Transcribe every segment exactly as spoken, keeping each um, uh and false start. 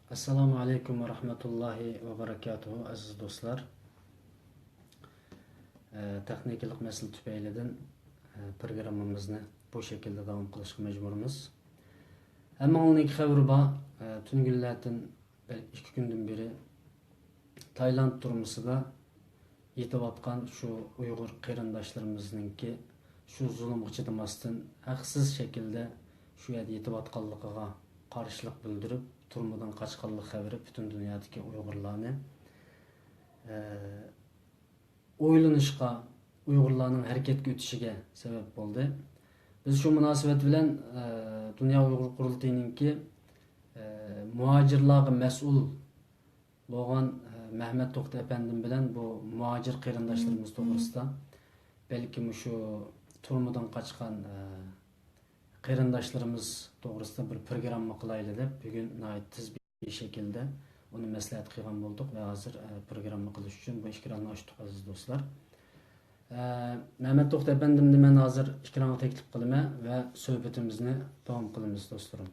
ئەسسالامۇ ئەلەيكۇم ۋە رەھمەتۇللاھى ۋە بەرەكاتۇھۇ، ئەزىز دوستلار. ئە، تېخنىكىلىق مەسىلە تۈپەيلىدىن، ئە، پروگراممىمىزنى بۇ شەكىلدە داۋام قىلىشقا مەجبۇرمىز. ھەممىڭلارنىڭكى خەۋىرى بار، ئە، تۈنۈگۈنلەردىن بەلكى ئىككى كۈندىن بېرى تايلاند تۈرمىسىدا يېتىۋاتقان شۇ ئۇيغۇر قېرىنداشلىرىمىزنىڭكى شۇ زۇلۇمغا چىدىماستىن، ھەقسىز شەكىلدە شۇ يەردە يېتىۋاتقانلىقىغا قارشىلىق بىلدۈرۈپ، تۈرمىدىن قاچقانلىق خەۋىرى پۈتۈن دۇنيادىكى ئۇيغۇرلارنى، ئە، ئويلىنىشقا، ئۇيغۇرلارنىڭ ھەرىكەتكە ئۆتۈشىگە سەۋەب بولدى. بىز شۇ مۇناسىۋەت بىلەن، ئە، دۇنيا ئۇيغۇر قۇرۇلتىيىنىڭكى، ئە، مۇھاجىرلارغا مەسئۇل بولغان، ئە، مەھمەت توختى ئەپەندىم بىلەن بۇ مۇھاجىر قېرىنداشلىرىمىز توغرىسىدا، بەلكى مۇشۇ تۈرمىدىن قاچقان، ئە، قېرىنداشلىرىمىز توغرىسىدا بىر پروگرامما قىلايلى دەپ، بۈگۈن ناھايىتى تېز بىر شەكىلدە ئۇنى مەسلىھەت قىلغان بولدۇق ۋە ھازىر، ئە، پروگرامما قىلىش ئۈچۈن بۇ ئېكراننى ئاچتۇق، ئەزىز دوستلار. ئە، مەمەت توختى ئەپەندىمنى مەن ھازىر ئېكرانغا تەكلىپ قىلىمەن ۋە سۆھبىتىمىزنى داۋام قىلىمىز، دوستلىرىم.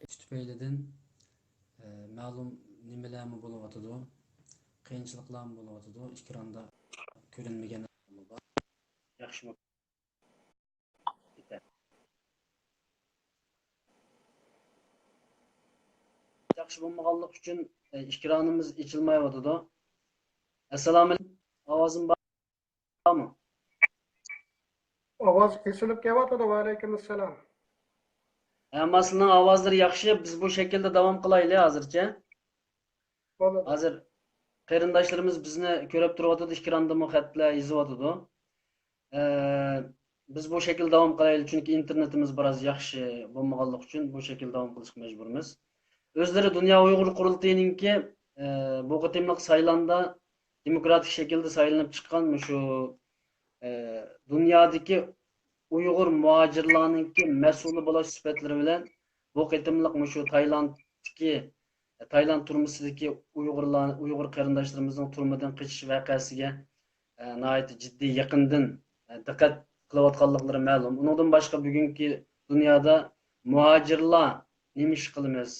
تۈپەيلىدىن، ئە، مەلۇم نېمىلەرمۇ بولۇۋاتىدۇ، قىيىنچىلىقلارمۇ بولۇۋاتىدۇ، ئېكراندا كۆرۈنمىگەن بار. ياخشىمۇ؟ ياخشى بولمىغانلىقى ئۈچۈن، ئە، ئېكرانىمىز ئېچىلمايۋاتىدۇ. ئەسسالامۇئەلەيكۇم. ئاۋازىم بارمۇ؟ ئاۋاز كېسىلىپ كېلىۋاتىدۇ. ۋەئەلەيكۇم ئەسسالام. ئەمما سىلىنىڭ ئاۋازلىرى ياخشى. بىز بۇ شەكىلدە داۋام قىلايلى ھازىرچە. بولىدۇ. ھازىر قېرىنداشلىرىمىز بىزنى كۆرۈپ تۇرۇۋاتىدۇ، ئېكراندىمۇ خەتلەر يېزىۋاتىدۇ. ئە، بىز بۇ شەكىلدە داۋام قىلايلى، چۈنكى ئىنتېرنېتىمىز بىراز ياخشى بولمىغانلىقى ئۈچۈن بۇ شەكىلدە داۋام قىلىشقا مەجبۇرمىز. ئۆزلىرى دۇنيا ئۇيغۇر قۇرۇلتىيىنىڭكى، ئە، بۇ قېتىملىق سايلامدا دېموكراتىك شەكىلدە سايلىنىپ چىققان مۇشۇ، ئە، دۇنيادىكى ئۇيغۇر مۇھاجىرلارنىڭكى مەسئۇلى بولۇش سۈپەتلىرى بىلەن بۇ قېتىملىق مۇشۇ تايلاندتىكى، تايلاند تۈرمىسىدىكى ئۇيغۇرلار، ئۇيغۇر قېرىنداشلىرىمىزنىڭ تۈرمىدىن قېچىش ۋەقەسىگە، ئە، ناھايىتى جىددىي يېقىندىن، ئە، دىققەت قىلىۋاتقانلىقلىرى مەلۇم. ئۇنىڭدىن باشقا بۈگۈنكى دۇنيادا مۇھاجىرلار نېمە ئىش قىلىمىز،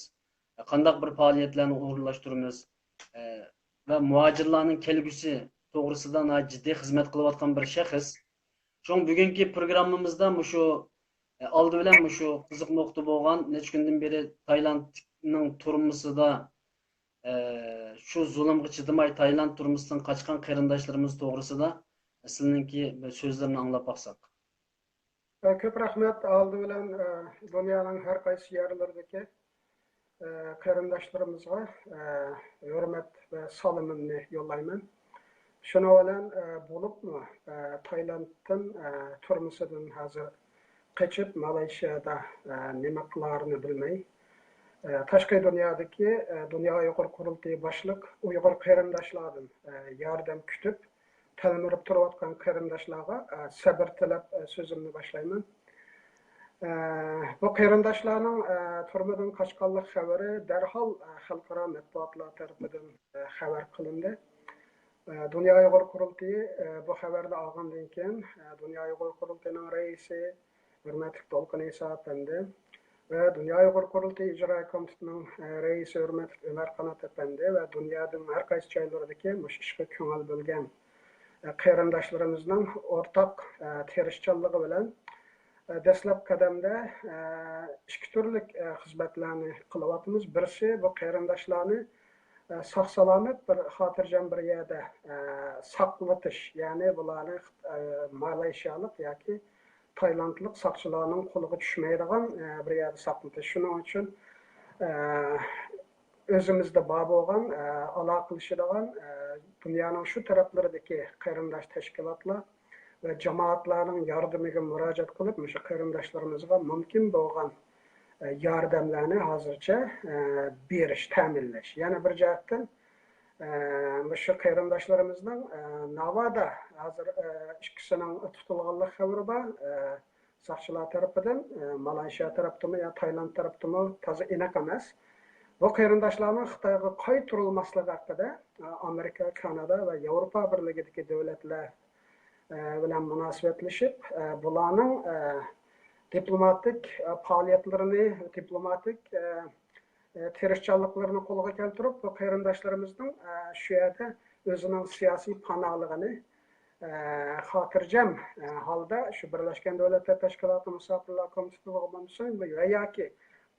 قانداق بىر پائالىيەتلەرنى ئورۇنلاشتۇرىمىز، ئە، ۋە مۇھاجىرلارنىڭ كەلگۈسى توغرىسىدا ناھايىتى جىددىي خىزمەت قىلىۋاتقان بىر شەخس. شۇڭا بۈگۈنكى پروگراممىمىزدا مۇشۇ، ئە، ئالدى بىلەن مۇشۇ قىزىق نۇقتا بولغان، نەچچە كۈندىن بېرى تايلاندنىڭ تۈرمىسىدا، ئە، شۇ زۇلۇمغا چىدىماي تايلاند تۈرمىسىدىن قاچقان قېرىنداشلىرىمىز توغرىسىدا سىلىنىڭكى بىر سۆزلىرىنى ئاڭلاپ باقساق. ئە، كۆپ رەھمەت. ئالدى بىلەن، ئە، دۇنيانىڭ ھەر قايسى يەرلىرىدىكى، ئە، قېرىنداشلىرىمىزغا، ئە، ھۆرمەت ۋە سالىمىمنى يوللايمەن. شۇنىڭ بىلەن، ئە، بولۇپمۇ، ئە، تايلاندتىن، ئە، تۈرمىسىدىن ھازىر قېچىپ، مالايشىيادا، ئە، نېمە قىلارىنى بىلمەي، ئە، تاشقى دۇنيادىكى، ئە، دۇنيا ئۇيغۇر قۇرۇلتىيى باشلىق ئۇيغۇر قېرىنداشلاردىن، ئە، ياردەم كۈتۈپ، تەلمۈرۈپ تۇرۇۋاتقان قېرىنداشلارغا، ئە، سەبىر تىلەپ، ئە، سۆزۈمنى باشلايمەن. ئە، بۇ قېرىنداشلارنىڭ، ئە، تۈرمىدىن قاچقانلىق خەۋىرى دەرھال، ئە، خەلقئارا مەتبۇئاتلار تەرىپىدىن، ئە، خەۋەر قىلىندى. ئە، دۇنيا ئۇيغۇر قۇرۇلتىيى، ئە، بۇ خەۋەرنى ئالغاندىن كېيىن، ئە، دۇنيا ئۇيغۇر قۇرۇلتىيىنىڭ رەئىسى، ھۆرمەتلىك دولقۇن ئىسا ئەپەندى ۋە دۇنيا ئۇيغۇر قۇرۇلتىيى ئىجرائىي كومىتېتىنىڭ، ئە، رەئىسى ھۆرمەتلىك ئۆمەر قانات ئەپەندى ۋە دۇنيانىڭ ھەر قايسى جايلىرىدىكى مۇشۇ ئىشقا كۆڭۈل بۆلگەن، ئە، قېرىنداشلىرىمىزنىڭ ئورتاق، ئە، تىرىشچانلىقى بىلەن، ئە، دەسلەپ قەدەمدە، ئە، ئىككى تۈرلۈك، ئە، خىزمەتلەرنى قىلىۋاتىمىز. بىرسى بۇ قېرىنداشلارنى، ئە، ساق-سالامەت بىر خاتىرجەم بىر يەردە، ئە، ساقلىتىش، يەنى بۇلارنى، ئە، مالايشىيالىق ياكى تايلاندلىق ساقچىلارنىڭ قولىغا چۈشمەيدىغان، ئە، بىر يەردە ساقلىتىش. شۇنىڭ ئۈچۈن، ئە، ئۆزىمىزدە بار بولغان، ئە، ئالاقىلىشىدىغان، ئە، دۇنيانىڭ شۇ تەرەپلىرىدىكى قېرىنداش تەشكىلاتلار ۋە جامائەتلەرنىڭ ياردىمىگە مۇراجىئەت قىلىپ، مۇشۇ قېرىنداشلىرىمىزغا مۇمكىن بولغان، ئە، ياردەملەرنى ھازىرچە، ئە، بېرىش، تەمىنلەش. يەنە بىر جەھەتتىن، ئە، مۇشۇ قېرىنداشلىرىمىزنىڭ، ئە، ناۋادا ھازىر، ئە، ئىككىسىنىڭ تۇتۇلغانلىق خەۋىرى بار. ئە، ساقچىلار تەرىپىدىن، ئە، مالايشىيا تەرەپتىمۇ يا تايلاند تەرەپتىمۇ تازا ئېنىق ئەمەس. بۇ قېرىنداشلارنىڭ خىتايغا قايتۇرۇلماسلىقى ھەققىدە، ئە، ئامېرىكا، كانادا ۋە ياۋروپا بىرلىكىدىكى دۆلەتلەر، ئە، بىلەن مۇناسىۋەتلىشىپ، ئە، بۇلارنىڭ، ئە، دىپلوماتىك، ئە، پائالىيەتلىرىنى، دىپلوماتىك، ئە، ئە، تىرىشچانلىقلىرىنى قولغا كەلتۈرۈپ، بۇ قېرىنداشلىرىمىزنىڭ، ئە، شۇ يەردە ئۆزىنىڭ سىياسىي پاناھلىقىنى، ئە، خاتىرجەم، ئە، ھالدا شۇ بىرلەشكەن دۆلەتلەر تەشكىلاتى مۇساپىرلار كومىتېتىغا بولمىسۇن ۋە ياكى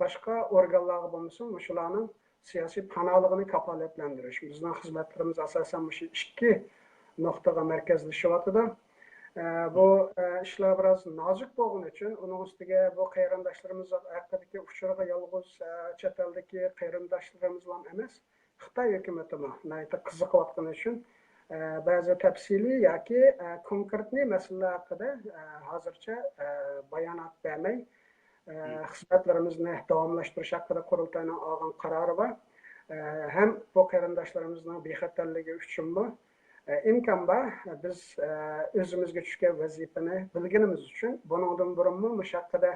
باشقا ئورگانلارغا بولمىسۇن، مۇشۇلارنىڭ سىياسىي پاناھلىقىنى كاپالەتلەندۈرۈش. بىزنىڭ خىزمەتلىرىمىز ئاساسەن مۇشۇ ئىككى نۇقتىغا مەركەزلىشىۋاتىدۇ. ئە، بۇ، ئە، ئىشلار بىراز نازۇك بولغىنى ئۈچۈن، ئۇنىڭ ئۈستىگە بۇ قېرىنداشلىرىمىز ھەققىدىكى ئۇچۇرغا يالغۇز، ئە، چەت ئەلدىكى قېرىنداشلىرىمىزلا ئەمەس، خىتاي ھۆكۈمىتىمۇ ناھايىتى قىزىقىۋاتقىنى ئۈچۈن، ئە، بەزى تەپسىلىي ياكى، ئە، كونكرېتنىي مەسىلىلەر ھەققىدە، ئە، ھازىرچە، ئە، بايانات بەرمەي، ئە، خىزمەتلىرىمىزنى داۋاملاشتۇرۇش ھەققىدە قۇرۇلتاينىڭ ئالغان قارارى بار. ئە، ھەم بۇ قېرىنداشلىرىمىزنىڭ بىخەتەرلىكى ئۈچۈنمۇ، ئە، ئىمكان بار، بىز، ئە، ئۆزىمىزگە چۈشكەن ۋەزىپىنى بىلگىنىمىز ئۈچۈن، بۇنىڭدىن بۇرۇنمۇ مۇشۇ ھەققىدە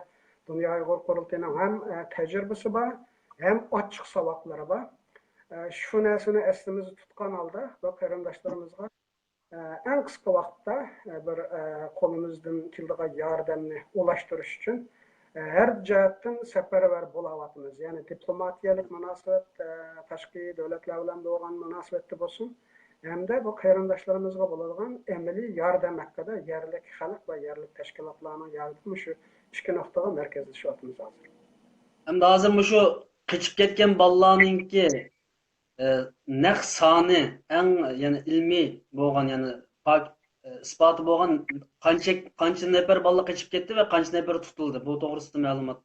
دۇنيا ئۇيغۇر قۇرۇلتىيىنىڭ ھەم، ئە، تەجرىبىسى بار، ھەم ئاچچىق ساۋاقلىرى بار. ئە، شۇ نەرسىنى ئەسلىمىزدە تۇتقان ھالدا بۇ قېرىنداشلىرىمىزغا ئە، ئەڭ قىسقا ۋاقىتتا، ئە، بىر، ئە، قولىمىزدىن كېلىدىغان ياردەمنى ئۇلاشتۇرۇش ئۈچۈن، ئە، ھەر جەھەتتىن سەپەرۋەر بولاۋاتىمىز. يەنى دىپلوماتىيەلىك مۇناسىۋەت، ئە، تاشقى دۆلەتلەر بىلەن بولغان مۇناسىۋەتتە بولسۇن، ھەمدە بۇ قېرىنداشلىرىمىزغا بولىدىغان ئەمەلىي ياردەم ھەققىدە يەرلىك خەلق ۋە يەرلىك تەشكىلاتلارنىڭ ياردىمى مۇشۇ ئىككى نۇقتىغا مەركەزلىشىۋاتىمىز ھازىر. ئەمدى ھازىر مۇشۇ قېچىپ كەتكەن بالىلارنىڭكى ئە، نەق سانى ئەڭ، يەنى ئىلمىي بولغان، يەنى پاك، ئە، ئىسپاتى بولغان قانچە، قانچە نەپەر بالا قېچىپ كەتتى ۋە قانچە نەپەر تۇتۇلدى؟ بۇ توغرىسىدا مەلۇمات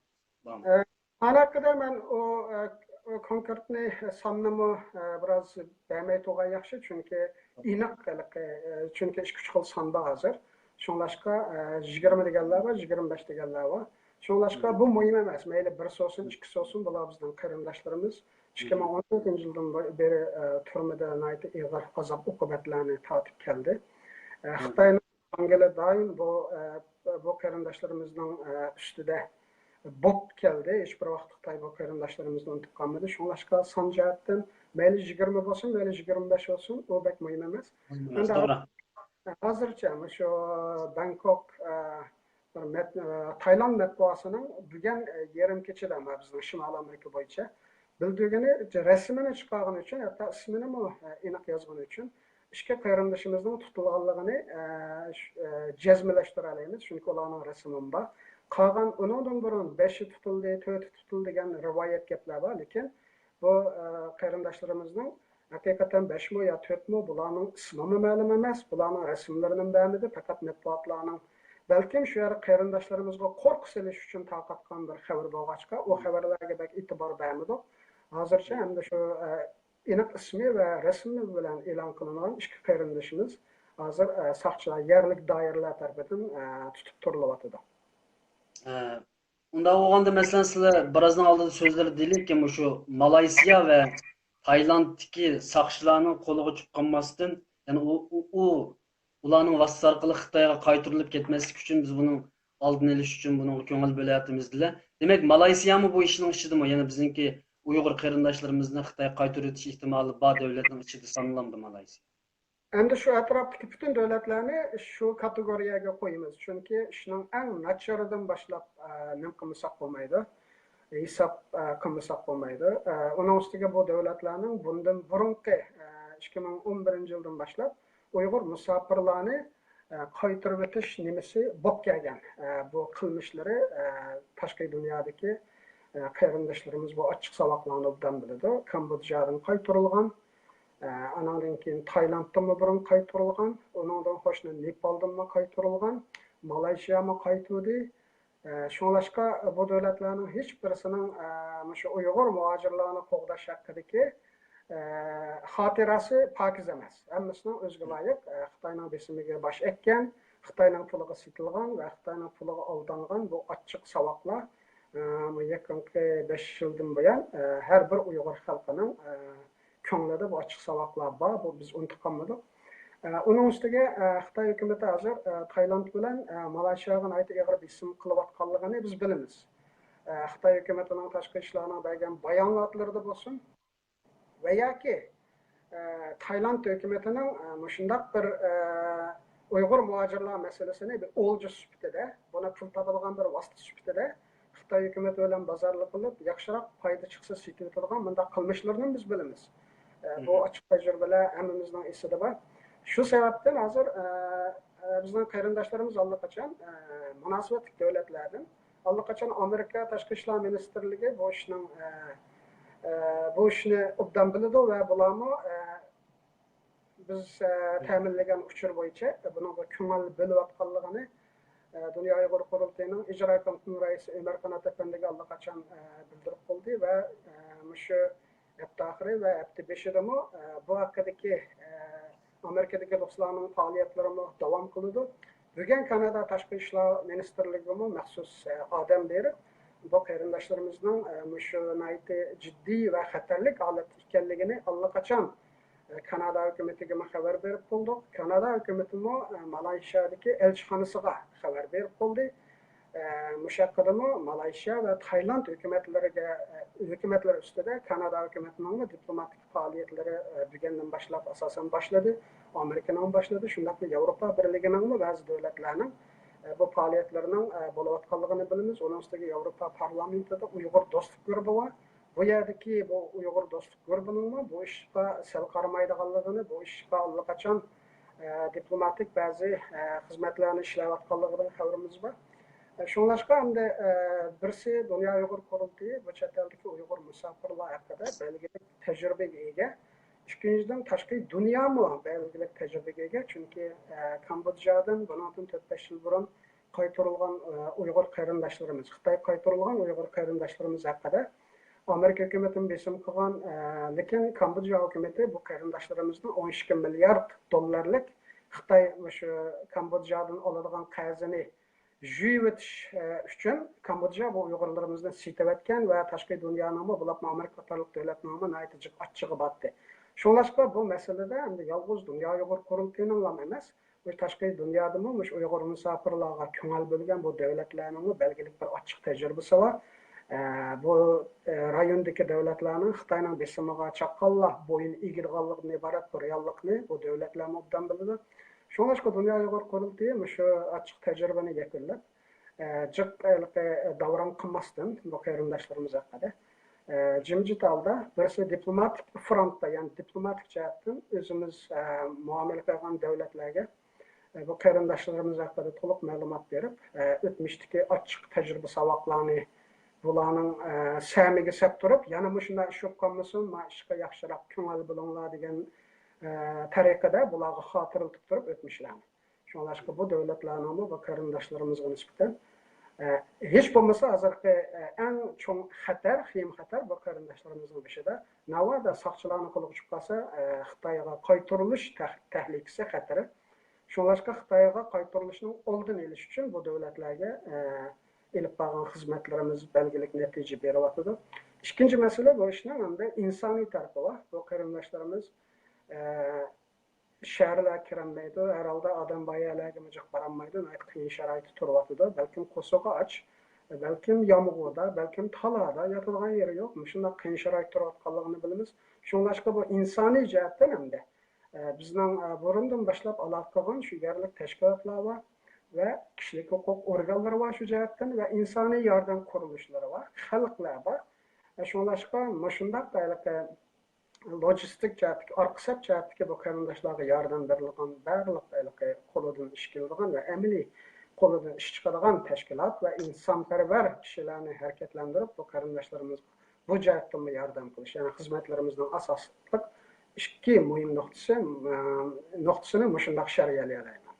بارمۇ؟ ئە، مانا ھەققىدە مەن ئۇ، ئە، ئۇ كونكرېتنى ساننىمۇ، ئە، بىراز بەرمەي تۇرغان ياخشى، چۈنكى ئېنىق ھېلىقى، ئە، چۈنكى ئىككى ئۈچ خىل سان بار ھازىر. شۇڭلاشقا، ئە، يىگىرمە دېگەنلەر بار، يىگىرمە بەش دېگەنلەر بار. شۇڭلاشقا بۇ مۇھىم ئەمەس. مەيلى بىرسى بولسۇن، ئىككىسى بولسۇن، بۇلار بىزنىڭ قېرىنداشلىرىمىز. ئىككى مىڭ ئون تۆتىنچى يىلدىن بېرى، ئە، تۈرمىدە ناھايىتى ئېغىر ئازاب-ئوقۇبەتلەرنى تارتىپ كەلدى. ئە، خىتاينىڭ ئاڭگىلى دائىم بۇ، ئە، بۇ قېرىنداشلىرىمىزنىڭ، ئە، ئۈستىدە بوپ كەلدى. ھېچ بىر ۋاقىت خىتاي بۇ قېرىنداشلىرىمىزنى ئۇنتۇپ قالمىدى. شۇڭلاشقا سان جەھەتتىن مەيلى يىگىرمە بولسۇن، مەيلى يىگىرمە بەش بولسۇن، ئۇ بەك مۇھىم ئەمەس. مۇھىم ئەمەس، ئەمدى توغرا. ھازىرچە مۇشۇ بەڭكوك، ئە، بىر مەت-، ئە، تايلاند مەتبۇئاتىنىڭ بۈگۈن، ئە، يېرىم كېچىدە، مانا بىزنىڭ شىمالىي ئامېرىكا بويىچە بىلدۈرگىنى، رەسىمىنى چىقارغىنى ئۈچۈن، ھەتتا ئىسمىنىمۇ، ئە، ئېنىق يازغىنى ئۈچۈن ئىككى قېرىندىشىمىزنىڭ تۇتۇلغانلىقىنى، ئە، ش-، ئە، جەزملەشتۈرەلەيمىز، چۈنكى ئۇلارنىڭ رەسىمىمۇ بار. قالغان ئۇنىڭدىن بۇرۇن بەشى تۇتۇلدى، تۆتى تۇتۇلدى دېگەن رىۋايەت گەپلەر بار، لېكىن بۇ، ئە، قېرىنداشلىرىمىزنىڭ ھەقىقەتەن بەشمۇ يا تۆتمۇ، بۇلارنىڭ ئىسمىمۇ مەلۇم ئەمەس، بۇلارنىڭ رەسىملىرىنىمۇ بەرمىدى، پەقەت مەتبۇئاتلارنىڭ، بەلكىم شۇ يەردە قېرىنداشلىرىمىزغا قورقۇ سېلىش ئۈچۈن تارقاتقان بىر خەۋىرى بولغاچقا، ئۇ خەۋەرلەرگە بەك ئېتىبار بەرمىدۇق. ھازىرچە ئەمدى شۇ، ئە، ئېنىق ئىسمى ۋە رەسىمى بىلەن ئېلان قىلىنغان ئىككى قېرىندىشىمىز ھازىر، ئە، ساقچىلار، يەرلىك دائىرىلەر تەرىپىدىن، ئە، تۇتۇپ تۇرۇلۇۋاتىدۇ. ئە، ئۇنداق بولغاندا، مەسىلەن، سىلەر بىرازنىڭ ئالدىدا سۆزلىرىدە دېدىلەركى، مۇشۇ مالايسىيا ۋە تايلاندتىكى ساقچىلارنىڭ قولىغا چۈشۈپ قالماستىن، يەنى ئۇ، ئۇ، ئۇ، ئۇلارنىڭ ۋاسىتىسى ئارقىلىق خىتايغا قايتۇرۇلۇپ كەتمەسلىكى ئۈچۈن بىز بۇنىڭ ئالدىنى ئېلىش ئۈچۈن بۇنىڭغا كۆڭۈل بۆلۈۋاتىمىز دېدىلەر. دېمەك، مالايسىيامۇ بۇ ئىشنىڭ ئىچىدىمۇ؟ يەنى بىزنىڭكى ئۇيغۇر قېرىنداشلىرىمىزنى خىتايغا قايتۇرۇۋېتىش ئېھتىمالى بار دۆلەتنىڭ ئىچىدە سانىلامدۇ مالايسىيا؟ ئەمدى شۇ ئەتراپتىكى پۈتۈن دۆلەتلەرنى شۇ كاتېگورىيەگە قويىمىز، چۈنكى ئىشنىڭ ئەڭ ناچىرىدىن باشلاپ، ئە، نېمە قىلمىساق بولمايدۇ، ھېساب، ئە، قىلمىساق بولمايدۇ. ئە، ئۇنىڭ ئۈستىگە بۇ دۆلەتلەرنىڭ بۇندىن بۇرۇنقى، ئە، ئىككى مىڭ ئون بىرىنچى يىلدىن باشلاپ ئۇيغۇر مۇساپىرلارنى، ئە، قايتۇرۇۋېتىش نېمىسى بولۇپ كەلگەن. ئە، بۇ قىلمىشلىرى، ئە، تاشقى دۇنيادىكى، ئە، قېرىنداشلىرىمىز بۇ ئاچچىق ساۋاقلارنى ئوبدان بىلىدۇ. كامبودژادىن قايتۇرۇلغان، ئە، ئاناندىن كېيىن تايلاندتىنمۇ بۇرۇن قايتۇرۇلغان، ئۇنىڭدىن قوشنا نېپالدىنمۇ قايتۇرۇلغان، مالايشىيامۇ قايتۇردى. ئە، شۇڭلاشقا بۇ دۆلەتلەرنىڭ ھېچ بىرسىنىڭ، ئە، مۇشۇ ئۇيغۇر مۇھاجىرلارنى قوغداش ھەققىدىكى، ئە، خاتىرەسى پاكىز ئەمەس. ھەممىسىنىڭ ئۆزىگە لايىق، ئە، خىتاينىڭ بېسىمىگە باش ئەگكەن، خىتاينىڭ پۇلىغا سېتىلغان ۋە خىتاينىڭ پۇلىغا ئالدانغان بۇ ئاچچىق ساۋاقلار، ئە، بۇ يېقىنقى بەش يىلدىن بۇيان، ئە، ھەر بىر ئۇيغۇر خەلقىنىڭ، ئە، كۆڭلىدە بۇ ئاچچىق ساۋاقلار بار، بۇ بىز ئۇنتۇپ قالمىدۇق. ئە، ئۇنىڭ ئۈستىگە، ئە، خىتاي ھۆكۈمىتى ھازىر، ئە، تايلاند بىلەن، ئە، مالايشىياغا ناھايىتى ئېغىر بېسىم قىلىۋاتقانلىقىنى بىز بىلىمىز. ئە، خىتاي ھۆكۈمىتىنىڭ تاشقى ئىشلارنىڭ بەرگەن باياناتلىرىدا بولسۇن ۋە ياكى، ئە، تايلاند ھۆكۈمىتىنىڭ، ئە، مۇشۇنداق بىر، ئە، ئۇيغۇر مۇھاجىرلار مەسىلىسىنى بىر ئولجا سۈپىتىدە، بۇنى پۇل تاپىدىغان بىر ۋاسىتە سۈپىتىدە، خىتاي ھۆكۈمىتى بىلەن بازارلىق قىلىپ، ياخشىراق پايدا چىقسا سېتىۋېتىدىغان مۇنداق قىلمىشلىرىنى بىز بىلىمىز. ئە، بۇ ئاچچىق تەجرىبىلەر ھەممىمىزنىڭ ئېسىدە بار. شۇ سەۋەبتىن ھازىر، ئە، ئە، بىزنىڭ قېرىنداشلىرىمىز ئاللىقاچان، ئە، مۇناسىۋەتلىك دۆلەتلەردىن، ئاللىقاچان ئامېرىكا تاشقى ئىشلار مىنىستىرلىكى بۇ ئىشنىڭ، ئە، ئە، بۇ ئىشنى ئوبدان بىلىدۇ ۋە بۇلارمۇ، ئە، بىز، ئە، تەمىنلىگەن ئۇچۇر بويىچە بۇنىڭغا كۆڭۈل بۆلۈۋاتقانلىقىنى، ئە، دۇنيا ئۇيغۇر قۇرۇلتىيىنىڭ ئىجرا كومىتېتىنىڭ رەئىسى ئۆمەر قانات ئەپەندىگە ئاللىقاچان، ئە، بىلدۈرۈپ بولدى ۋە، ئە، مۇشۇ ھەپتە ئاخىرى ۋە ھەپتە بېشىدىمۇ، ئە، بۇ ھەققىدىكى، ئە، ئامېرىكىدىكى دوستلارنىڭ پائالىيەتلىرىمۇ داۋام قىلىدۇ. بۈگۈن كانادا تاشقى ئىشلار مىنىستىرلىكىمۇ مەخسۇس، ئە، ئادەم بېرىپ، بۇ قېرىنداشلىرىمىزنىڭ، ئە، مۇشۇ ناھايىتى جىددىي ۋە خەتەرلىك ھالەتتە ئىكەنلىكىنى ئاللىقاچان، ئە، كانادا ھۆكۈمىتىگىمۇ خەۋەر بېرىپ بولدۇق. كانادا ھۆكۈمىتىمۇ، ئە، مالايشىيادىكى ئەلچىخانىسىغا خەۋەر بېرىپ بولدى. ئە، مۇشۇ ھەققىدىمۇ مالايشىيا ۋە تايلاند ھۆكۈمەتلىرىگە، ئە، ھۆكۈمەتلىرى ئۈستىدە كانادا ھۆكۈمىتىنىڭمۇ دىپلوماتىك پائالىيەتلىرى، ئە، بۈگۈندىن باشلاپ ئاساسەن باشلىدى. ئامېرىكىنىڭ باشلىدى، شۇنداقلا ياۋروپا بىرلىكىنىڭمۇ بەزى دۆلەتلەرنىڭ، ئە، بۇ پائالىيەتلىرىنىڭ، ئە، بولۇۋاتقانلىقىنى بىلىمىز. ئۇنىڭ ئۈستىگە ياۋروپا پارلامېنتىدا ئۇيغۇر دوستلۇق گۇرۇپپا بار. بۇ يەردىكى بۇ ئۇيغۇر دوستلۇق گۇرۇپپىنىڭمۇ بۇ ئىشقا سەل قارىمايدىغانلىقىنى، بۇ ئىشقا ئاللىقاچان، ئە، دىپلوماتىك بەزى، ئە، خىزمەتلەرنى ئىشلەۋاتقانلىقىدىن خەۋىرىمىز بار. ئە، شۇڭلاشقا ئەمدى، ئە، بىرسى دۇنيا ئۇيغۇر قۇرۇلتىيى بۇ چەت ئەلدىكى ئۇيغۇر مۇساپىرلار ھەققىدە بەلگىلىك تەجرىبىگە ئىگە. ئىككىنچىدىن، تاشقى دۇنيامۇ بەلگىلىك تەجرىبىگە ئىگە. چۈنكى، ئە، كامبودژادىن بۇنىڭدىن تۆت-بەش يىل بۇرۇن قايتۇرۇلغان، ئە، ئۇيغۇر قېرىنداشلىرىمىز، خىتايغا قايتۇرۇلغان ئۇيغۇر قېرىنداشلىرىمىز ھەققىدە ئامېرىكا ھۆكۈمىتىمۇ بېسىم قىلغان، ئە، لېكىن كامبودژا ھۆكۈمىتى بۇ قېرىنداشلىرىمىزنىڭ ئون ئىككى مىليارد دوللارلىق خىتاي مۇشۇ كامبودژادىن ئالىدىغان قەرزىنى يۇيۇۋېتىش، ئە، ئۈچۈن كامبودژا بۇ ئۇيغۇرلىرىمىزنى سېتىۋەتكەن ۋە تاشقى دۇنيانىڭمۇ، بولۇپمۇ ئامېرىكا قاتارلىق دۆلەتنىڭمۇ ناھايىتى جىق ئاچچىقى بارتتى. شۇڭلاشقا بۇ مەسىلىدە ئەمدى يالغۇز دۇنيا ئۇيغۇر قۇرۇلتىيىنىڭلام ئەمەس، بۇ تاشقى دۇنيادىمۇ مۇشۇ ئۇيغۇر مۇساپىرلارغا كۆڭۈل بۆلگەن بۇ دۆلەتلەرنىڭمۇ بەلگىلىك بىر ئاچچىق تەجرىبىسى بار. ئە، بۇ، ئە، رايوندىكى دۆلەتلەرنىڭ خىتاينىڭ بېسىمىغا چاققانلا بويۇن ئېگىدىغانلىقىدىن ئىبارەت بۇ رېئاللىقنى بۇ دۆلەتلەرمۇ ئوبدان بىلىدۇ. شۇڭلاشقا دۇنيا ئۇيغۇر قۇرۇلتىيى مۇشۇ ئاچچىق تەجرىبىنى يەكۈنلەپ، ئە، جىق ھېلىقى داۋراڭ قىلماستىن بۇ قېرىنداشلىرىمىز ھەققىدە، ئە، جىمجىت ھالدا بىرسى دىپلوماتىك فرونتتا، يەنى دىپلوماتىك جەھەتتىن ئۆزىمىز، ئە، مۇئامىلە قىلغان دۆلەتلەرگە، ئە، بۇ قېرىنداشلىرىمىز ھەققىدە تولۇق مەلۇمات بېرىپ، ئە، ئۆتمۈشتىكى ئاچچىق تەجرىبە ساۋاقلارنى بۇلارنىڭ، ئە، سەمىگە سەپ تۇرۇپ، يەنە مۇشۇنداق ئىش بولۇپ قالمىسۇن، ما ئىشقا ياخشىراق كۆڭۈل بۆلۈڭلار دېگەن، ئە، تەرىقىدە بۇلارغا خاتىرىلىتىپ تۇرۇپ ئۆتمۈشلەرنى. شۇڭلاشقا بۇ دۆلەتلەرنىڭمۇ بۇ قېرىنداشلىرىمىزغا نىسبەتەن، ئە، ھېچ بولمىسا ھازىرقى، ئە، ئەڭ چوڭ خەتەر، خېيىم خەتەر بۇ قېرىنداشلىرىمىزنىڭ بېشىدا. ناۋادا ساقچىلارنىڭ قولىغا چۈشۈپ قالسا، ئە، خىتايغا قايتۇرۇلۇش تەھ-، تەھلىكىسى خەتىرى. شۇڭلاشقا خىتايغا قايتۇرۇلۇشنىڭ ئالدىنى ئېلىش ئۈچۈن بۇ دۆلەتلەرگە، ئە، ئېلىپ بارغان خىزمەتلىرىمىز بەلگىلىك نەتىجە بېرىۋاتىدۇ. ئىككىنچى مەسىلە، بۇ ئىشنىڭ ئەمدى ئىنسانىي تەرىپى بار. بۇ قېرىنداشلىرىمىز، ئە، شەھەرلەرگە كىرەلمەيدۇ، ھەر ھالدا ئادەم بار يەرلەرگىمۇ جىق بارالمايدۇ، ناھايىتى قىيىن شارائىتتا تۇرۇۋاتىدۇ. بەلكىم قورسىقى ئاچ، بەلكىم يامغۇردا، بەلكىم تالادا، ياتىدىغان يېرى يوق. مۇشۇنداق قىيىن شارائىتتا تۇرۇۋاتقانلىقىنى بىلىمىز. شۇڭلاشقا بۇ ئىنسانىي جەھەتتىن ئەمدى، ئە، بىزنىڭ، ئە، بۇرۇندىن باشلاپ ئالاقە قىلغان شۇ يەرلىك تەشكىلاتلار بار ۋە كىشىلىك ھوقۇق ئورگانلىرى بار شۇ جەھەتتىن ۋە ئىنسانىي ياردەم قۇرۇلۇشلىرى بار، خەلقلەر بار. ئە، شۇڭلاشقا مۇشۇنداق ھېلىقى لوجىستىك جەھەتتىكى، ئارقا سەپ جەھەتتىكى بۇ قېرىنداشلارغا ياردەم بېرىلغان بارلىق ھېلىقى قولىدىن ئىش كېلىدىغان ۋە ئەمەلىي قولىدىن ئىش چىقىدىغان تەشكىلات ۋە ئىنسانپەرۋەر كىشىلەرنى ھەرىكەتلەندۈرۈپ، بۇ قېرىنداشلىرىمىزغا بۇ جەھەتتىنمۇ ياردەم قىلىش، يەنى خىزمەتلىرىمىزنىڭ ئاساسلىق ئىككى مۇھىم نۇقتىسى، ئە، نۇقتىسىنى مۇشۇنداق شەرھلىيەلەيمەن.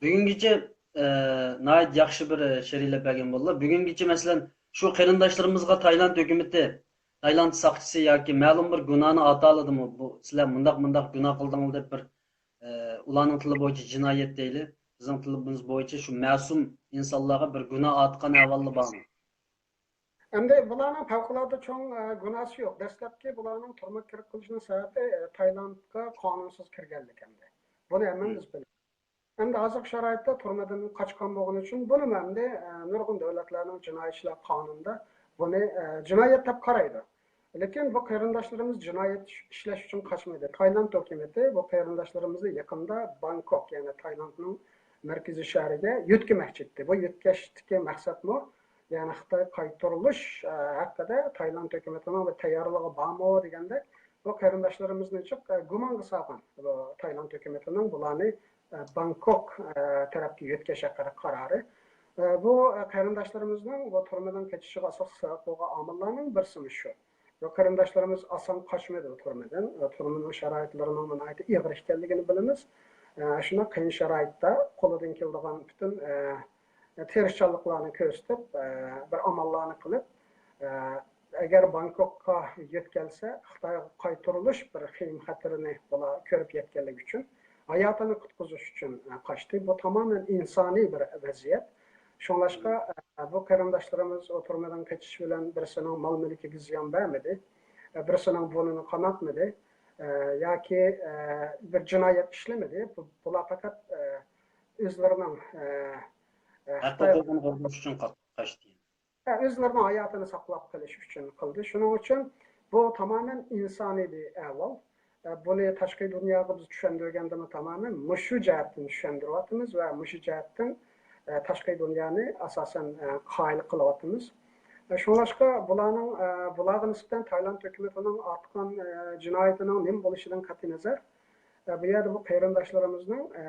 بۈگۈنگىچە، ئە، ناھايىتى ياخشى بىر شەرھلەپ بەرگەن بولدى. بۈگۈنگىچە، مەسىلەن، شۇ قېرىنداشلىرىمىزغا تايلاند ھۆكۈمىتى، تايلاند ساقچىسى ياكى مەلۇم بىر گۇناھنى ئاتالىدىمۇ؟ بۇ، سىلەر مۇنداق، مۇنداق گۇناھ قىلدىڭلار دەپ بىر، ئە، ئۇلارنىڭ تىلى بويىچە جىنايەت دەيلى. بىزنىڭ تىلىمىز بويىچە شۇ مەسۇم ئىنسانلارغا بىر گۇناھ ئاتقان ئەھۋاللار بارمۇ؟ ئەمدى بۇلارنىڭ پەۋقۇلئاددە چوڭ، ئە، گۇناھسى يوق. دەسلەپكى بۇلارنىڭ تۈرمىگە كىرىپ قېلىشىنىڭ سەۋەبى، ئە، تايلاندقا قانۇنسىز كىرگەنلىك ئەمدى. بۇنى ھەممىمىز بىلىمىز. ئەمدى ھازىرقى شارائىتتا تۈرمىدىن قاچقان بولغىنى ئۈچۈن بۇنىمۇ ئەمدى، ئە، نۇرغۇن دۆلەتلەرنىڭ جىنايى ئىشلار قانۇنىدا بۇنى، ئە، جىنايەت دەپ قارايدۇ. لېكىن بۇ قېرىنداشلىرىمىز جىنايەت ئىشلەش ئۈچۈن قاچمىدى. تايلاند ھۆكۈمىتى بۇ قېرىنداشلىرىمىزنى يېقىندا بانكوك، يەنى تايلاندنىڭ مەركىزىي شەھىرىگە يۆتكىمەكچى ئىدى. بۇ يۆتكەشتىكى مەقسەتمۇ يەنى خىتاي قايتۇرۇلۇش، ئە، ھەققىدە تايلاند ھۆكۈمىتىنىڭ بىر تەييارلىقى بارمۇ دېگەندەك، بۇ قېرىنداشلىرىمىزنى جىق، ئە، گۇمانغا سالغان بۇ تايلاند ھۆكۈمىتىنىڭ بۇلارنى، ئە، بانكوك، ئە، تەرەپكە يۆتكەش ھەققىدە قارارى. ئە، بۇ، ئە، قېرىنداشلىرىمىزنىڭ بۇ تۈرمىدىن قېچىشىغا ئاساسلىق سەۋەب بولغان ئامىللارنىڭ بىرسى مۇشۇ. بۇ قېرىنداشلىرىمىز ئاسان قاچمىدى بۇ تۈرمىدىن. ئە، تۈرمىنىڭ شارائىتلىرىنىڭ ناھايىتى ئېغىر ئىكەنلىكىنى بىلىمىز. ئە، شۇنداق قىيىن شارائىتتا قولىدىن كېلىدىغان پۈتۈن، ئە، تىرىشچانلىقلارنى كۆرسىتىپ، ئە، بىر ئاماللارنى قىلىپ، ئە، ئەگەر بانكوكقا يۆتكەلسە، خىتايغا قايتۇرۇلۇش بىر خېيىم خەتىرىنى بۇلار كۆرۈپ يەتكەنلىكى ئۈچۈن، ھاياتىنى قۇتقۇزۇش ئۈچۈن، ئە، قاچتى. بۇ تامامەن ئىنسانىي بىر ۋەزىيەت. شۇڭلاشقا، ئە، بۇ قېرىنداشلىرىمىز ئۇ تۈرمىدىن قېچىش بىلەن بىرسىنىڭ مال-مۈلكىگە زىيان بەرمىدى، ئە، بىرسىنىڭ بۇرنىنى قاناتمىدى، ئە، ياكى، ئە، بىر جىنايەت ئىشلىمىدى. بۇ، بۇلار پەقەت، ئە، ئۆزلىرىنىڭ، ئە، ئە، ھەق خىتاي ھوقۇقىنى قوغداش ئۈچۈن قا-، قاچتى. ئە، ئۆزلىرىنىڭ ھاياتىنى ساقلاپ قېلىش ئۈچۈن قىلدى. شۇنىڭ ئۈچۈن بۇ تامامەن ئىنسانىي بىر ئەھۋال. ئە، بۇنى تاشقى دۇنياغا بىز چۈشەندۈرگەندىمۇ تامامەن مۇشۇ جەھەتتىن چۈشەندۈرۈۋاتىمىز ۋە مۇشۇ جەھەتتىن، ئە، تاشقى دۇنيانى ئاساسەن، ئە، قايىل قىلىۋاتىمىز. ئە، شۇڭلاشقا بۇلارنىڭ، ئە، بۇلارغا نىسبەتەن تايلاند ھۆكۈمىتىنىڭ ئارتقان، ئە، جىنايىتىنىڭ نېمە بولۇشىدىن قەتئىينەزەر، ئە، بۇ يەردە بۇ قېرىنداشلىرىمىزنىڭ، ئە،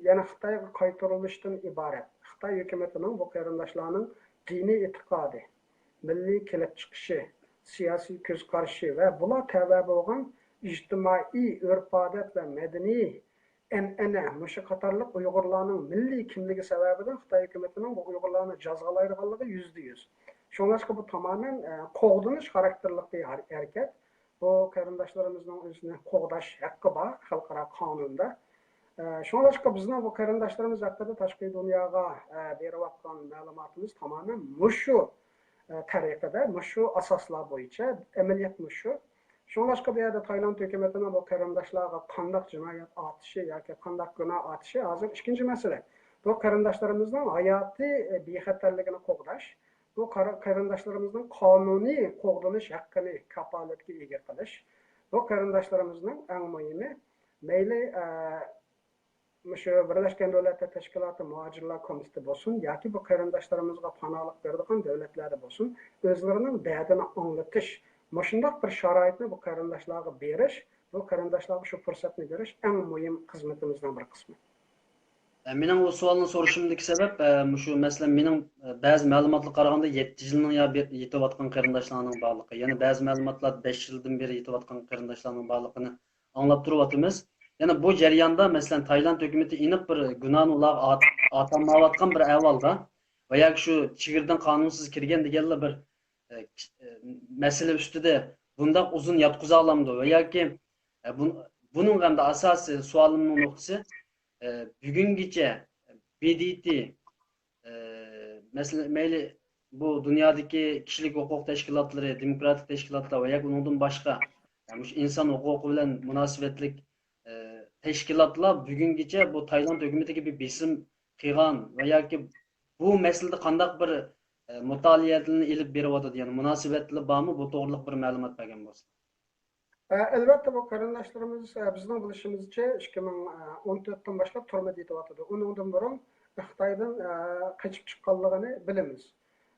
يەنە خىتايغا قايتۇرۇلۇشتىن ئىبارەت. خىتاي ھۆكۈمىتىنىڭ بۇ قېرىنداشلارنىڭ دىنىي ئېتىقادى، مىللىي كېلىپ چىقىشى، سىياسىي كۆز قارىشى ۋە بۇلار تەۋە بولغان ئىجتىمائىي ئۆرپ-ئادەت ۋە مەدەنىي ئەنئەنە، مۇشۇ قاتارلىق ئۇيغۇرلارنىڭ مىللىي كىملىكى سەۋەبىدىن خىتاي ھۆكۈمىتىنىڭ بۇ ئۇيغۇرلارنى جازالايدىغانلىقى يۈزدە يۈز. شۇڭلاشقا بۇ تامامەن، ئە، قوغدىنىش خاراكتېرلىق بىر ھەر-، ھەرىكەت. بۇ قېرىنداشلىرىمىزنىڭ ئۆزىنى قوغداش ھەققى بار خەلقئارا قانۇندا. ئە، شۇڭلاشقا بىزنىڭ بۇ قېرىنداشلىرىمىز ھەققىدە تاشقى دۇنياغا، ئە، بېرىۋاتقان مەلۇماتىمىز تامامەن مۇشۇ، ئە، تەرىقىدە، مۇشۇ ئاساسلار بويىچە، ئەمەلىيەت مۇشۇ. شۇڭلاشقا بۇ يەردە تايلاند ھۆكۈمىتىنىڭ بۇ قېرىنداشلارغا قانداق جىنايەت ئارتىشى ياكى قانداق گۇناھ ئارتىشى ھازىر ئىككىنچى مەسىلە. بۇ قېرىنداشلىرىمىزنىڭ ھاياتىي، ئە، بىخەتەرلىكىنى قوغداش، بۇ قارا-، قېرىنداشلىرىمىزنىڭ قانۇنىي قوغدىنىش ھەققىنى كاپالەتكە ئىگە قىلىش، بۇ قېرىنداشلىرىمىزنىڭ ئەڭ مۇھىمى. مەيلى، ئە، مۇشۇ بىرلەشكەن دۆلەتلەر تەشكىلاتى مۇھاجىرلار كومىتېتى بولسۇن ياكى بۇ قېرىنداشلىرىمىزغا پاناھلىق بېرىدىغان دۆلەتلەردە بولسۇن، ئۆزلىرىنىڭ دەردىنى ئاڭلىتىش، مۇشۇنداق بىر شارائىتنى بۇ قېرىنداشلارغا بېرىش، بۇ قېرىنداشلارغا شۇ پۇرسەتنى بېرىش ئەڭ مۇھىم خىزمىتىمىزنىڭ بىر قىسمى. ئە، مېنىڭ ئۇ سوئالنى سورىشىمدىكى سەۋەب، ئە، مۇشۇ مەسىلەن، مېنىڭ، ئە، بەزى مەلۇماتلارغا قارىغاندا يەتتە يىلنىڭ يا بە-، يېتىۋاتقان قېرىنداشلارنىڭ بارلىقى، يەنە بەزى مەلۇماتلار بەش يىلدىن بېرى يېتىۋاتقان قېرىنداشلارنىڭ بارلىقىنى ئاڭلاپ تۇرۇۋاتىمىز. يەنە بۇ جەرياندا، مەسىلەن، تايلاند ھۆكۈمىتى ئېنىق بىر گۇناھنى ئۇلارغا ئات-، ئاتالمايۋاتقان بىر ئەھۋالدا ۋە ياكى شۇ چېگرىدىن قانۇنسىز كىرگەن دېگەنلا بىر، ئە، كىش-، ئە، مەسىلە ئۈستىدە بۇنداق ئۇزۇن ياتقۇزالامدۇ ۋە ياكى، ئە، بۇن-، بۇنىڭ ھەمدە ئاساسىي سوئالىمنىڭ نۇقتىسى، ئە، بۈگۈنگىچە ب د ت، ئە، مەسىلەن، مەيلى بۇ دۇنيادىكى كىشىلىك ھوقۇق تەشكىلاتلىرى، دېموكراتىك تەشكىلاتلار ۋە ياكى ئۇنىڭدىن باشقا، ئە، مۇشۇ ئىنسان ھوقۇقى بىلەن مۇناسىۋەتلىك، ئە، تەشكىلاتلار بۈگۈنگىچە بۇ تايلاند ھۆكۈمىتىگە بىر بېسىم قىلغان ۋە ياكى بۇ مەسىلىدە قانداق بىر، ئە، مۇتالىئەلەرنى ئېلىپ بېرىۋاتىدۇ، يەنى مۇناسىۋەتلىرى بارمۇ؟ بۇ توغرىلىق بىر مەلۇمات بەرگەن بولسا. ئە، ئەلۋەتتە، بۇ قېرىنداشلىرىمىز، ئە، بىزنىڭ بىلىشىمىزچە، ئىككى مىڭ ئون تۆتتىن باشلاپ تۈرمىدە يېتىۋاتىدۇ. ئۇنىڭدىن بۇرۇن خىتايدىن، ئە، قېچىپ چىققانلىقىنى بىلىمىز.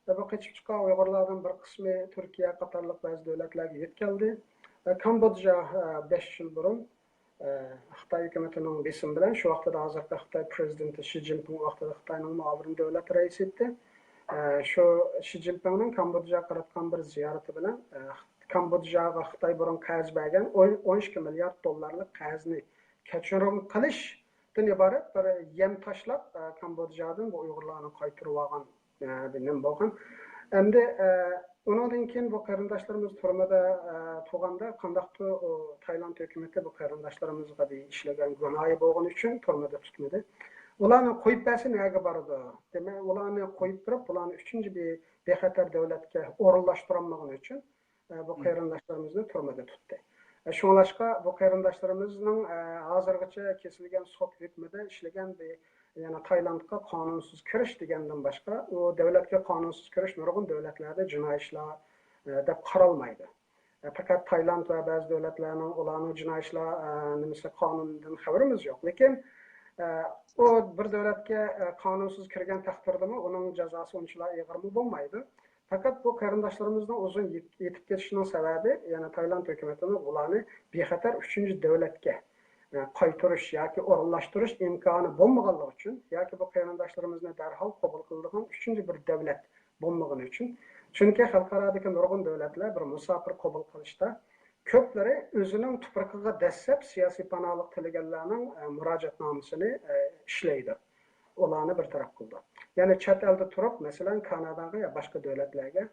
ۋە بۇ قېچىپ چىققان ئۇيغۇرلاردىن بىر قىسمى تۈركىيە قاتارلىق بەزى دۆلەتلەرگە يۆتكەلدى. ئە، كامبودژا، ئە، بەش يىل بۇرۇن، ئە، خىتاي ھۆكۈمىتىنىڭ بېسىمى بىلەن، شۇ ۋاقىتتا ھازىرقى خىتاي پرېزىدېنتى شى جىنپىڭ ۋاقتىدا خىتاينىڭ مۇئاۋىن دۆلەت رەئىسى ئىدى. ئە، شۇ شى جىنپىڭنىڭ كامبودژاغا قاراتقان بىر زىيارىتى بىلەن، ئە، كامبودژاغا خىتاي بۇرۇن قەرز بەرگەن ئون، ئون ئىككى مىليارد دوللارلىق قەرزنى كەچۈرۈم قىلىشتىن ئىبارەت بىر يەم تاشلاپ، ئە، كامبودژادىن بۇ ئۇيغۇرلارنى قايتۇرۇۋالغان، ئە، بىر نېمە بولغان. ئەمدى، ئە، ئۇنىڭدىن كېيىن بۇ قېرىنداشلىرىمىز تۈرمىدە، ئە، تۇرغاندا قانداقتۇر ئۇ تايلاند ھۆكۈمىتى بۇ قېرىنداشلىرىمىزغا بىر ئىشلىگەن گۇناھى بولغىنى ئۈچۈن تۈرمىدە تۇتمىدى. ئۇلارنى قويۇپ بەرسە نەگە بارىدۇ؟ دېمەك، ئۇلارنى قويۇپ بېرىپ، بۇلارنى ئۈچىنچى بىر بىخەتەر دۆلەتكە ئورۇنلاشتۇرالمىغىنى ئۈچۈن، ئە، بۇ قېرىنداشلىرىمىزنى تۈرمىدە تۇتتى. ئە، شۇڭلاشقا بۇ قېرىنداشلىرىمىزنىڭ، ئە، ھازىرغىچە كېسىلگەن سوت ھۆكمىدە ئىشلىگەن بىر، يەنە تايلاندقا قانۇنسىز كىرىش دېگەندىن باشقا، ئۇ دۆلەتكە قانۇنسىز كىرىش نۇرغۇن دۆلەتلەردە جىنايى ئىشلار، ئە، دەپ قارالمايدۇ. ئە، پەقەت تايلاند ۋە بەزى دۆلەتلەرنىڭ ئۇلارنىڭ جىنايى ئىشلار، ئە، نېمىسى، قانۇنىدىن خەۋىرىمىز يوق. لېكىن ئە، ئۇ بىر دۆلەتكە، ئە، قانۇنسىز كىرگەن تەقدىردىمۇ ئۇنىڭ جازاسى ئۇنچىلا ئېغىرمۇ بولمايدۇ. پەقەت بۇ قېرىنداشلىرىمىزنىڭ ئۇزۇن يېت-، يېتىپ كېتىشىنىڭ سەۋەبى، يەنى تايلاند ھۆكۈمىتىنىڭ بۇلارنى بىخەتەر ئۈچىنچى دۆلەتكە، ئە، قايتۇرۇش ياكى ئورۇنلاشتۇرۇش ئىمكانى بولمىغانلىقى ئۈچۈن ياكى بۇ قېرىنداشلىرىمىزنى دەرھال قوبۇل قىلىدىغان ئۈچىنچى بىر دۆلەت بولمىغىنى ئۈچۈن. چۈنكى خەلقئارادىكى نۇرغۇن دۆلەتلەر بىر مۇساپىر قوبۇل قىلىشتا كۆپلىرى ئۆزىنىڭ تۇپرىقىغا دەسسەپ سىياسىي پاناھلىق تىلىگەنلەرنىڭ، ئە، مۇراجىئەتنامىسىنى، ئە، ئىشلەيدۇ. ئۇلارنى بىر تەرەپ قىلىدۇ. يەنى چەت ئەلدە تۇرۇپ، مەسىلەن، كاناداغا يا باشقا دۆلەتلەرگە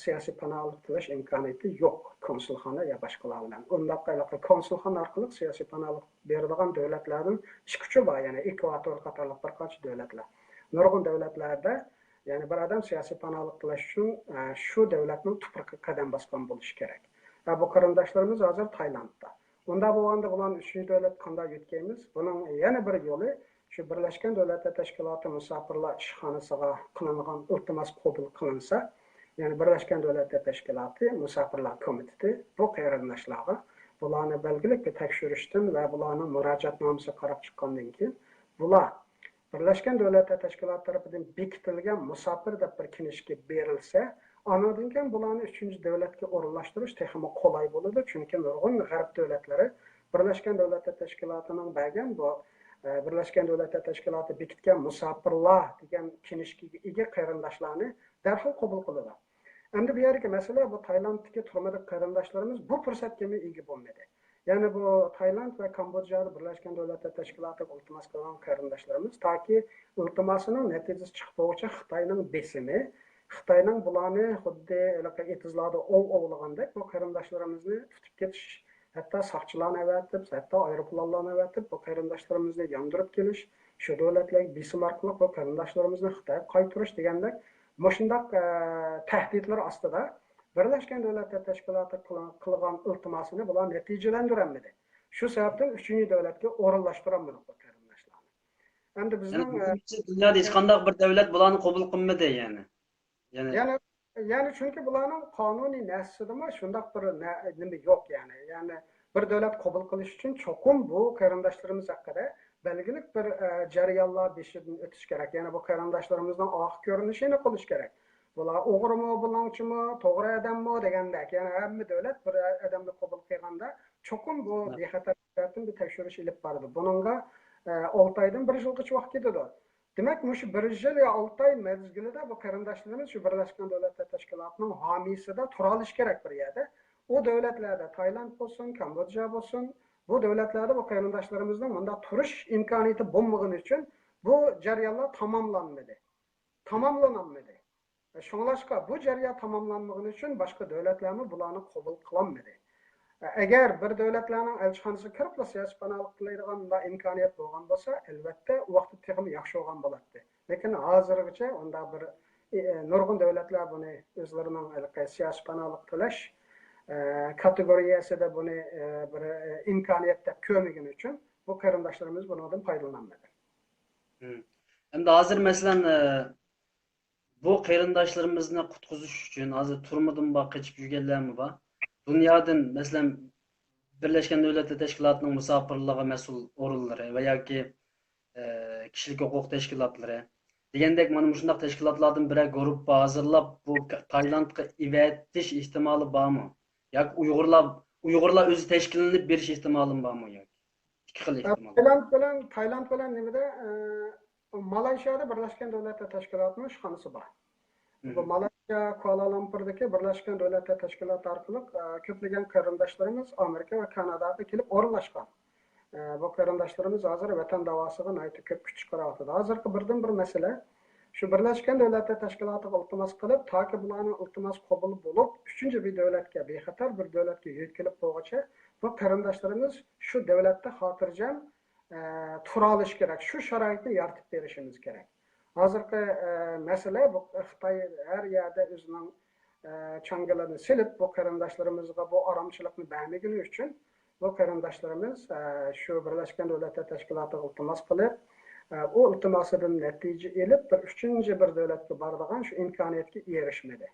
سىياسىي پاناھلىق تىلەش ئىمكانىيىتى يوق، كونسۇلخانا يا باشقىلار بىلەن. ئۇنداق ھېلىقى كونسۇلخانا ئارقىلىق سىياسىي پاناھلىق بېرىدىغان دۆلەتلەرنىڭ ئىككى ئۈچى بار، يەنى ئېكۋاتور قاتارلىق بىر قانچە دۆلەتلەر. نۇرغۇن دۆلەتلەردە، يەنى بىر ئادەم سىياسىي پاناھلىق تىلەش ئۈچۈن، ئە، شۇ دۆلەتنىڭ تۇپرىقىغا قەدەم باسقان بولۇشى كېرەك. ئە، بۇ قېرىنداشلىرىمىز ھازىر تايلاندتا. ئۇنداق بولغاندا بۇلارنى ئۈچىنچى دۆلەتكە قانداق يۆتكەيمىز؟ بۇنىڭ يەنە بىر يولى، شۇ بىرلەشكەن دۆلەتلەر تەشكىلاتى مۇساپىرلار ئىشخانىسىغا قىلىنغان ئىلتىماس قوبۇل قىلىنسا، يەنى بىرلەشكەن دۆلەتلەر تەشكىلاتى مۇساپىرلار كومىتېتى بۇ قېرىنداشلارغا بۇلارنى بەلگىلىك بىر تەكشۈرۈشتىن ۋە بۇلارنىڭ مۇراجىئەتنامىسىگە قاراپ چىققاندىن كېيىن، بۇلار بىرلەشكەن دۆلەتلەر تەشكىلاتى تەرىپىدىن بېكىتىلگەن مۇساپىر دەپ بىر كىنىشكا بېرىلسە، ئانىڭدىن كېيىن بۇلارنى ئۈچىنچى دۆلەتكە ئورۇنلاشتۇرۇش تېخىمۇ قولاي بولىدۇ. چۈنكى نۇرغۇن غەرب دۆلەتلىرى بىرلەشكەن دۆلەتلەر تەشكىلاتىنىڭ بەرگەن بۇ، ئە، بىرلەشكەن دۆلەتلەر تەشكىلاتى بېكىتكەن مۇساپىرلار دېگەن كىنىشكىگە ئىگە قېرىنداشلارنى دەرھال قوبۇل قىلىدۇ. ئەمدى بۇ يەردىكى مەسىلە، بۇ تايلاندتىكى تۈرمىدىكى قېرىنداشلىرىمىز بۇ پۇرسەتكىمۇ ئىگە بولمىدى. يەنى بۇ تايلاند ۋە كامبودژادا بىرلەشكەن دۆلەتلەر تەشكىلاتىغا ئىلتىماس قىلغان قېرىنداشلىرىمىز تاكى ئىلتىماسىنىڭ نەتىجىسى چىقىپ بولغۇچە خىتاينىڭ بېسىمى، خىتاينىڭ بۇلارنى خۇددى ھېلىقى ئېتىزلاردا ئوۋ ئوۋلىغاندەك بۇ قېرىنداشلىرىمىزنى تۇتۇپ كېتىش، ھەتتا ساقچىلارنى ئەۋەتىپ، ھەتتا ئايروپىلانلارنى ئەۋەتىپ، بۇ قېرىنداشلىرىمىزنى ياندۇرۇپ كېلىش، شۇ دۆلەتلەرگە بېسىم ئارقىلىق بۇ قېرىنداشلىرىمىزنى خىتايغا قايتۇرۇش دېگەندەك مۇشۇنداق، ئە، تەھدىتلەر ئاستىدا بىرلەشكەن دۆلەتلەر تەشكىلاتى قىل-، قىلغان ئىلتىماسىنى بۇلار نەتىجىلەندۈرەلمىدى. شۇ سەۋەبتىن ئۈچىنچى دۆلەتكە ئورۇنلاشتۇرالمىدۇق بۇ قېرىنداشلارنى. ئەمدى يەنى بىزنىڭ، ئە، بۈگۈنگىچە دۇنيادا ھېچقانداق بىر دۆلەت بۇلارنى قوبۇل قىلمىدى، يەنى. يەنى يەنى، يەنى چۈنكى بۇلارنىڭ قانۇنىي نەرسىدىمۇ شۇنداق بىر نە-، نېمە يوق، يەنى. يەنى بىر دۆلەت قوبۇل قىلىش ئۈچۈن چوقۇم بۇ قېرىنداشلىرىمىز ھەققىدە بەلگىلىك بىر، ئە، جەريانلار بېشىدىن ئۆتۈش كېرەك. يەنى بۇ قېرىنداشلىرىمىزنىڭ ئارقا كۆرۈنۈشىنى قىلىش كېرەك. بۇلار ئوغرىمۇ، بۇلاڭچىمۇ، توغرا ئادەممۇ دېگەندەك. يەنى ھەممە دۆلەت بىر ئادەمنى قوبۇل قىلغاندا چوقۇم بۇ بىخەتەر تەرەپتىن بىر تەكشۈرۈش ئېلىپ بارىدۇ. بۇنىڭغا، ئە، ئالتە ئايدىن بىر يىلغىچە ۋاقىت كېتىدۇ. دېمەك، مۇشۇ بىر يىل يا ئالتە ئاي مەزگىلىدە بۇ قېرىنداشلىرىمىز شۇ بىرلەشكەن دۆلەتلەر تەشكىلاتىنىڭ ھامىيسىدا تۇرالىشى كېرەك بىر يەردە. ئۇ دۆلەتلەردە، تايلاند بولسۇن، كامبودژا بولسۇن، بۇ دۆلەتلەردە بۇ قېرىنداشلىرىمىزنىڭ مۇنداق تۇرۇش ئىمكانىيىتى بولمىغىنى ئۈچۈن بۇ جەريانلار تاماملانمىدى. تاماملىنالمىدى. شۇڭلاشقا بۇ جەريان تاماملانمىغىنى ئۈچۈن باشقا دۆلەتلەرمۇ بۇلارنى قوبۇل قىلالمىدى. ئەگەر بىر دۆلەتلەرنىڭ ئەلچىخانىسىغا كىرىپلا سىياسىي پاناھلىق تىلەيدىغان مۇنداق ئىمكانىيەت بولغان بولسا، ئەلۋەتتە، ئۇ ۋاقىتتا تېخىمۇ ياخشى بولغان بولاتتى. لېكىن ھازىرغىچە ئۇنداق بىر، ئى، نۇرغۇن دۆلەتلەر بۇنى ئۆزلىرىنىڭ ھېلىقى سىياسىي پاناھلىق تىلەش، ئە، كاتېگورىيەسىدە بۇنى، ئە، بىر، ئە، ئىمكانىيەت دەپ كۆرمىگىنى ئۈچۈن بۇ قېرىنداشلىرىمىز بۇنىڭدىن پايدىلىنالمىدى. مم. ئەمدى ھازىر، مەسىلەن، ئە، بۇ قېرىنداشلىرىمىزنى قۇتقۇزۇش ئۈچۈن ھازىر تۈرمىدىمۇ بار، قېچىپ يۈرگەنلەرمۇ بار. دۇنيادىن، مەسىلەن، بىرلەشكەن دۆلەتلەر تەشكىلاتىنىڭ مۇساپىرلىرىغا مەسئۇل ئورۇنلىرى ۋە ياكى، ئە، كىشىلىك ھوقۇق تەشكىلاتلىرى دېگەندەك، مانا مۇشۇنداق تەشكىلاتلاردىن بىرەر گۇرۇپپا ھازىرلاپ، بۇ تايلاندقا ئېۋەتىش ئېھتىمالى بارمۇ؟ ياكى ئۇيغۇرلار، ئۇيغۇرلار ئۆزى تەشكىللىنىپ بېرىش ئېھتىمالىمۇ بارمۇ ياكى؟ ئىككى خىل ئېھتىمال. تايلاند بىلەن، تايلاند بىلەن نېمىدە، ئە، مالايشىيادا بىرلەشكەن دۆلەتلەر تەشكىلاتىنىڭ ئىشخانىسى بار. بۇ مم. مالايشىيا كۇئالا-لۇمپۇردىكى بىرلەشكەن دۆلەتلەر تەشكىلاتى ئارقىلىق، ئە، كۆپلىگەن قېرىنداشلىرىمىز ئامېرىكا ۋە كاناداغا كېلىپ ئورۇنلاشقان. ئە، بۇ قېرىنداشلىرىمىز ھازىر ۋەتەن داۋاسىغا ناھايىتى كۆپ كۈچ چىقىرىۋاتىدۇ. ھازىرقى بىردىنبىر مەسىلە، شۇ بىرلەشكەن دۆلەتلەر تەشكىلاتىغا ئىلتىماس قىلىپ، تاكى بۇلارنىڭ ئىلتىماسى قوبۇل بولۇپ، ئۈچىنچى بىر دۆلەتكە، بىخەتەر بىر دۆلەتكە يۆتكىلىپ بولغۇچە، بۇ قېرىنداشلىرىمىز شۇ دۆلەتتە خاتىرجەم، ئە، تۇرالىشى كېرەك. شۇ شارائىتنى يارىتىپ بېرىشىمىز كېرەك. ھازىرقى، ئە، مەسىلە بۇ، خىتاي ھەر يەردە ئۆزىنىڭ، ئە، چاڭگىلىنى سېلىپ، بۇ قېرىنداشلىرىمىزغا بۇ ئارامچىلىقنى بەرمىگىنى ئۈچۈن، بۇ قېرىنداشلىرىمىز، ئە، شۇ بىرلەشكەن دۆلەتلەر تەشكىلاتىغا ئىلتىماس قىلىپ، ئە، ئۇ ئىلتىماسىدىن نەتىجە ئېلىپ، بىر ئۈچىنچى بىر دۆلەتكە بارىدىغان شۇ ئىمكانىيەتكە ئېرىشمىدى.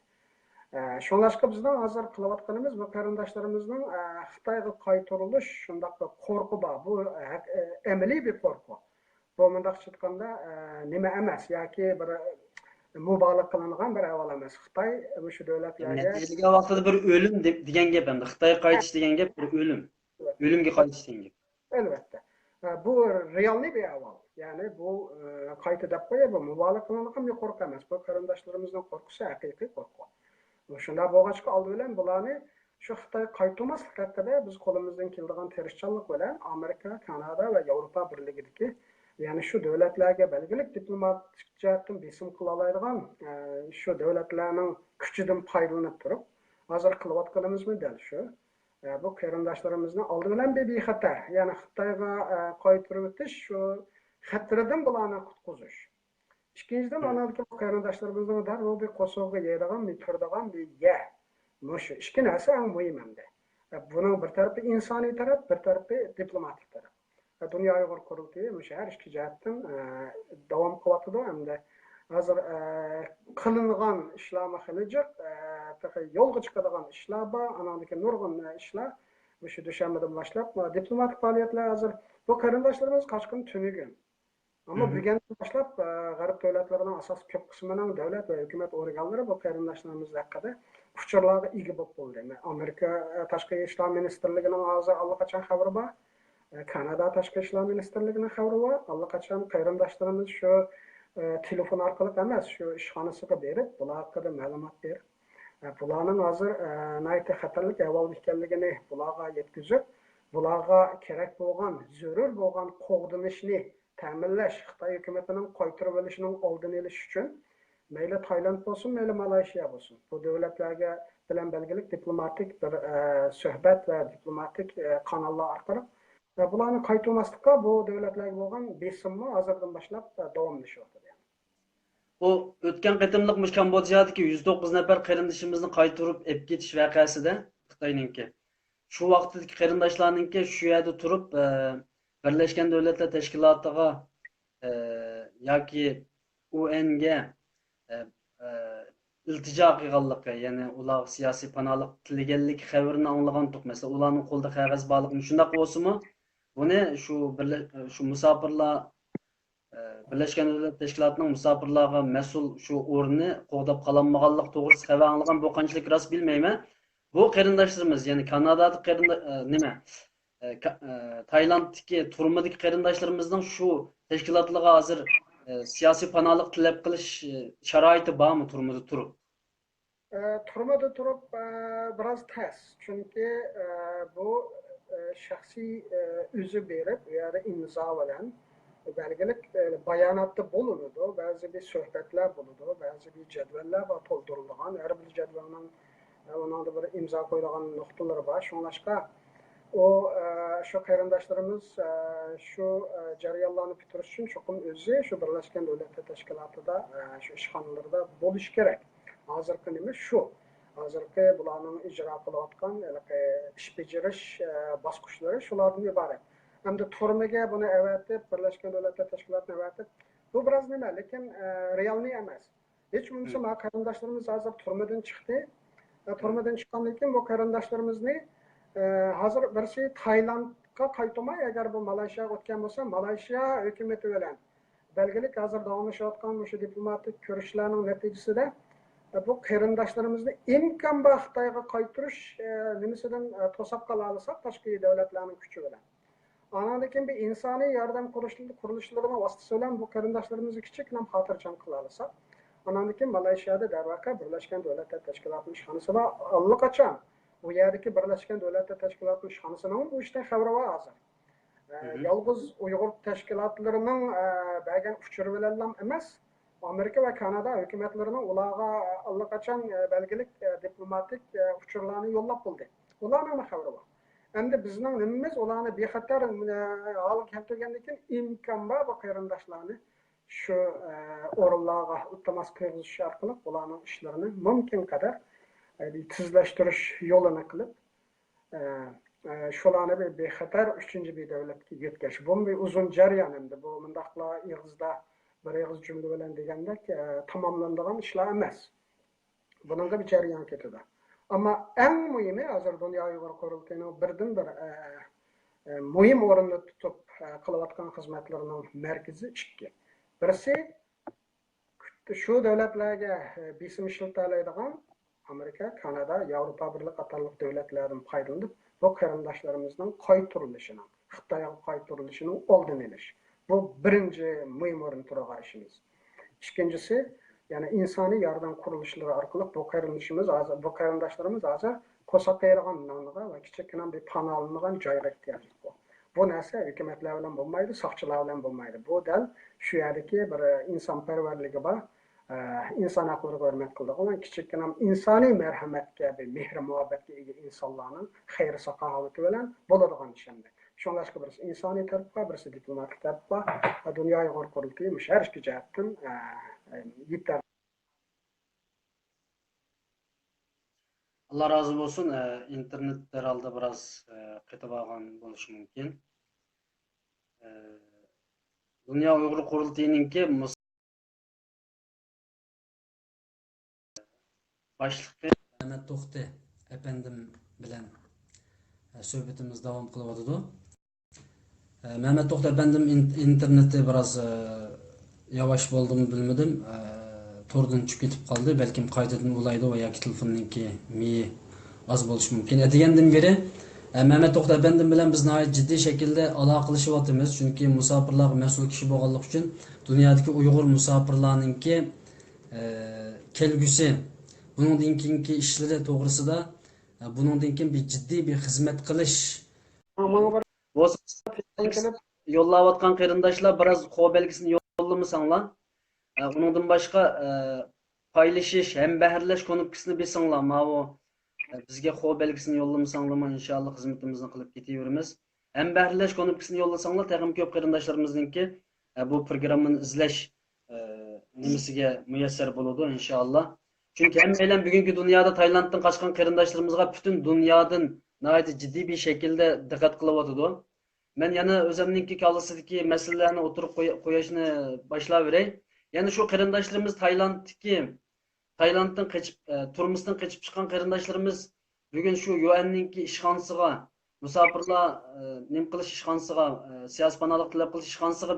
ئە، شۇڭلاشقا بىزنىڭ ھازىر قىلىۋاتقىنىمىز بۇ قېرىنداشلىرىمىزنىڭ، ئە، خىتايغا قايتۇرۇلۇش شۇنداق بىر قورقۇ بار. بۇ ھەق-، ئە، ئەمەلىي بىر قورقۇ. بۇ مۇنداقچە ئېيتقاندا، ئە، نېمە ئەمەس ياكى بىر مۇبالىغە قىلىنغان بىر ئەھۋال ئەمەس. خىتاي مۇشۇ دۆلەتلەرگە نەتىجىدە كېلىدىغان ۋاقتىدا بىر ئۆلۈم دەپ، دېگەن گەپ ئەمدى. خىتايغا قايتىش دېگەن گەپ بىر ئۆلۈم. ئۆلۈمگە قايتىش دېگەن گەپ. ئەلۋەتتە. ئە، بۇ رېئالنىي بىر ئەھۋال. يەنى بۇ، ئە، قايتا دەپ قوياي، بۇ مۇبالىغە قىلىنغان بىر قورقۇ ئەمەس. بۇ قېرىنداشلىرىمىزنىڭ قورقۇسى ھەقىقىي قورقۇ. شۇنداق بولغاچقا، ئالدى بىلەن بۇلارنى شۇ خىتاي قايتۇرماسلىق ھەققىدە بىز قولىمىزدىن كېلىدىغان تىرىشچانلىق بىلەن ئامېرىكا، كانادا ۋە ياۋروپا بىرلىكىدىكى، يەنى شۇ دۆلەتلەرگە بەلگىلىك دىپلوماتىك جەھەتتىن بېسىم قىلالايدىغان، ئە، شۇ دۆلەتلەرنىڭ كۈچىدىن پايدىلىنىپ تۇرۇپ، ھازىر قىلىۋاتقىنىمىزمۇ دەل شۇ. ئە، بۇ قېرىنداشلىرىمىزنى ئالدى بىلەن بىر بىخەتەر، يەنى خىتايغا، ئە، قايتۇرۇۋېتىش شۇ خەتىرىدىن بۇلارنى قۇتقۇزۇش. ئىككىنچىدىن، ئانىڭدىكى بۇ قېرىنداشلىرىمىزنىڭ دەررۇ بىر قورسىقىغا يەيدىغان، بىر تۇرىدىغان بىر يەر. مۇشۇ ئىككى نەرسە ئەڭ مۇھىم ئەمدى. ئە، بۇنىڭ بىر تەرىپى ئىنسانىي تەرەپ، بىر تەرىپى دىپلوماتىك تەرەپ. ئە، دۇنيا ئۇيغۇر قۇرۇلتىيى مۇشۇ ھەر ئىككى جەھەتتىن، ئە، داۋام قىلىۋاتىدۇ ئەمدى. ھازىر، ئە، قىلىنغان ئىشلارمۇ خېلى جىق، ئە، تېخى يولغا چىقىدىغان ئىشلار بار، ئانىڭدىكى نۇرغۇن، ئە، ئىشلار مۇشۇ دۈشەنبىدىن باشلاپ، ئە، دىپلوماتىك پائالىيەتلەر ھازىر. بۇ قېرىنداشلىرىمىز قاچقىنى تۈنۈگۈن. ئەمما بۈگۈندىن باشلاپ، ئە، غەرب دۆلەتلىرىنىڭ ئاساسلىق كۆپ قىسمىنىڭ دۆلەت ۋە ھۆكۈمەت ئورگانلىرى بۇ قېرىنداشلىرىمىز ھەققىدە ئۇچۇرلارغا ئىگە بولۇپ بولدى. ئامېرىكا، ئە، تاشقى ئىشلار مىنىستىرلىكىنىڭ ھازىر ئاللىقاچان خەۋىرى بار. ئە، كانادا تاشقى ئىشلار مىنىستىرلىكىنىڭ خەۋىرى بار. ئاللىقاچان قېرىنداشلىرىمىز شۇ، ئە، تېلېفون ئارقىلىق ئەمەس، شۇ ئىشخانىسىغا بېرىپ، بۇلار ھەققىدە مەلۇمات بېرىپ، ئە، بۇلارنىڭ ھازىر، ئە، ناھايىتى خەتەرلىك ئەھۋالدا ئىكەنلىكىنى، بۇلارغا يەتكۈزۈپ، بۇلارغا كېرەك بولغان، زۆرۈر بولغان قوغدىنىشنى تەمىنلەش، خىتاي ھۆكۈمىتىنىڭ قايتۇرۇۋېلىشىنىڭ ئالدىنى ئېلىش ئۈچۈن مەيلى تايلاند بولسۇن، مەيلى مالايشىيا بولسۇن، بۇ دۆلەتلەرگە بىلەن بەلگىلىك دىپلوماتىك بىر، ئە، سۆھبەت ۋە دىپلوماتىك، ئە، قاناللار ئارقىلىق، ئە، بۇلارنى قايتۇرماسلىققا، بۇ دۆلەتلەرگە بولغان بېسىممۇ ھازىردىن باشلاپ، ئە، داۋاملىشىۋاتىدۇ. بۇ ئۆتكەن قېتىملىق مۇشۇ كامبودژادىكى يۈز توققۇز نەپەر قېرىندىشىمىزنى قايتۇرۇپ ئېلىپ كېتىش ۋەقەسىدە خىتاينىڭكى، شۇ ۋاقىتتىكى قېرىنداشلارنىڭكى شۇ يەردە تۇرۇپ، ئە، بىرلەشكەن دۆلەتلەر تەشكىلاتىغا، ئە، ياكى ئۇ ئېنگە، ئە، ئە، ئىلتىجا قىلغانلىقى، يەنى ئۇلارغا سىياسىي پاناھلىق تىلىگەنلىك خەۋىرىنى ئاڭلىغانتۇق. مەسىلەن، ئۇلارنىڭ قولىدا قەغەز بارلىقىنى، شۇنداق بولسىمۇ، بۇنى شۇ بىرلە-، شۇ مۇساپىرلار، ئە، بىرلەشكەن دۆلەتلەر تەشكىلاتىنىڭ مۇساپىرلارغا مەسئۇل شۇ ئورنىنى قوغداپ قالالمىغانلىقى توغرىسىدا خەۋەر ئاڭلىغان، بۇ قانچىلىك راست بىلمەيمەن. بۇ قېرىنداشلىرىمىز، يەنى كانادادىكى قېرىندا-، ئە، نېمە، ئە، كا-، ئە، تايلاندتىكى تۈرمىدىكى قېرىنداشلىرىمىزنىڭ شۇ تەشكىلاتلارغا ھازىر، ئە، سىياسىي پاناھلىق تەلەپ قىلىش، ئە، شارائىتى بارمۇ تۈرمىدە تۇرۇپ؟ ئە، تۈرمىدە تۇرۇپ، ئە، بىراز تەس. چۈنكى، ئە، بۇ، ئە، شەخسىي، ئە، ئۆزى بېرىپ، ئۇ يەردە ئىمزا بىلەن بەلگىلىك، ئە، باياناتتا بولۇنىدۇ. بەزى بىر سۆھبەتلەر بولىدۇ، بەزى بىر جەدۋەللەر بار تولدۇرۇلىدىغان. ھەر بىر جەدۋەلنىڭ، ئە، ئۇنىڭدا بىر ئىمزا قويىدىغان نۇقتىلىرى بار. شۇڭلاشقا ئۇ، ئە، شۇ قېرىنداشلىرىمىز، ئە، شۇ، ئە، جەريانلارنى پۈتتۈرۈش ئۈچۈن چوقۇم ئۆزى شۇ بىرلەشكەن دۆلەتلەر تەشكىلاتىدا، ئە، شۇ ئىشخانىلىرىدا بولۇشى كېرەك. ھازىرقى نېمە شۇ. ھازىرقى بۇلارنىڭ ئىجرا قىلىۋاتقان ھېلىقى ئىش بېجىرىش، ئە، باسقۇچلىرى شۇلاردىن ئىبارەت. ئەمدى تۈرمىگە بۇنى ئەۋەتىپ، بىرلەشكەن دۆلەتلەر تەشكىلاتىنى ئەۋەتىپ، بۇ بىراز نېمە، لېكىن، ئە، رېئالنىي ئەمەس. ھېچ بولمىسا، مانا قېرىنداشلىرىمىز ھازىر تۈرمىدىن چىقتى. ئە، تۈرمىدىن چىققاندىن كېيىن بۇ قېرىنداشلىرىمىزنى، ئە، ھازىر بىرسى تايلاندقا قايتۇرماي، ئەگەر بۇ مالايشىياغا ئۆتكەن بولسا، مالايشىيا ھۆكۈمىتى بىلەن بەلگىلىك ھازىر داۋاملىشىۋاتقان مۇشۇ دىپلوماتىك كۆرۈشلەرنىڭ نەتىجىسىدە، ئە، بۇ قېرىنداشلىرىمىزنى ئىمكان بار خىتايغا قايتۇرۇش، ئە، نېمىسىدىن، ئە، توساپ قالالىساق تاشقى دۆلەتلەرنىڭ كۈچى بىلەن. ئانىڭدىن كېيىن بىر ئىنسانىي ياردەم قۇرۇش-، قۇرۇلۇشلىرىنىڭ ۋاسىتىسى بىلەن بۇ قېرىنداشلىرىمىزنى كىچىككىنە خاتىرجەم قىلالىساق، ئاناندىن كېيىن مالايشىيادا دەرۋەقە بىرلەشكەن دۆلەتلەر تەشكىلاتىنىڭ ئىشخانىسى بار. ئاللىقاچان بۇ يەردىكى بىرلەشكەن دۆلەتلەر تەشكىلاتىنىڭ ئىشخانىسىنىڭ بۇ ئىشتىن خەۋىرى بار ھازىر. ئە، يالغۇز ئۇيغۇر تەشكىلاتلىرىنىڭ، ئە، بەرگەن ئۇچۇرى بىلەنلا ئەمەس، ئامېرىكا ۋە كانادا ھۆكۈمەتلىرىنىڭ ئۇلارغا ئاللىقاچان، ئە، بەلگىلىك، ئە، دىپلوماتىك، ئە، ئۇچۇرلارنى يوللاپ بولدى. ئۇلارنىڭمۇ خەۋىرى بار. ئەمدى بىزنىڭ نېمىمىز ئۇلارنى بىخەتەر، ئە، ھالغا كەلتۈرگەندىن كېيىن ئىمكان بار بۇ قېرىنداشلارنى شۇ، ئە، ئورۇنلارغا ئىلتىماس كىرگۈزۈش ئارقىلىق ئۇلارنىڭ ئىشلىرىنى مۇمكىن قەدەر، ئە، بىر تېزلەشتۈرۈش يولىنى قىلىپ، ئە، ئە، شۇلارنى بىر بىخەتەر ئۈچىنچى بىر دۆلەتكە يۆتكەش. بۇمۇ بىر ئۇزۇن جەريان ئەمدى. بۇ مۇنداقلا ئېغىزدا بىر ئېغىز جۈملە بىلەن دېگەندەك، ئە، تاماملىنىدىغان ئىشلار ئەمەس. بۇنىڭغا بىر جەريان كېتىدۇ. ئەمما ئەڭ مۇھىمى ھازىر دۇنيا ئۇيغۇر قۇرۇلتىيىنىڭ بىردىنبىر، ئە، ئە، مۇھىم ئورۇندا تۇتۇپ، ئە، قىلىۋاتقان خىزمەتلىرىنىڭ مەركىزى ئىككى. بىرسى، شۇ دۆلەتلەرگە، ئە، بېسىم ئىشلىتەلەيدىغان ئامېرىكا، كانادا، ياۋروپا بىرلىكى قاتارلىق دۆلەتلەردىن پايدىلىنىپ، بۇ قېرىنداشلىرىمىزنىڭ قايتۇرۇلۇشىنىڭ، خىتايغا قايتۇرۇلۇشىنىڭ ئالدىنى ئېلىش. بۇ بىرىنچى مۇھىم ئورۇندا تۇرىدىغان ئىشىمىز. ئىككىنچىسى، يەنى ئىنسانىي ياردەم قۇرۇلۇشلىرى ئارقىلىق بۇ قېرىندىشىمىز ھازىر، بۇ قېرىنداشلىرىمىز ھازىر قورساق يەيدىغان نانغا ۋە كىچىككىنە بىر پاناھلىنىدىغان جايغا ئېھتىياجلىق بۇ. بۇ نەرسە ھۆكۈمەتلەر بىلەن بولمايدۇ، ساقچىلار بىلەن بولمايدۇ. بۇ دەل شۇ يەردىكى بىر ئىنسانپەرۋەرلىكى بار، ئە، ئىنسان ھەقلىرىغا ھۆرمەت قىلىدىغان، كىچىككىنە ئىنسانىي مەرھەمەتكە، بىر مېھرى مۇھەببەتكە ئىگە ئىنسانلارنىڭ خەير ساخاۋىتى بىلەن بولىدىغان ئىش ئەمدى. شۇڭلاشقا بىرسى ئىنسانىي تەرىپى بار، بىرسى دىپلوماتىك تەرىپى بار. دۇنيا ئۇيغۇر قۇرۇلتىيى مۇشۇ ھەر ئىككى جەھەتتىن، ئە، يېتەرلىك. ئاللا رازى بولسۇن. ئە، ئىنتېرنېت دەرھالدا بىراز، ئە، قېتىپ ئالغان بولۇشى مۇمكىن. ئە، دۇنيا ئۇيغۇر قۇرۇلتىيىنىڭكى مۇس-، باشلىقى مەمەت توختى ئەپەندىم بىلەن، ئە، سۆھبىتىمىز داۋام قىلىۋاتىدۇ. ئە، مەمەت توختى ئەپەندىم، ئىن-، ئىنتېرنېتى بىراز، ئە، ياۋاش بولدىمۇ بىلمىدىم. ئە، توردىن چۈشۈپ كېتىپ قالدى. بەلكىم قايتىدىن ئۇلايدۇ ۋە ياكى تېلېفوننىڭكى مېيى ئاز بولۇشى مۇمكىن. ئەتىگەندىن بېرى، ئە، مەمەت توختى ئەپەندىم بىلەن بىز ناھايىتى جىددىي شەكىلدە ئالاقىلىشىۋاتىمىز. چۈنكى مۇساپىرلارغا مەسئۇل كىشى بولغانلىقى ئۈچۈن دۇنيادىكى ئۇيغۇر مۇساپىرلارنىڭكى، ئە، كەلگۈسى، بۇنىڭدىن كېيىنكى ئىشلىرى توغرىسىدا، ئە، بۇنىڭدىن كېيىن بىر جىددىي بىر خىزمەت قىلىش، ماڭا بىر بولسا كېلىپ يوللاۋاتقان قېرىنداشلار بىراز قول بەلگىسىنى يوللىمىساڭلار. ئە، ئۇنىڭدىن باشقا، ئە، پايلىشىش، ھەمبەھىرلەش كۇنۇپكىسىنى بېسىڭلار. ماۋۇ، ئە، بىزگە قول بەلگىسىنى يوللىمىساڭلارمۇ، ئىنشائاللا، خىزمىتىمىزنى قىلىپ كېتىۋېرىمىز. ھەمبەھىرلەش كۇنۇپكىسىنى يوللىساڭلار، تېخىمۇ كۆپ قېرىنداشلىرىمىزنىڭكى، ئە، بۇ پروگراممىنى ئىزلەش، ئە، نېمىسىگە مۇيەسسەر بولىدۇ، ئىنشائاللا. چۈنكى ھەممەيلەن بۈگۈنكى دۇنيادا تايلاندتىن قاچقان قېرىنداشلىرىمىزغا پۈتۈن دۇنيادىن ناھايىتى جىددىي بىر شەكىلدە دىققەت قىلىۋاتىدۇ. مەن يەنە ئۆزۈمنىڭكى كاللىسىدىكى مەسىلىلەرنى ئوتتۇرىغا قوي-، قويۇشنى باشلاۋېرەي. يەنە شۇ قېرىنداشلىرىمىز تايلاندتىكى، تايلاندتىن قېچىپ، ئە، تۈرمىسىدىن قېچىپ چىققان قېرىنداشلىرىمىز بۈگۈن شۇ يۇ ئېننىڭكى ئىشخانىسىغا، مۇساپىرلار، ئە، نېمە قىلىش ئىشخانىسىغا، ئە، سىياسىي پاناھلىق تەلەپ قىلىش ئىشخانىسىغا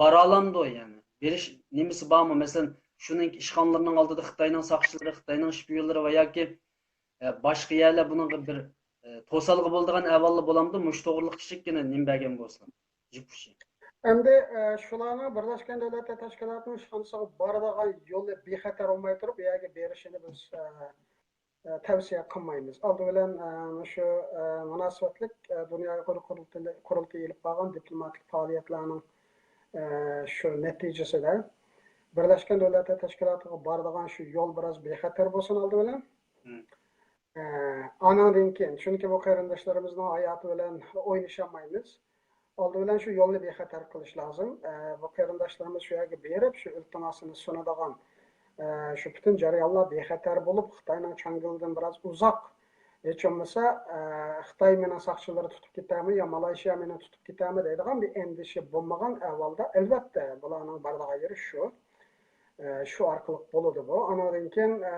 بارالامدۇ يەنى؟ بېرىش نېمىسى بارمۇ؟ مەسىلەن، شۇنىڭ ئىشخانىلىرىنىڭ ئالدىدا خىتاينىڭ ساقچىلىرى، خىتاينىڭ شپىيونلىرى ۋە ياكى، ئە، باشقا يەرلەر بۇنىڭغا بىر، ئە، توسالغۇ بولىدىغان ئەھۋاللار بولامدۇ؟ مۇشۇ توغرىلىق كىچىككىنە نېمە بەرگەن بولسىلا، جىق ئۇچى. ئەمدى، ئە، شۇلارنىڭ بىرلەشكەن دۆلەتلەر تەشكىلاتىنىڭ ئىشخانىسىغا بارىدىغان يولى بىخەتەر بولماي تۇرۇپ، ئۇ يەرگە بېرىشىنى بىز، ئە، ئە، تەۋسىيە قىلمايمىز. ئالدى بىلەن، ئە، مۇشۇ، ئە، مۇناسىۋەتلىك، ئە، دۇنيا ئۇيغۇر قۇرۇلتىيى، قۇرۇلتىيى ئېلىپ بارغان دىپلوماتىك پائالىيەتلەرنىڭ، ئە، شۇ نەتىجىسىدە بىرلەشكەن دۆلەتلەر تەشكىلاتىغا بارىدىغان شۇ يول بىراز بىخەتەر بولسۇن ئالدى بىلەن. مم. ئە، ئانىڭدىن كېيىن، چۈنكى بۇ قېرىنداشلىرىمىزنىڭ ھاياتى بىلەن ئوينىشالمايمىز. ئالدى بىلەن شۇ يولنى بىخەتەر قىلىش لازىم. ئە، بۇ قېرىنداشلىرىمىز شۇ يەرگە بېرىپ، شۇ ئىلتىماسىنى سۇنىدىغان، ئە، شۇ پۈتۈن جەريانلار بىخەتەر بولۇپ، خىتاينىڭ چاڭگىلىدىن بىراز ئۇزاق، ھېچ بولمىسا، ئە، خىتاي مېنىڭ ساقچىلىرى تۇتۇپ كېتەرمۇ يا مالايشىيا مېنى تۇتۇپ كېتەرمۇ دەيدىغان بىر ئەندىشە بولمىغان ئەھۋالدا، ئەلۋەتتە، بۇلارنىڭ بارىدىغان يېرى شۇ. ئە، شۇ ئارقىلىق بولىدۇ بۇ. ئانىڭدىن كېيىن، ئە،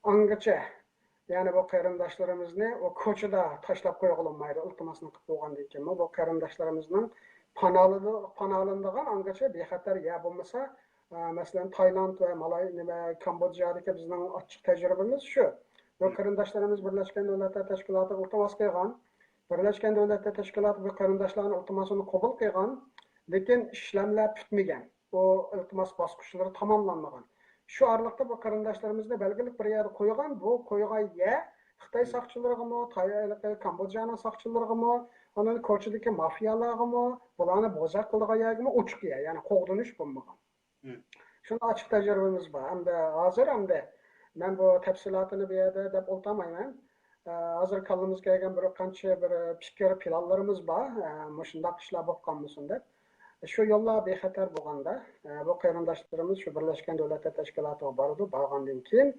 ئاڭغىچە، يەنى بۇ قېرىنداشلىرىمىزنى ئۇ كوچىدا تاشلاپ قويغىلى بولمايدۇ، ئىلتىماسنى قىلىپ بولغاندىن كېيىنمۇ. بۇ قېرىنداشلىرىمىزنىڭ پاناھلىنىدىغان ئاڭغىچە بىخەتەر يەر بولمىسا، ئە، مەسىلەن، تايلاند ۋە مالاي-، نېمە، كامبودژادىكى بىزنىڭ ئاچچىق تەجرىبىمىز شۇ. بۇ قېرىنداشلىرىمىز بىرلەشكەن دۆلەتلەر تەشكىلاتىغا ئىلتىماس قىلغان. بىرلەشكەن دۆلەتلەر تەشكىلاتى بۇ قېرىنداشلارنىڭ ئىلتىماسىنى قوبۇل قىلغان، لېكىن ئىشلەملەر پۈتمىگەن. ئۇ ئىلتىماس باسقۇچلىرى تاماملانمىغان. شۇ ئارىلىقتا بۇ قېرىنداشلىرىمىزنى بەلگىلىك بىر يەردە قويغان. بۇ قويغان يەر خىتاي ساقچىلىرىغىمۇ، تاي-، ھېلىقى كامبودژانىڭ ساقچىلىرىغىمۇ، ئاندىن كوچىدىكى مافىيالارغىمۇ، بۇلارنى بوزەك قىلىدىغان يەرگىمۇ ئوچۇق يەر، يەنى قوغدىنىش بولمىغان. مم. شۇنداق ئاچچىق تەجرىبىمىز بار. ئەمدى ھازىر ئەمدى مەن بۇ تەپسىلاتىنى بۇ يەردە دەپ ئولتۇرمايمەن. ئە، ھازىر كاللىمىزغا كەلگەن بىر قانچە بىر پىكىر، پىلانلىرىمىز بار. ئە، مۇشۇنداق ئىشلار بولۇپ قالمىسۇن دەپ. شۇ يوللار بىخەتەر بولغاندا، ئە، بۇ قېرىنداشلىرىمىز شۇ بىرلەشكەن دۆلەتلەر تەشكىلاتىغا بارىدۇ. بارغاندىن كېيىن،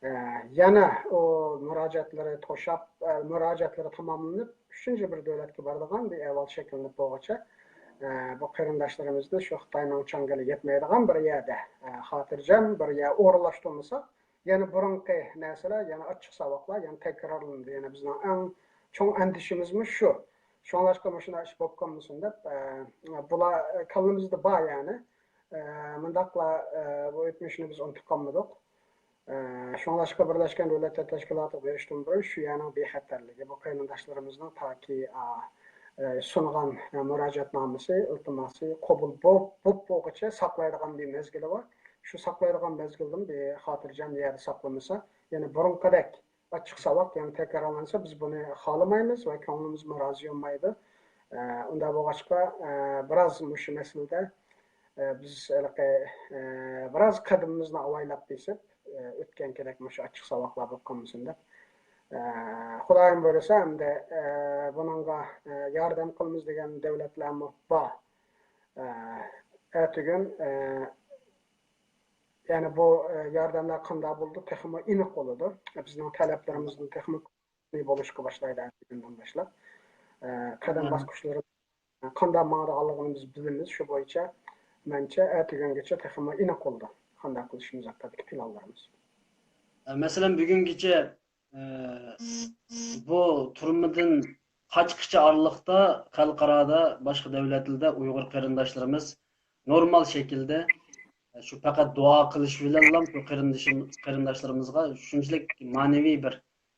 ئە، يەنە ئۇ مۇراجىئەتلىرى توشاپ، ئە، مۇراجىئەتلىرى تاماملىنىپ، ئۈچىنچى بىر دۆلەتكە بارىدىغان بىر ئەھۋال شەكىللىنىپ بولغۇچە، ئە، بۇ قېرىنداشلىرىمىزنى شۇ خىتاينىڭ چاڭگىلى يەتمەيدىغان بىر يەردە، ئە، خاتىرجەم بىر يەر ئورۇنلاشتۇرمىساق، يەنە بۇرۇنقى نەرسىلەر، يەنە ئاچچىق ساۋاقلار يەنە تەكرارلىنىدۇ. يەنە بىزنىڭ ئەڭ چوڭ ئەندىشىمىزمۇ شۇ. شۇڭلاشقا مۇشۇنداق ئىش بولۇپ قالمىسۇن دەپ، ئە، بۇلار كاللىمىزدا بار، يەنى. ئە، مۇنداقلا، ئە، بۇ ئۆتمۈشنى بىز ئۇنتۇپ قالمىدۇق. ئە، شۇڭلاشقا بىرلەشكەن دۆلەتلەر تەشكىلاتىغا بېرىشتىن بۇرۇن شۇ يەرنىڭ بىخەتەرلىكى، بۇ قېرىنداشلىرىمىزنىڭ تاكى، ئا، ئە، سۇنغان، ئە، مۇراجىئەتنامىسى، ئىلتىماسى قوبۇل بوپ، بوپ بولغۇچە ساقلايدىغان بىر مەزگىلى بار. شۇ ساقلايدىغان مەزگىلدىن بىر خاتىرجەم يەردە ساقلىمىسا، يەنە بۇرۇنقىدەك ئاچچىق ساۋاق يەنە تەكرارلانسا، بىز بۇنى خالىمايمىز ۋە كۆڭلىمىزمۇ رازى بولمايدۇ. ئە، ئۇنداق بولغاچقا، ئە، بىراز مۇشۇ مەسىلىدە، ئە، بىز ھېلىقى، ئە، بىراز قەدىمىمىزنى ئاۋايلاپ بېسىپ، ئە، ئۆتكەنكىدەك مۇشۇ ئاچچىق ساۋاقلار بولۇپ قالمىسۇن دەپ، ئە، خۇدايىم بۇيرۇسا، ئەمدى، ئە، بۇنىڭغا، ئە، ياردەم قىلىمىز دېگەن دۆلەتلەرمۇ بار. ئە، ئەتىگۈن، ئە، يەنى بۇ، ئە، ياردەملەر قانداق بولىدۇ، تېخىمۇ ئېنىق بولىدۇ. بىزنىڭ تەلەپلىرىمىزنىڭ تېخىمۇ بولۇشقا باشلايدۇ ئەتىگۈندىن باشلاپ. ئە، قەدەم باسقۇچلىرى قانداق ماڭىدىغانلىقىنى بىز بىلىمىز. شۇ بويىچە، مەنچە، ئەتىگۈنگىچە تېخىمۇ ئېنىق بولىدۇ قانداق قىلىشىمىز ھەققىدىكى پىلانلىرىمىز. ئە، مەسىلەن، بۈگۈنگىچە، ئە، بۇ تۈرمىدىن قاچقىچە ئارىلىقتا خەلقئارادا، باشقا دۆلەتلەردە ئۇيغۇر قېرىنداشلىرىمىز نورمال شەكىلدە، ئە، شۇ پەقەت دۇئا قىلىش بىلەنلا شۇ قېرىندىشىم-، قېرىنداشلىرىمىزغا شۇنچىلىك مەنىۋى بىر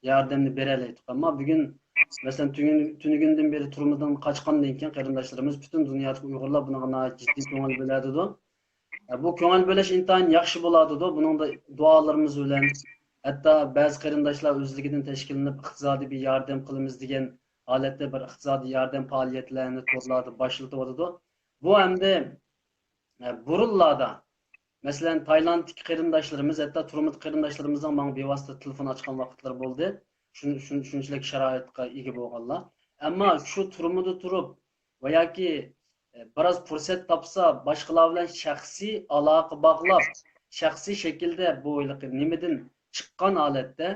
ياردەمنى بېرەلەيتتۇق. ئەمما بۈگۈن، مەسىلەن، تۈنۈگۈن-، تۈنۈگۈندىن بېرى تۈرمىدىن قاچقاندىن كېيىن قېرىنداشلىرىمىز، پۈتۈن دۇنيادىكى ئۇيغۇرلار بۇنىڭغا ناھايىتى جىددىي كۆڭۈل بۆلەدىدۇ. بۇ كۆڭۈل بۆلۈش ئىنتايىن ياخشى بولادىدۇ. بۇنىڭدا دۇئالىرىمىز بىلەن، ھەتتا بەزى قېرىنداشلار ئۆزلۈكىدىن تەشكىللىنىپ، ئىقتىسادىي بىر ياردەم قىلىمىز دېگەن ھالەتتە بىر ئىقتىسادىي ياردەم پائالىيەتلەرنى تورلاردا باشلىتىۋاتىدۇ. بۇ ئەمدى، ئە، بۇرۇنلاردا، مەسىلەن، تايلاندتىكى قېرىنداشلىرىمىز، ھەتتا تۈرمىدىكى قېرىنداشلىرىمىزنىڭ ماڭا بىۋاسىتە تېلېفون ئاچقان ۋاقىتلىرى بولدى. شۇن-، شۇن-، شۇنچىلىك شارائىتقا ئىگە بولغانلار. ئەمما شۇ تۈرمىدە تۇرۇپ، ۋە ياكى، ئە، بىراز پۇرسەت تاپسا، باشقىلار بىلەن شەخسىي ئالاقە باغلاپ، شەخسىي شەكىلدە بۇ ھېلىقى نېمىدىن چىققان ھالەتتە،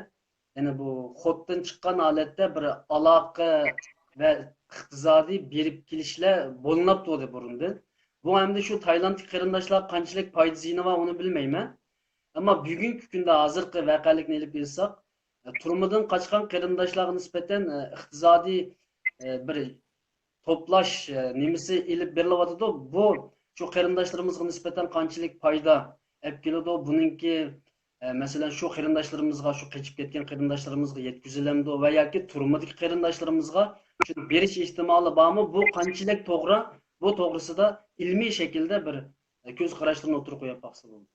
يەنى بۇ خوتتىن چىققان ھالەتتە بىر ئالاقە ۋە ئىقتىسادىي بېرىپ كېلىشلەر بولۇنۇپ تۇردى بۇرۇندىن. بۇ ئەمدى شۇ تايلاندتىكى قېرىنداشلارغا قانچىلىك پايدا زىيىنى بار، ئۇنى بىلمەيمەن. ئەمما بۈگۈنكى كۈندە ھازىرقى ۋەقەلىكنى ئېلىپ ئېيتساق، تۈرمىدىن قاچقان قېرىنداشلارغا نىسبەتەن، ئىقتىسادىي، بىر توپلاش، نېمىسى ئېلىپ بېرىلىۋاتىدۇ. بۇ شۇ قېرىنداشلىرىمىزغا نىسبەتەن قانچىلىك پايدا ئەپ كېلىدۇ؟ بۇنىڭكى، مەسىلەن، شۇ قېرىنداشلىرىمىزغا، شۇ قېچىپ كەتكەن قېرىنداشلىرىمىزغا يەتكۈزۈلەمدۇ ۋە ياكى تۈرمىدىكى قېرىنداشلىرىمىزغا شۇنى بېرىش ئېھتىمالى بارمۇ؟ بۇ قانچىلىك توغرا؟ بۇ توغرىسىدا ئىلمىي شەكىلدە بىر كۆز قاراشلىرىنى ئوتتۇرىغا قويۇپ باقسا بولىدۇ.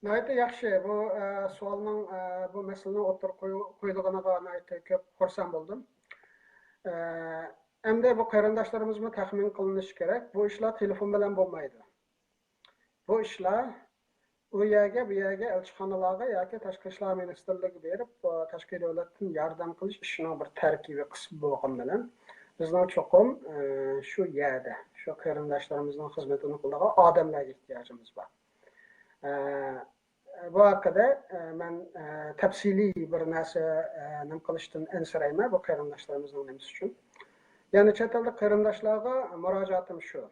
ناھايىتى ياخشى. بۇ، ئە، سوئالنىڭ، ئە، بۇ مەسىلىنىڭ ئوتتۇرىغا قوي-، قويۇلغىنىغا ناھايىتى كۆپ خۇرسەن بولدۇم. ئە، ئەمدى بۇ قېرىنداشلىرىمىزمۇ تەخمىن قىلىنىشى كېرەك. بۇ ئىشلار تېلېفون بىلەن بولمايدۇ. بۇ ئىشلار ئۇ يەرگە، بۇ يەرگە، ئەلچىخانىلارغا ياكى تاشقى ئىشلار مىنىستىرلىقىغا بېرىپ، ئە، تاشقى دۆلەتتىن ياردەم قىلىش ئىشىنىڭ بىر تەركىبىي قىسمى بولغان بىلەن، بىزنىڭ چوقۇم، ئە، شۇ يەردە، شۇ قېرىنداشلىرىمىزنىڭ خىزمىتىنى قىلىدىغان ئادەملەرگە ئېھتىياجىمىز بار. ئە، بۇ ھەققىدە، ئە، مەن، ئە، تەپسىلىي بىر نەرسە، ئە، نېمە قىلىشتىن ئەنسىرەيمەن، بۇ قېرىنداشلىرىمىزنىڭ نېمىسى ئۈچۈن. يەنى چەت ئەلدە قېرىنداشلارغا مۇراجىئەتىم شۇ.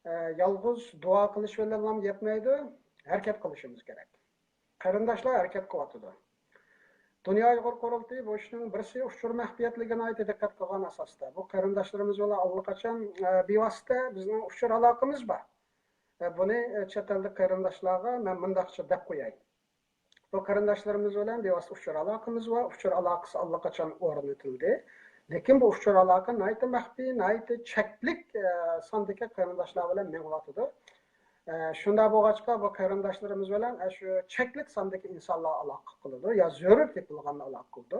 ئە، يالغۇز دۇئا قىلىش بىلەنلا يەتمەيدۇ، ھەرىكەت قىلىشىمىز كېرەك. قېرىنداشلار ھەرىكەت قىلىۋاتىدۇ. دۇنيا ئۇيغۇر قۇرۇلتىيى بۇ ئىشنىڭ بىرسى ئۇچۇر مەخپىيەتلىكىگە ناھايىتى دىققەت قىلغان ئاساستا. بۇ قېرىنداشلىرىمىز بىلەن ئاللىقاچان، ئە، بىۋاسىتە بىزنىڭ ئۇچۇر ئالاقىمىز بار. ئە، بۇنى، ئە، چەت ئەللىك قېرىنداشلارغا مەن مۇنداقچە دەپ قوياي. بۇ قېرىنداشلىرىمىز بىلەن بىۋاسىتە ئۇچۇر ئالاقىمىز بار. ئۇچۇر ئالاقىسى ئاللىقاچان ئورنىتىلدى. لېكىن بۇ ئۇچۇر ئالاقە ناھايىتى مەخپىي، ناھايىتى چەكلىك، ئە، ساندىكى قېرىنداشلار بىلەن مېڭىۋاتىدۇ. ئە، شۇنداق بولغاچقا، بۇ قېرىنداشلىرىمىز بىلەن، ئە، شۇ چەكلىك ساندىكى ئىنسانلار ئالاقە قىلىدۇ يا زۆرۈر تېپىلغاندا ئالاقە قىلىدۇ.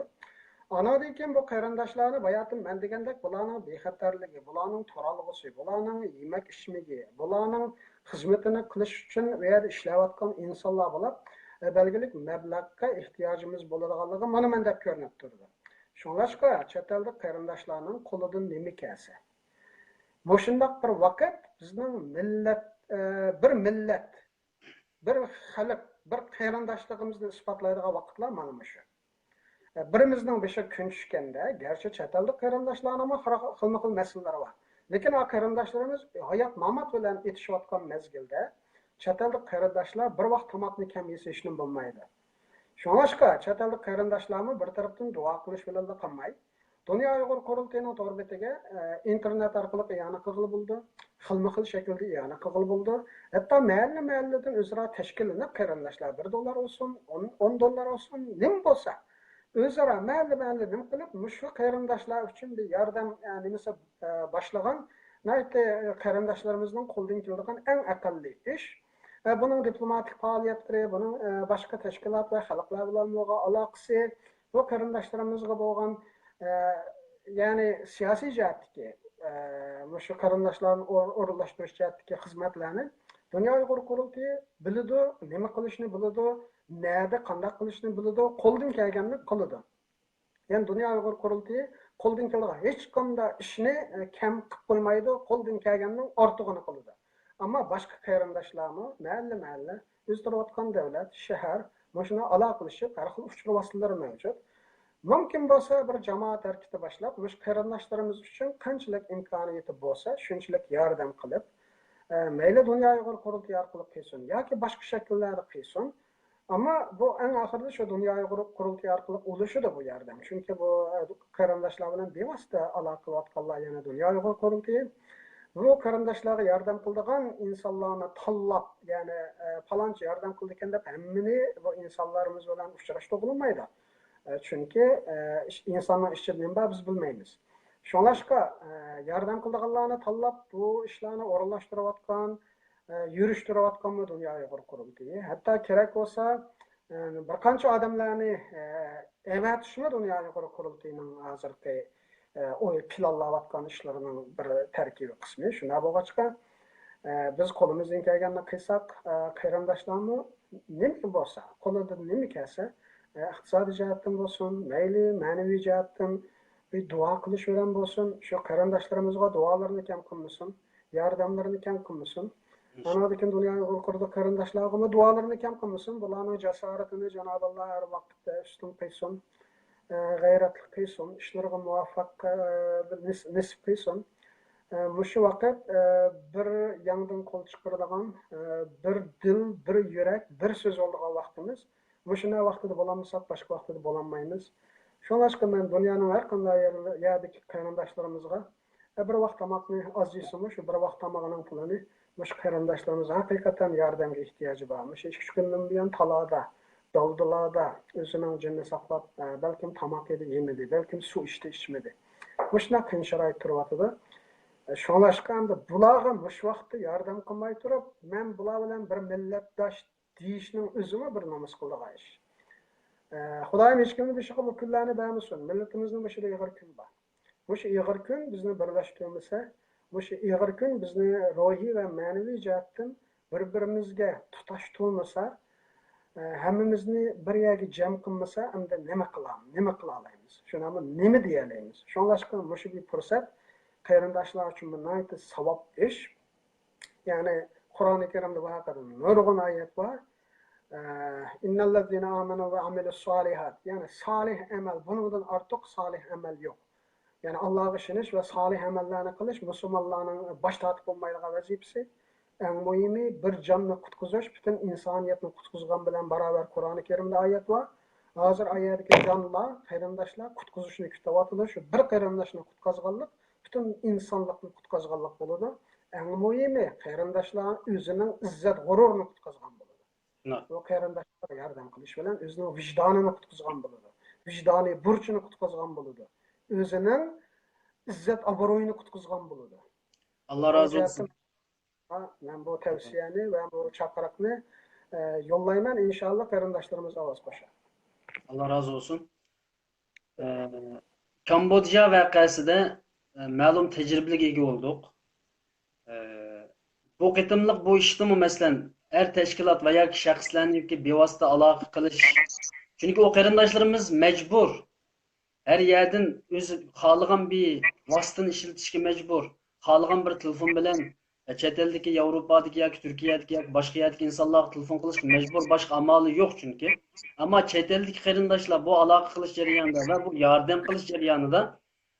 ئانىڭدىن كېيىن بۇ قېرىنداشلارنى باياتىن مەن دېگەندەك بۇلارنىڭ بىخەتەرلىكى، بۇلارنىڭ تۇرالغۇسى، بۇلارنىڭ يېمەك ئىچمىكى، بۇلارنىڭ خىزمىتىنى قىلىش ئۈچۈن ئۇ يەردە ئىشلەۋاتقان ئىنسانلار بولۇپ، ئە، بەلگىلىك مەبلەغقە ئېھتىياجىمىز بولىدىغانلىقى مانا مەندەك كۆرۈنۈپ تۇرىدۇ. شۇڭلاشقا چەت ئەلدىكى قېرىنداشلارنىڭ قولىدىن نېمە كەلسە، مۇشۇنداق بىر ۋاقىت بىزنىڭ مىللەت، ئە، بىر مىللەت، بىر خەلق، بىر قېرىنداشلىقىمىزنى ئىسپاتلايدىغان ۋاقىتلار مانا مۇشۇ. ئە، بىرىمىزنىڭ بېشىغا كۈن چۈشكەندە، گەرچە چەت ئەلدىك قېرىنداشلارنىڭمۇ خىرا-، خىلمۇ خىل مەسىلىلىرى بار. لېكىن ئا قېرىنداشلىرىمىز ھايات مامات بىلەن ئېتىشىۋاتقان مەزگىلدە، چەت ئەلدىك قېرىنداشلار بىر ۋاق تاماقنى كەم يېسە ھېچنېمە بولمايدۇ. شۇڭلاشقا، چەت ئەلدىك قېرىنداشلارمۇ بىر تەرەپتىن دۇئا قىلىش بىلەنلا قالماي، دۇنيا ئۇيغۇر قۇرۇلتىيىنىڭ تور بېتىگە، ئە، ئىنتېرنېت ئارقىلىق ئىئانە قىلغىلى بولىدۇ. خىلمۇ خىل شەكىلدە ئىئانە قىلغىلى بولىدۇ. ھەتتا مەھەللە مەھەللىدىن ئۆزئارا تەشكىللىنىپ، قېرىنداشلار بىر دوللار بولسۇن، ئون، ئون دوللار بولسۇن، نېمە بولسا، ئۆزئارا مەھەللە مەھەللە نېمە قىلىپ، مۇشۇ قېرىنداشلار ئۈچۈن بىر ياردەم، ئە، نېمىسى، ئە، باشلىغان ناھايىتى، ئە، قېرىنداشلىرىمىزنىڭ قولىدىن كېلىدىغان ئەڭ ئەقەللىي ئىش. ئە، بۇنىڭ دىپلوماتىك پائالىيەتلىرى، بۇنىڭ، ئە، باشقا تەشكىلات ۋە خەلقلەر بىلەن بولغان ئالاقىسى، بۇ قېرىنداشلىرىمىزغا بولغان، ئە، يەنى سىياسىي جەھەتتىكى، ئە، مۇشۇ قېرىنداشلارنى ئور-، ئورۇنلاشتۇرۇش جەھەتتىكى خىزمەتلەرنى دۇنيا ئۇيغۇر قۇرۇلتىيى بىلىدۇ، نېمە قىلىشنى بىلىدۇ، نەدە قانداق قىلىشنى بىلىدۇ، قولىدىن كەلگەننى قىلىدۇ. يەنى دۇنيا ئۇيغۇر قۇرۇلتىيى قولىدىن كېلىدىغان ھېچقانداق ئىشنى، ئە، كەم قىلىپ قويمايدۇ، قولىدىن كەلگەننىڭ ئارتۇقىنى قىلىدۇ. ئەمما باشقا قېرىنداشلارمۇ مەھەللە-مەھەللە، ئۆزى تۇرۇۋاتقان دۆلەت، شەھەر، مۇشۇنى ئالاقىلىشىپ، ھەر خىل ئۇچۇر ۋاسىتىلىرى مەۋجۇت. مۇمكىن بولسا، بىر جامائەت ھەرىكىتى باشلاپ، مۇشۇ قېرىنداشلىرىمىز ئۈچۈن قانچىلىك ئىمكانىيىتى بولسا، شۇنچىلىك ياردەم قىلىپ، ئە، مەيلى دۇنيا ئۇيغۇر قۇرۇلتىيى ئارقىلىق قىلسۇن ياكى باشقا شەكىللەردە قىلسۇن، ئەمما بۇ ئەڭ ئاخىرىدا شۇ دۇنيا ئۇيغۇر قۇرۇلتىيى ئارقىلىق ئۇلىشىدۇ بۇ ياردەم. چۈنكى بۇ، ئە، قېرىنداشلار بىلەن بىۋاسىتە ئالاقە قىلىۋاتقانلار يەنە دۇنيا ئۇيغۇر قۇرۇلتىيى. بۇ قېرىنداشلارغا ياردەم قىلىدىغان ئىنسانلارنى تاللاپ، يەنى، ئە، پالانچى ياردەم قىلىدىكەن دەپ ھەممىنى بۇ ئىنسانلىرىمىز بىلەن ئۇچراشتۇرغىلى بولمايدۇ. ئە، چۈنكى، ئە، ئىش-، ئىنساننىڭ ئىچىدە نېمە بار، بىز بىلمەيمىز. شۇڭلاشقا، ئە، ياردەم قىلىدىغانلارنى تاللاپ، بۇ ئىشلارنى ئورۇنلاشتۇرۇۋاتقان، ئە، يۈرۈشتۈرۈۋاتقانمۇ دۇنيا ئۇيغۇر قۇرۇلتىيى. ھەتتا كېرەك بولسا، ئە، بىر قانچە ئادەملەرنى، ئە، ئەۋەتىشمۇ دۇنيا ئۇيغۇر قۇرۇلتىيىنىڭ ھازىرقى، ئە، ئوي پىلانلاۋاتقان ئىشلىرىنىڭ بىر تەركىبىي قىسمى. شۇنداق بولغاچقا، ئە، بىز قولىمىزدىن كەلگەننى قىلساق، ئە، قېرىنداشلارمۇ نېمە بولسا، قولىدىن نېمە كەلسە، ئە، ئىقتىسادىي جەھەتتىن بولسۇن، مەيلى مەنىۋى جەھەتتىن بىر دۇئا قىلىش بىلەن بولسۇن، شۇ قېرىنداشلىرىمىزغا دۇئالىرىنى كەم قىلمىسۇن، ياردەملىرىنى كەم قىلمىسۇن. ئانىڭدىن كېيىن دۇنيا ئۇيغۇر قۇرۇلتىيى قېرىنداشلارغىمۇ دۇئالىرىنى كەم قىلمىسۇن، بۇلارنىڭ جاسارىتىنى جانابى ئاللا ھەر ۋاقىتتا ئۈستۈن قىلسۇن، ئە، غەيرەتلىك قىلسۇن، ئىشلىرىغا مۇۋەپپەق، ئە، نېس-، نېسىپ قىلسۇن. ئە، مۇشۇ ۋاقىت، ئە، بىر ياڭدىن قول چىقىرىدىغان، ئە، بىر دىل، بىر يۈرەك، بىر سۆز بولىدىغان ۋاقتىمىز. مۇشۇنداق ۋاقتىدا بولالمىساق، باشقا ۋاقتىدا بولالمايمىز. شۇڭلاشقا مەن دۇنيانىڭ ھەر قانداق يەر-، يەردىكى قېرىنداشلىرىمىزغا، ئە، بىر ۋاق تاماقنى ئاز يېسىمۇ، شۇ بىر ۋاق تامىقىنىڭ پۇلىنى مۇشۇ قېرىنداشلىرىمىز ھەقىقەتەن ياردەمگە ئېھتىياجى بار. مۇشۇ ئىككى، ئۈچ كۈندىن بۇيان تالادا، دالدىلاردا ئۆزىنىڭ جېنىنى ساقلاپ، ئە، بەلكىم تاماق يېدى، يېمىدى، بەلكىم سۇ ئىچتى، ئىچمىدى. مۇشۇنداق قىيىن شارائىتتا تۇرۇۋاتىدۇ. ئە، شۇڭلاشقا ئەمدى بۇلارغا مۇشۇ ۋاقىتتا ياردەم قىلماي تۇرۇپ، مەن بۇلار بىلەن بىر مىللەتداش دېيىشنىڭ ئۆزىمۇ بىر نومۇس قىلىدىغان ئىش. ئە، خۇدايىم ھېچكىمنىڭ بېشىغا بۇ كۈنلەرنى بەرمىسۇن. مىللىتىمىزنىڭ بېشىدا ئېغىر كۈن بار. مۇشۇ ئېغىر كۈن بىزنى بىرلەشتۈرمىسە، مۇشۇ ئېغىر كۈن بىزنى روھىي ۋە مەنىۋى جەھەتتىن بىر-بىرىمىزگە تۇتاشتۇرمىسا، ئە، ھەممىمىزنى بىر يەرگە جەم قىلمىسا، ئەمدى نېمە قىلام-، نېمە قىلالايمىز؟ شۇنداقمۇ نېمە دېيەلەيمىز؟ شۇڭلاشقا مۇشۇ بىر پۇرسەت قېرىنداشلار ئۈچۈن بىر ناھايىتى ساۋاب ئىش. يەنى قۇرئانى كەرىمدە بۇ ھەققىدە نۇرغۇن ئايەت بار. ئە، «إن الذين آمنوا وعملوا الصالحات»، يەنى سالىھ ئەمەل، بۇنىڭدىن ئارتۇق سالىھ ئەمەل يوق. يەنى ئاللاغا ئىشىنىش ۋە سالىھ ئەمەللەرنى قىلىش مۇسۇلمانلارنىڭ باش تارتىپ بولمايدىغان ۋەزىپىسى. ئەڭ مۇھىمى، بىر جاننى قۇتقۇزۇش پۈتۈن ئىنسانىيەتنى قۇتقۇزغان بىلەن باراۋەر. قۇرئانى كەرىمدە ئايەت بار. ھازىر ئايەتتىكى جانلار، قېرىنداشلار قۇتقۇزۇشنى كۈتۈۋاتىدۇ. شۇ بىر قېرىنداشنى قۇتقۇزغانلىق پۈتۈن ئىنسانلىقنى قۇتقۇزغانلىق بولىدۇ. ئەڭ مۇھىمى، قېرىنداشلار ئۆزىنىڭ ئىززەت غۇرۇرىنى قۇتقۇزغان بولىدۇ. شۇنداق. بۇ قېرىنداشلارغا ياردەم قىلىش بىلەن ئۆزىنىڭ ۋىجدانىنى قۇتقۇزغان بولىدۇ. ۋىجدانىي بۇرچىنى قۇتقۇزغان بولىدۇ. ئۆزىنىڭ ئىززەت ئابرۇيىنى قۇتقۇزغان بولىدۇ. ئاللا بۇ رازى بولسۇن. جەھەتتىن مەن بۇ تەۋسىيەنى ۋە بۇ چاقىرىقنى، ئە، يوللايمەن. ئىنشاللا قېرىنداشلىرىمىز ئاۋاز قوشار. ئاللا رازى بولسۇن. ئە، كامبودژا ۋەقەسىدە، ئە، مەلۇم تەجرىبىلىككە ئىگە بولدۇق. ئە، بۇ قېتىملىق بۇ ئىشتىمۇ، مەسىلەن، ئەر تەشكىلات ۋە ياكى شەخسلەرنى ياكى بىۋاسىتە ئالاقە قىلىش. چۈنكى ئۇ قېرىنداشلىرىمىز مەجبۇر. ھەر يەردىن ئۆزى خالىغان بىر ۋاسىتىنى ئىشلىتىشكە مەجبۇر. خالىغان بىر تېلېفون بىلەن، ئە، چەت ئەلدىكى، ياۋروپادىكى ياكى تۈركىيەدىكى ياكى باشقا يەردىكى ئىنسانلارغا تېلېفون قىلىشقا مەجبۇر، باشقا ئامالى يوق چۈنكى. ئەمما چەت ئەلدىكى قېرىنداشلار بۇ ئالاقە قىلىش جەريانىدا ۋە بۇ ياردەم قىلىش جەريانىدا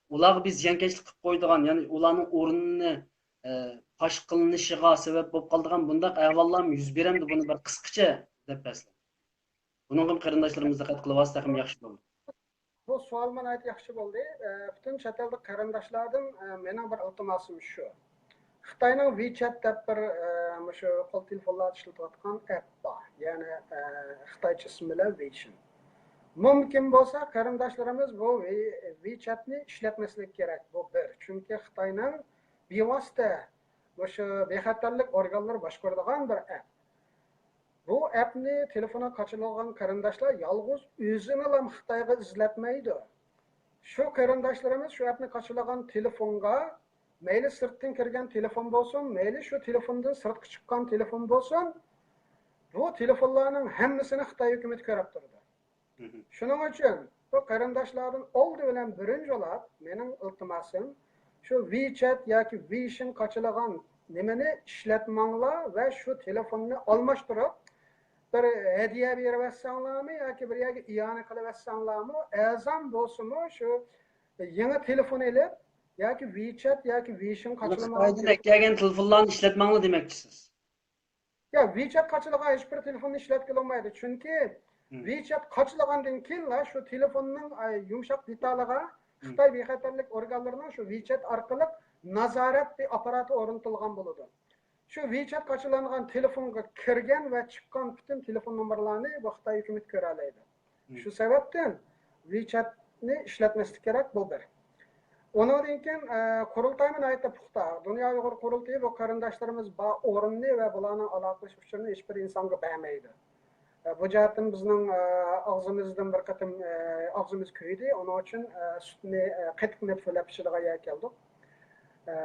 ئۇلارغا بىز زىيانكەشلىك قىلىپ قويىدىغان، يەنى ئۇلارنىڭ ئورنىنى، ئە، پاش قىلىنىشىغا سەۋەب بولۇپ قالىدىغان بۇنداق ئەھۋاللارمۇ يۈز بېرەمدۇ؟ بۇنى بىر قىسقىچە دەپ بەرسىلەر. بۇنىڭغىمۇ قېرىنداشلىرىمىز دىققەت قىلىۋالسا تېخىمۇ ياخشى بولىدۇ. بۇ سوئالمۇ ناھايىتى ياخشى بولدى. ئە، پۈتۈن چەت ئەلدىكى قېرىنداشلاردىن، ئە، مېنىڭ بىر ئىلتىماسىم شۇ. خىتاينىڭ ۋىچەت دەپ بىر، ئە، مۇشۇ قول تېلېفونلاردا ئىشلىتىۋاتقان ئەپ بار. يەنى، ئە، خىتايچە ئىسمى بىلەن ۋېيشىن. مۇمكىن بولسا قېرىنداشلىرىمىز بۇ ۋى-، ۋىچەتنى ئىشلەتمەسلىكى كېرەك. بۇ بىر. چۈنكى خىتاينىڭ بىۋاسىتە مۇشۇ بىخەتەرلىك ئورگانلىرى باشقۇرىدىغان بىر ئەپ. بۇ ئەپنى تېلېفونغا قاچىلىغان قېرىنداشلار يالغۇز ئۆزىنىلا خىتايغا ئىزدەتمەيدۇ. شۇ قېرىنداشلىرىمىز شۇ ئەپنى قاچىلىغان تېلېفونغا، مەيلى سىرتتىن كىرگەن تېلېفون بولسۇن، مەيلى شۇ تېلېفوندىن سىرتقا چىققان تېلېفون بولسۇن، بۇ تېلېفونلارنىڭ ھەممىسىنى خىتاي ھۆكۈمىتى كۆرۈپ تۇرىدۇ. شۇنىڭ ئۈچۈن بۇ قېرىنداشلاردىن ئالدى بىلەن بىرىنچى بولاپ مېنىڭ ئىلتىماسىم، شۇ ۋىچەت ياكى ۋېيشىن قاچىلىغان نېمىنى ئىشلەتمەڭلار ۋە شۇ تېلېفوننى ئالماشتۇرۇپ، بىر ھەدىيە بېرىۋەتسەڭلارمۇ ياكى بىر يەرگە ئىئانە قىلىۋەتسەڭلارمۇ، ئەرزان بولسىمۇ شۇ يېڭى تېلېفون ئېلىپ ياكى ۋىچەت ياكى ۋېيشىن قاچىلىماڭلار. خىتايدىن ئەكەلگەن تېلېفونلارنى ئىشلەتمەڭلار دېمەكچىسىز؟ يا، ۋىچەت قاچىلىغان ھېچ بىر تېلېفوننى ئىشلەتكىلى بولمايدۇ. چۈنكى ۋىچەت قاچىلىغاندىن كېيىنلا شۇ تېلېفوننىڭ، ئاي، يۇمشاق دېتالىغا خىتاي بىخەتەرلىك ئورگانلىرىنىڭ شۇ ۋىچەت ئارقىلىق نازارەت ئاپپاراتى ئورنىتىلغان بولىدۇ. شۇ ۋىچەت قاچىلانغان تېلېفونغا كىرگەن ۋە چىققان پۈتۈن تېلېفون نومۇرلارنى بۇ خىتاي ھۆكۈمىتى كۆرەلەيدۇ. شۇ سەۋەبتىن ۋىچەتنى ئىشلەتمەسلىك كېرەك، بۇ بىر. ئۇنىڭدىن كېيىن، ئە، قۇرۇلتايمۇ ناھايىتى پۇختا. دۇنيا ئۇيغۇر قۇرۇلتىيى بۇ قېرىنداشلىرىمىز بار ئورۇننى ۋە بۇلارنىڭ ئالاقىلىشىش ئۇچۇرىنى ھېچ بىر ئىنسانغا بەرمەيدۇ. ئە، بۇ جەھەتتىن بىزنىڭ، ئە، ئاغزىمىزدىن بىر قېتىم، ئە، ئاغزىمىز كۆيدى. ئۇنىڭ ئۈچۈن، ئە، سۈتنى، ئە، قېتىق نېپىزى بىلەن پىشىدىغان يەرگە كەلدۇق. ئە،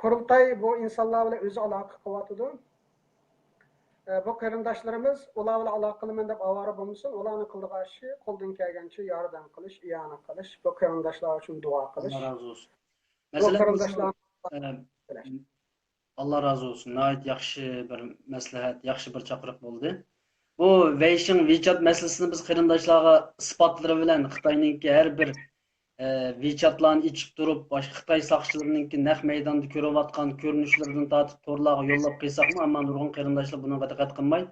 قۇرۇلتاي بۇ ئىنسانلار بىلەن ئۆزى ئالاقە قىلىۋاتىدۇ. ئە، بۇ قېرىنداشلىرىمىز ئۇلار بىلەن ئالاقە قىلىمەن دەپ ئاۋارە بولمىسۇن، ئۇلارنىڭ قىلىدىغان ئىشى قولدىن كەلگەنچە ياردەم قىلىش، ئىئانە قىلىش، بۇ قېرىنداشلار ئۈچۈن دۇئا قىلىش. ئاللا رازى بولسۇن. بۇ مەسىلەن، قېرىنداشلار، ئە، ئاللا رازى بولسۇن. ناھايىتى ياخشى بىر مەسلىھەت، ياخشى بىر چاقىرىق بولدى. بۇ ۋېيشىڭ، ۋىچات مەسىلىسىنى بىز قېرىنداشلارغا ئىسپاتلىرى بىلەن خىتاينىڭكى ھەر بىر ئە، ۋىچاتلارنى ئېچىپ تۇرۇپ، باشقا خىتاي ساقچىلىرىنىڭكى نەق مەيداندا كۆرۈۋاتقان كۆرۈنۈشلىرىدىن تارتىپ تورلارغا يوللاپ قىلساقمۇ، ئەمما نۇرغۇن قېرىنداشلار بۇنىڭغا دىققەت قىلماي،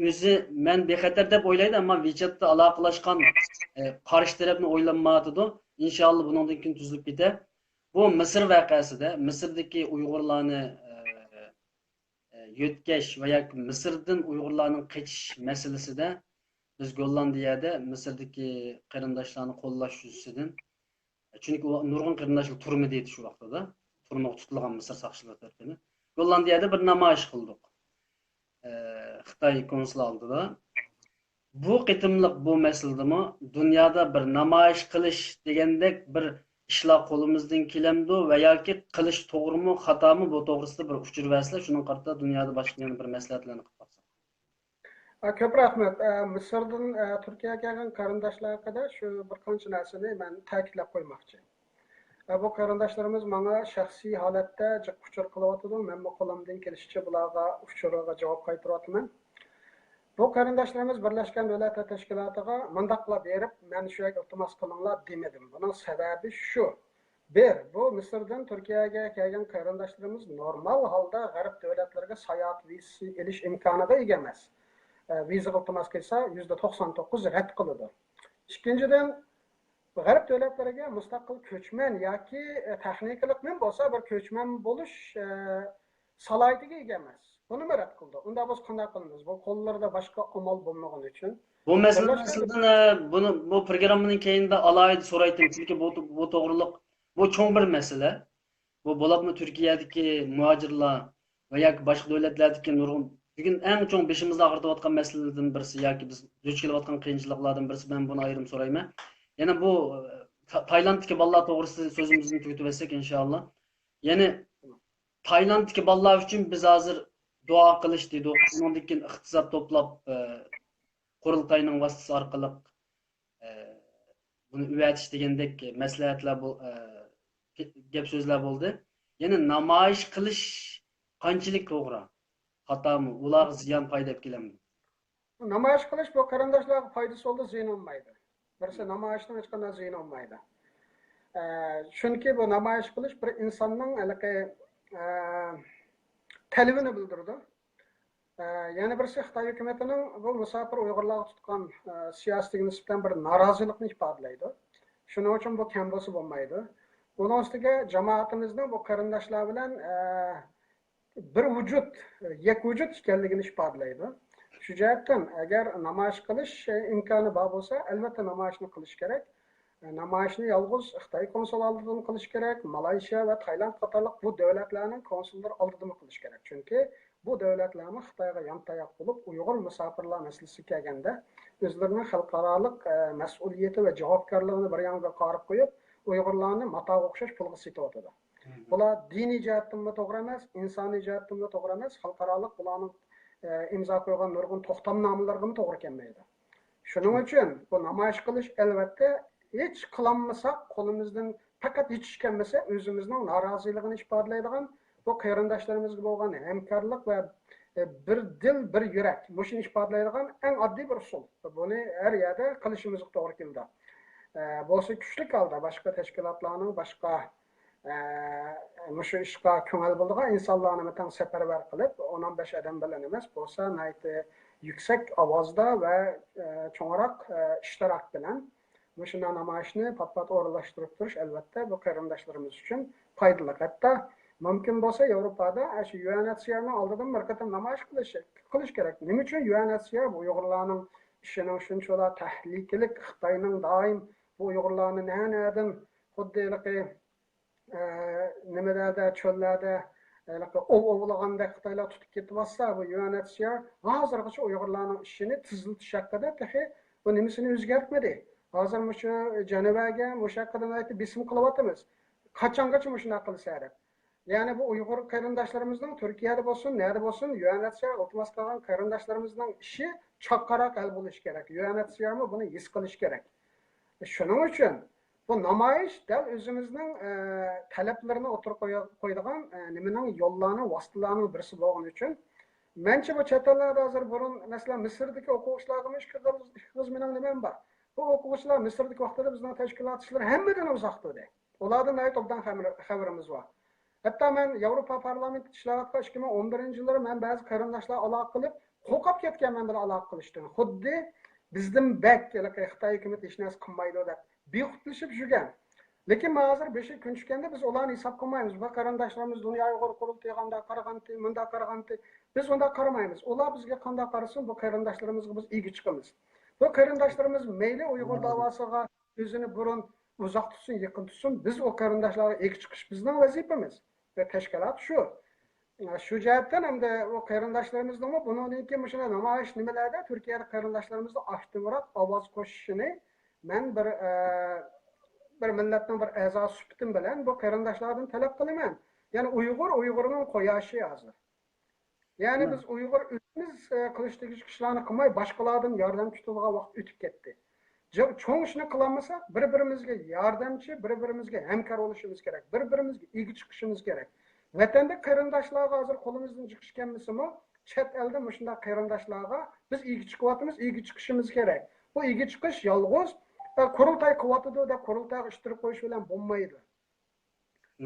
ئۆزى مەن بىخەتەر دەپ ئويلايدۇ، ئەمما ۋىچاتتا ئالاقىلاشقان، ئە، قارشى تەرەپنى ئويلانمايۋاتىدۇ. ئىنشائاللا بۇنىڭدىن كېيىن تۈزۈلۈپ كېتەر. بۇ مىسىر ۋەقەسىدە، مىسىردىكى ئۇيغۇرلارنى، ئە، ئە، يۆتكەش ۋە ياكى مىسىردىن ئۇيغۇرلارنىڭ قېچىش مەسىلىسىدە بىز گوللاندىيەدە مىسىردىكى قېرىنداشلارنى قوللاش يۈزىسىدىن، چۈنكى ئۇ نۇرغۇن قېرىنداشلار تۈرمىدە ئىدى شۇ ۋاقتىدا، تۈرمىگە تۇتۇلغان مىسىر ساقچىلىرى تەرىپىدىن. گوللاندىيەدە بىر نامايىش قىلدۇق، ئە، خىتاي كونسۇل ئالدىدا. بۇ قېتىملىق بۇ مەسىلىدىمۇ دۇنيادا بىر نامايىش قىلىش دېگەندەك بىر ئىشلار قولىمىزدىن كېلەمدۇ ۋە ياكى قىلىش توغرىمۇ، خاتامۇ، بۇ توغرىسىدا بىر ئۇچۇر بەرسىلەر، شۇنىڭغا قارىتا دۇنيادا باشقا يەنە بىر مەسلىھەتلەرنى قىلىپ باقساق. ئە، كۆپ رەھمەت. ئە، مىسىردىن، ئە، تۈركىيەگە كەلگەن قېرىنداشلار ھەققىدە شۇ بىر قانچە نەرسىنى مەن تەكىتلەپ قويماقچى. ئە، بۇ قېرىنداشلىرىمىز ماڭا شەخسىي ھالەتتە جىق ئۇچۇر قىلىۋاتىدۇ. مەنمۇ قولۇمدىن كېلىشىچە بۇلارغا ئۇچۇرىغا جاۋاب قايتۇرۇۋاتىمەن. بۇ قېرىنداشلىرىمىز بىرلەشكەن دۆلەتلەر تەشكىلاتىغا مۇنداقلا بېرىپ، مەن شۇ يەرگە ئىلتىماس قىلىڭلار دېمىدىم. بۇنىڭ سەۋەبى شۇ. بىر، بۇ مىسىردىن تۈركىيەگە كەلگەن قېرىنداشلىرىمىز نورمال ھالدا غەرب دۆلەتلىرىگە ساياھەت ۋىزىسى ئېلىش ئىمكانىغا ئىگە ئەمەس. ئە، ۋىزىغا ئىلتىماس قىلسا، يۈزدە توقسان توققۇز رەت قىلىدۇ. ئىككىنچىدىن، غەرب دۆلەتلىرىگە مۇستەقىل كۆچمەن ياكى، ئە، تېخنىكىلىقمۇ بولسا بىر كۆچمەن بولۇش، ئە، سالاھىيىتىگە ئىگە ئەمەس. بۇنىمۇ رەت قىلىدۇ. ئۇنداق بولسا قانداق قىلىمىز؟ بۇ قوللىرىدا باشقا ئامال بولمىغىنى ئۈچۈن. بۇ مەسىلىنى ئەسلىدىن، ئە، بۇنى، بۇ پروگراممىنىڭ كەينىدە ئالاھىدە سورايتتىم. چۈنكى بۇ، بۇ توغرۇلۇق، بۇ چوڭ بىر مەسىلە. بۇ بولۇپمۇ تۈركىيەدىكى مۇھاجىرلار ۋە ياكى باشقا دۆلەتلەردىكى نۇرغۇن، بۈگۈن ئەڭ چوڭ بېشىمىزنى ئاغرىتىۋاتقان مەسىلىلەردىن بىرسى ياكى بىز دۇچ كېلىۋاتقان قىيىنچىلىقلاردىن بىرسى، مەن بۇنى ئايرىم سورايمەن. يەنە بۇ، تا-، تايلاندتىكى بالىلار توغرىسىدا سۆزىمىزنى تۈگىتىۋەتسەك، ئىنشائاللا. يەنى تايلاندتىكى بالىلار ئۈچۈن بىز ھازىر دۇئا قىلىش دېدۇق، ئۇنىڭدىن كېيىن ئىقتىساد توپلاپ، ئە، قۇرۇلتاينىڭ ۋاسىتىسى ئارقىلىق، ئە، بۇنى ئۆۋەتىش دېگەندەك مەسلىھەتلەر بول-، ئە، گەپ سۆزلەر بولدى. يەنى نامايىش قىلىش قانچىلىك توغرا؟ خاتامۇ؟ ئۇلارغا زىيان، پايدا ئەپ كېلەمدۇ؟ نامايىش قىلىش بۇ قېرىنداشلارغا پايدىسى بولىدۇ، زىيىنى بولمايدۇ. بىرسى، نامايىشنىڭ ھېچقانداق زىيىنى بولمايدۇ. ئە، چۈنكى بۇ نامايىش قىلىش بىر ئىنساننىڭ ھېلىقى، ئە، تەلىپىنى بىلدۈرىدۇ. ئە، يەنە بىرسى خىتاي ھۆكۈمىتىنىڭ بۇ مۇساپىر ئۇيغۇرلارغا تۇتقان، ئە، سىياسىتىگە نىسبەتەن بىر نارازىلىقنى ئىپادىلەيدۇ. شۇنىڭ ئۈچۈن بۇ كەم بولسا بولمايدۇ. بۇنىڭ ئۈستىگە جامائىتىمىزنىڭ بۇ قېرىنداشلار بىلەن، ئە، بىر ۋۇجۇد، يەك ۋۇجۇد ئىكەنلىكىنى ئىپادىلەيدۇ. شۇ جەھەتتىن ئەگەر نامايىش قىلىش ئىمكانى بار بولسا، ئەلۋەتتە نامايىشنى قىلىش كېرەك. نامايىشنى يالغۇز خىتاي كونسۇل ئالدىدىمۇ قىلىش كېرەك، مالايشىيا ۋە تايلاند قاتارلىق بۇ دۆلەتلەرنىڭ كونسۇللىرى ئالدىدىمۇ قىلىش كېرەك. چۈنكى بۇ دۆلەتلەرمۇ خىتايغا يانتاياق بولۇپ، ئۇيغۇر مۇساپىرلار مەسىلىسىگە كەلگەندە، ئۆزلىرىنىڭ خەلقئارالىق، ئە، مەسئۇلىيىتى ۋە جاۋابكارلىقىنى بىر يانغا قايرىپ قويۇپ، ئۇيغۇرلارنى ماتاغا ئوخشاش پۇلغا سېتىۋاتىدۇ. بۇلار دىنىي جەھەتتىنمۇ توغرا ئەمەس، ئىنسانىي جەھەتتىنمۇ توغرا ئەمەس، خەلقئارالىق بۇلارنىڭ، ئە، ئىمزا قويغان نۇرغۇن توختامنامىلىرىغىمۇ توغرا كەلمەيدۇ. شۇنىڭ ئۈچۈن بۇ نامايىش قىلىش، ئەلۋەتتە، ھېچ قىلالمىساق، قولىمىزدىن پەقەت ھېچ ئىش كەلمىسە، ئۆزىمىزنىڭ نارازىلىقىنى ئىپادىلەيدىغان، بۇ قېرىنداشلىرىمىزغا بولغان ھەمكارلىق ۋە، ئە، بىر دىل، بىر يۈرەك، مۇشۇنى ئىپادىلەيدىغان ئەڭ ئاددىي بىر ئۇسۇل. بۇنى ھەر يەردە قىلىشىمىزغا توغرا كېلىدۇ. ئە، بولسا كۈچلۈك ھالدا باشقا تەشكىلاتلارنىڭ، باشقا، ئە، مۇشۇ ئىشقا كۆڭۈل بۆلىدىغان ئىنسانلارنى تەڭ سەپەرۋەر قىلىپ، ئون ئون بەش ئادەم بىلەن ئەمەس، بولسا ناھايىتى يۈكسەك ئاۋازدا ۋە، ئە، چوڭراق، ئە، ئىشتىراك بىلەن مۇشۇنداق نامايىشنى پات-پات ئورۇنلاشتۇرۇپ تۇرۇش، ئەلۋەتتە، بۇ قېرىنداشلىرىمىز ئۈچۈن پايدىلىق. ھەتتا مۇمكىن بولسا ياۋروپادا، ئە، شۇ يۇ ئېن ئېچ سى ئارنىڭ ئالدىدىمۇ بىر قېتىم نامايىش قىلىش، قىلىش كېرەك. نېمە ئۈچۈن يۇ ئېن ئېچ سى ئار بۇ ئۇيغۇرلارنىڭ ئىشىنىڭ شۇنچىۋالا تەھلىكىلىك، خىتاينىڭ دائىم بۇ ئۇيغۇرلارنى نە-نەدىن خۇددى ھېلىقى، ئە، نېمىلەردە، چۆللەردە ھېلىقى ئوۋ ئوۋلىغاندەك خىتايلار تۇتۇپ كېتىۋاتسا، بۇ يۇ ئېن ئېچ سى ئار ھازىرغىچە ئۇيغۇرلارنىڭ ئىشىنى تېزلىتىش ھەققىدە تېخى بۇ نېمىسىنى ئۆزگەرتمىدى. ھازىر مۇشۇ جەنۋەگە مۇشۇ ھەققىدە ناھايىتى بېسىم قىلىۋاتىمىز. قاچانغىچە مۇشۇنداق قىلسا دەپ. يەنى بۇ ئۇيغۇر قېرىنداشلىرىمىزنىڭ تۈركىيەدە بولسۇن، نەدە بولسۇن، يۇ ئېن ئېچ سى ئار ئىلتىماس قىلغان قېرىنداشلىرىمىزنىڭ ئىشى چاققانراق ھەل بولۇشى كېرەك. يۇ ئېن ئېچ سى ئارمۇ بۇنى ھېس قىلىشى كېرەك. شۇنىڭ ئۈچۈن بۇ نامايىش دەل ئۆزىمىزنىڭ، ئە، تەلەپلىرىنى ئوتتۇرىغا قويا-، قويىدىغان، ئە، نېمىنىڭ، يوللارنىڭ، ۋاسىتىلەرنىڭ بىرسى بولغىنى ئۈچۈن، مەنچە بۇ چەت ئەللەردە ھازىر بۇرۇن، مەسىلەن، مىسىردىكى ئوقۇغۇچىلارغىمۇ ئىككى خىل، ئىككى خىل مېنىڭ نېمەم بار. بۇ ئوقۇغۇچىلار مىسىردىكى ۋاقتىدا بىزنىڭ تەشكىلات ئىشلىرى ھەممىدىن ئۇزاقتا ئىدى. ئۇلاردىن ناھايىتى ئوبدان خەۋىرىمىز بار. ھەتتا مەن ياۋروپا پارلامېنتىدا ئىشلەۋاتقان ئىككى مىڭ ئون بىرىنچى يىللىرى مەن بەزى قېرىنداشلار ئالاقە قىلىپ، قورقۇپ كەتكەن مەن بىلەن ئالاقە قىلىشتىن. خۇددى بىزدىن بەك، ھېلىقى خىتاي ھۆكۈمىتى ھېچ نەرسە قىلمايدۇ دەپ بىخۇدلىشىپ يۈرگەن. لېكىن مەن ھازىر بېشى كۈن چۈشكەندە بىز ئۇلارنى ھېساب قىلمايمىز. بۇ قېرىنداشلىرىمىز دۇنيا ئۇيغۇر قۇرۇلتىيىغا ئانداق قارىغانتى، مۇنداق قارىغانتى. بىز ئۇنداق قارىمايمىز. ئۇلار بىزگە قانداق قارىسۇن، بۇ قېرىنداشلىرىمىزغا بىز ئىگە چىقىمىز. بۇ قېرىنداشلىرىمىز مەيلى ئۇيغۇر داۋاسىغا ئۆزىنى بۇرۇن ئۇزاق تۇتسۇن، يېقىن تۇتسۇن، بىز ئۇ قېرىنداشلارغا ئىگە چىقىش بىزنىڭ ۋەزىپىمىز. ۋە تەشكىلات شۇ. شۇ جەھەتتىن ئەمدى ئۇ قېرىنداشلىرىمىزنىڭمۇ بۇنىڭدىن كېيىن مۇشۇنداق نامايىش نېمىلەردە تۈركىيەدە قېرىنداشلىرىمىزنىڭ ئاكتىپراق ئاۋاز قوشۇشىنى مەن بىر، ئە، بىر مىللەتنىڭ بىر ئەزاسى سۈپىتىم بىلەن بۇ قېرىنداشلاردىن تەلەپ قىلىمەن. يەنى ئۇيغۇر ئۇيغۇرنىڭ قوياشى ھازىر. يەنى بىز ئۇيغۇر ئۆزىمىز، ئە، قىلىش تېگىشلىك ئىشلارنى قىلماي، باشقىلاردىن ياردەم كۈتىدىغان ۋاقىت ئۆتۈپ كەتتى. چوڭ ئىشنى قىلالمىساق، بىر-بىرىمىزگە ياردەمچى، بىر-بىرىمىزگە ھەمكار بولۇشىمىز كېرەك، بىر-بىرىمىزگە ئىگە چىقىشىمىز كېرەك. ۋەتەندە قېرىنداشلارغا ھازىر قولىمىزدىن چىقىش كەلمىسىمۇ، چەت ئەلدە مۇشۇنداق قېرىنداشلارغا بىز ئىگە چىقىۋاتىمىز، ئىگە چىقىشىمىز كېرەك. بۇ ئىگە چىقىش يالغۇز، ئە، قۇرۇلتاي قىلىۋاتىدۇ دەپ قۇرۇلتايغا ئىتتىرىپ قويۇش بىلەن بولمايدۇ.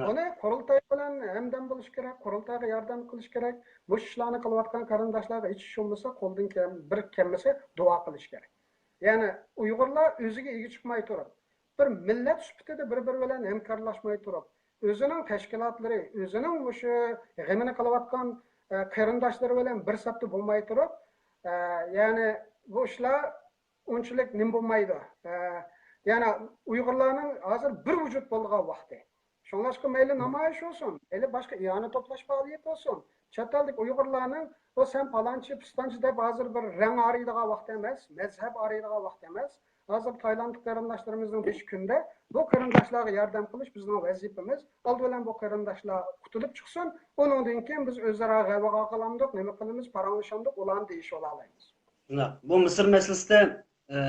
بۇنى قۇرۇلتاي بىلەن ھەمدەم بولۇش كېرەك، قۇرۇلتايغا ياردەم قىلىش كېرەك. مۇشۇ ئىشلارنى قىلىۋاتقان قېرىنداشلارغا ھېچ ئىش بولمىسا، قولدىن كەم-، بىر كەلمىسە دۇئا قىلىش كېرەك. يەنى ئۇيغۇرلار ئۆزىگە ئىگە چىقماي تۇرۇپ، بىر مىللەت سۈپىتىدە بىر-بىرى بىلەن ھەمكارلاشماي تۇرۇپ، ئۆزىنىڭ تەشكىلاتلىرى، ئۆزىنىڭ مۇشۇ غېمىنى قىلىۋاتقان، ئە، قېرىنداشلىرى بىلەن بىر سەپتە بولماي تۇرۇپ، ئە، يەنى بۇ ئىشلار ئۇنچىلىك نېمە بولمايدۇ. ئە، يەنى ئۇيغۇرلارنىڭ ھازىر بىر ۋۇجۇد بولىدىغان ۋاقتى. شۇڭلاشقا مەيلى نامايىش بولسۇن، مەيلى باشقا ئىئانە توپلاش پائالىيىتى بولسۇن، چەت ئەلدىكى ئۇيغۇرلارنىڭ بۇ سەن پالانچى، پىستانچى دەپ ھازىر بىر رەڭ ئايرىيدىغان ۋاقتى ئەمەس، مەزھەپ ئايرىيدىغان ۋاقتى ئەمەس. ھازىر تايلاند قېرىنداشلىرىمىزنىڭ بېشى كۈندە، بۇ قېرىنداشلارغا ياردەم قىلىش بىزنىڭ ۋەزىپىمىز. ئالدى بىلەن بۇ قېرىنداشلار قۇتۇلۇپ چىقسۇن، ئۇنىڭدىن كېيىن بىز ئۆزئارا غەۋغا قىلامدۇق، نېمە قىلىمىز، پاراڭلىشامدۇق، ئۇلارنى دېيىشىۋالالايمىز. شۇنداق. بۇ مىسىر مەسىلىسىدە، ئە،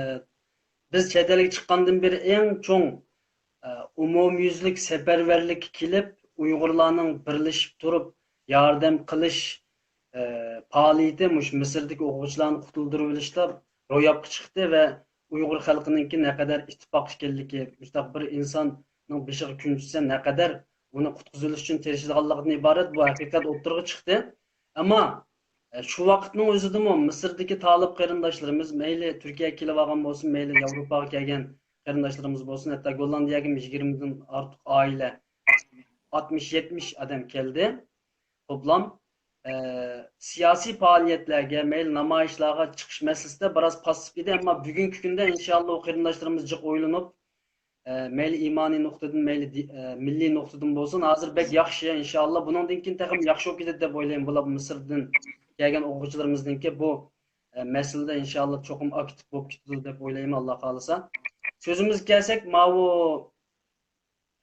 بىز چەت ئەلگە چىققاندىن بېرى ئەڭ چوڭ، ئە، ئومۇميۈزلۈك سەپەرۋەرلىككە كېلىپ، ئۇيغۇرلارنىڭ بىرلىشىپ تۇرۇپ ياردەم قىلىش، ئە، پائالىيىتى مۇشۇ مىسىردىكى ئوقۇغۇچىلارنى قۇتۇلدۇرۇۋېلىشتا روياپقا چىقتى ۋە ئۇيغۇر خەلقىنىڭكى نەقەدەر ئىتتىپاق ئىكەنلىكى، مۇشۇنداق بىر ئىنساننىڭ بېشىغا كۈن چۈشسە نەقەدەر ئۇنى قۇتقۇزۇۋېلىش ئۈچۈن تىرىشىدىغانلىقىدىن ئىبارەت بۇ ھەقىقەت ئوتتۇرىغا چىقتى. ئەمما، ئە، شۇ ۋاقىتنىڭ ئۆزىدىمۇ مىسىردىكى تالىپ قېرىنداشلىرىمىز، مەيلى تۈركىيەگە كېلىۋالغان بولسۇن، مەيلى ياۋروپاغا كەلگەن قېرىنداشلىرىمىز بولسۇن، ھەتتا گوللاندىيەگە يىگىرمىدىن ئارتۇق ئائىلە، ئاتمىش، يەتمىش ئادەم كەلدى. توپلام، ئە، سىياسىي پائالىيەتلەرگە، مەيلى نامايىشلارغا چىقىش مەسىلىسىدە بىراز پاسسىپ ئىدى، ئەمما بۈگۈنكى كۈندە ئىنشائاللا ئۇ قېرىنداشلىرىمىز جىق ئويلىنىپ، ئە، مەيلى ئىمانىي نۇقتىدىن، مەيلى دى-، ئە، مىللىي نۇقتىدىن بولسۇن، ھازىر بەك ياخشى، ئىنشائاللا بۇنىڭدىن كېيىن تېخىمۇ ياخشى بولۇپ كېتىدۇ دەپ ئويلايمەن. بۇلار مىسىردىن كەلگەن ئوقۇغۇچىلىرىمىزنىڭكى بۇ، ئە، مەسىلىدە ئىنشائاللا چوقۇم ئاكتىپ بولۇپ كېتىدۇ دەپ ئويلايمەن، ئاللا خالىسا. سۆزىمىزگە كەلسەك، ماۋۇ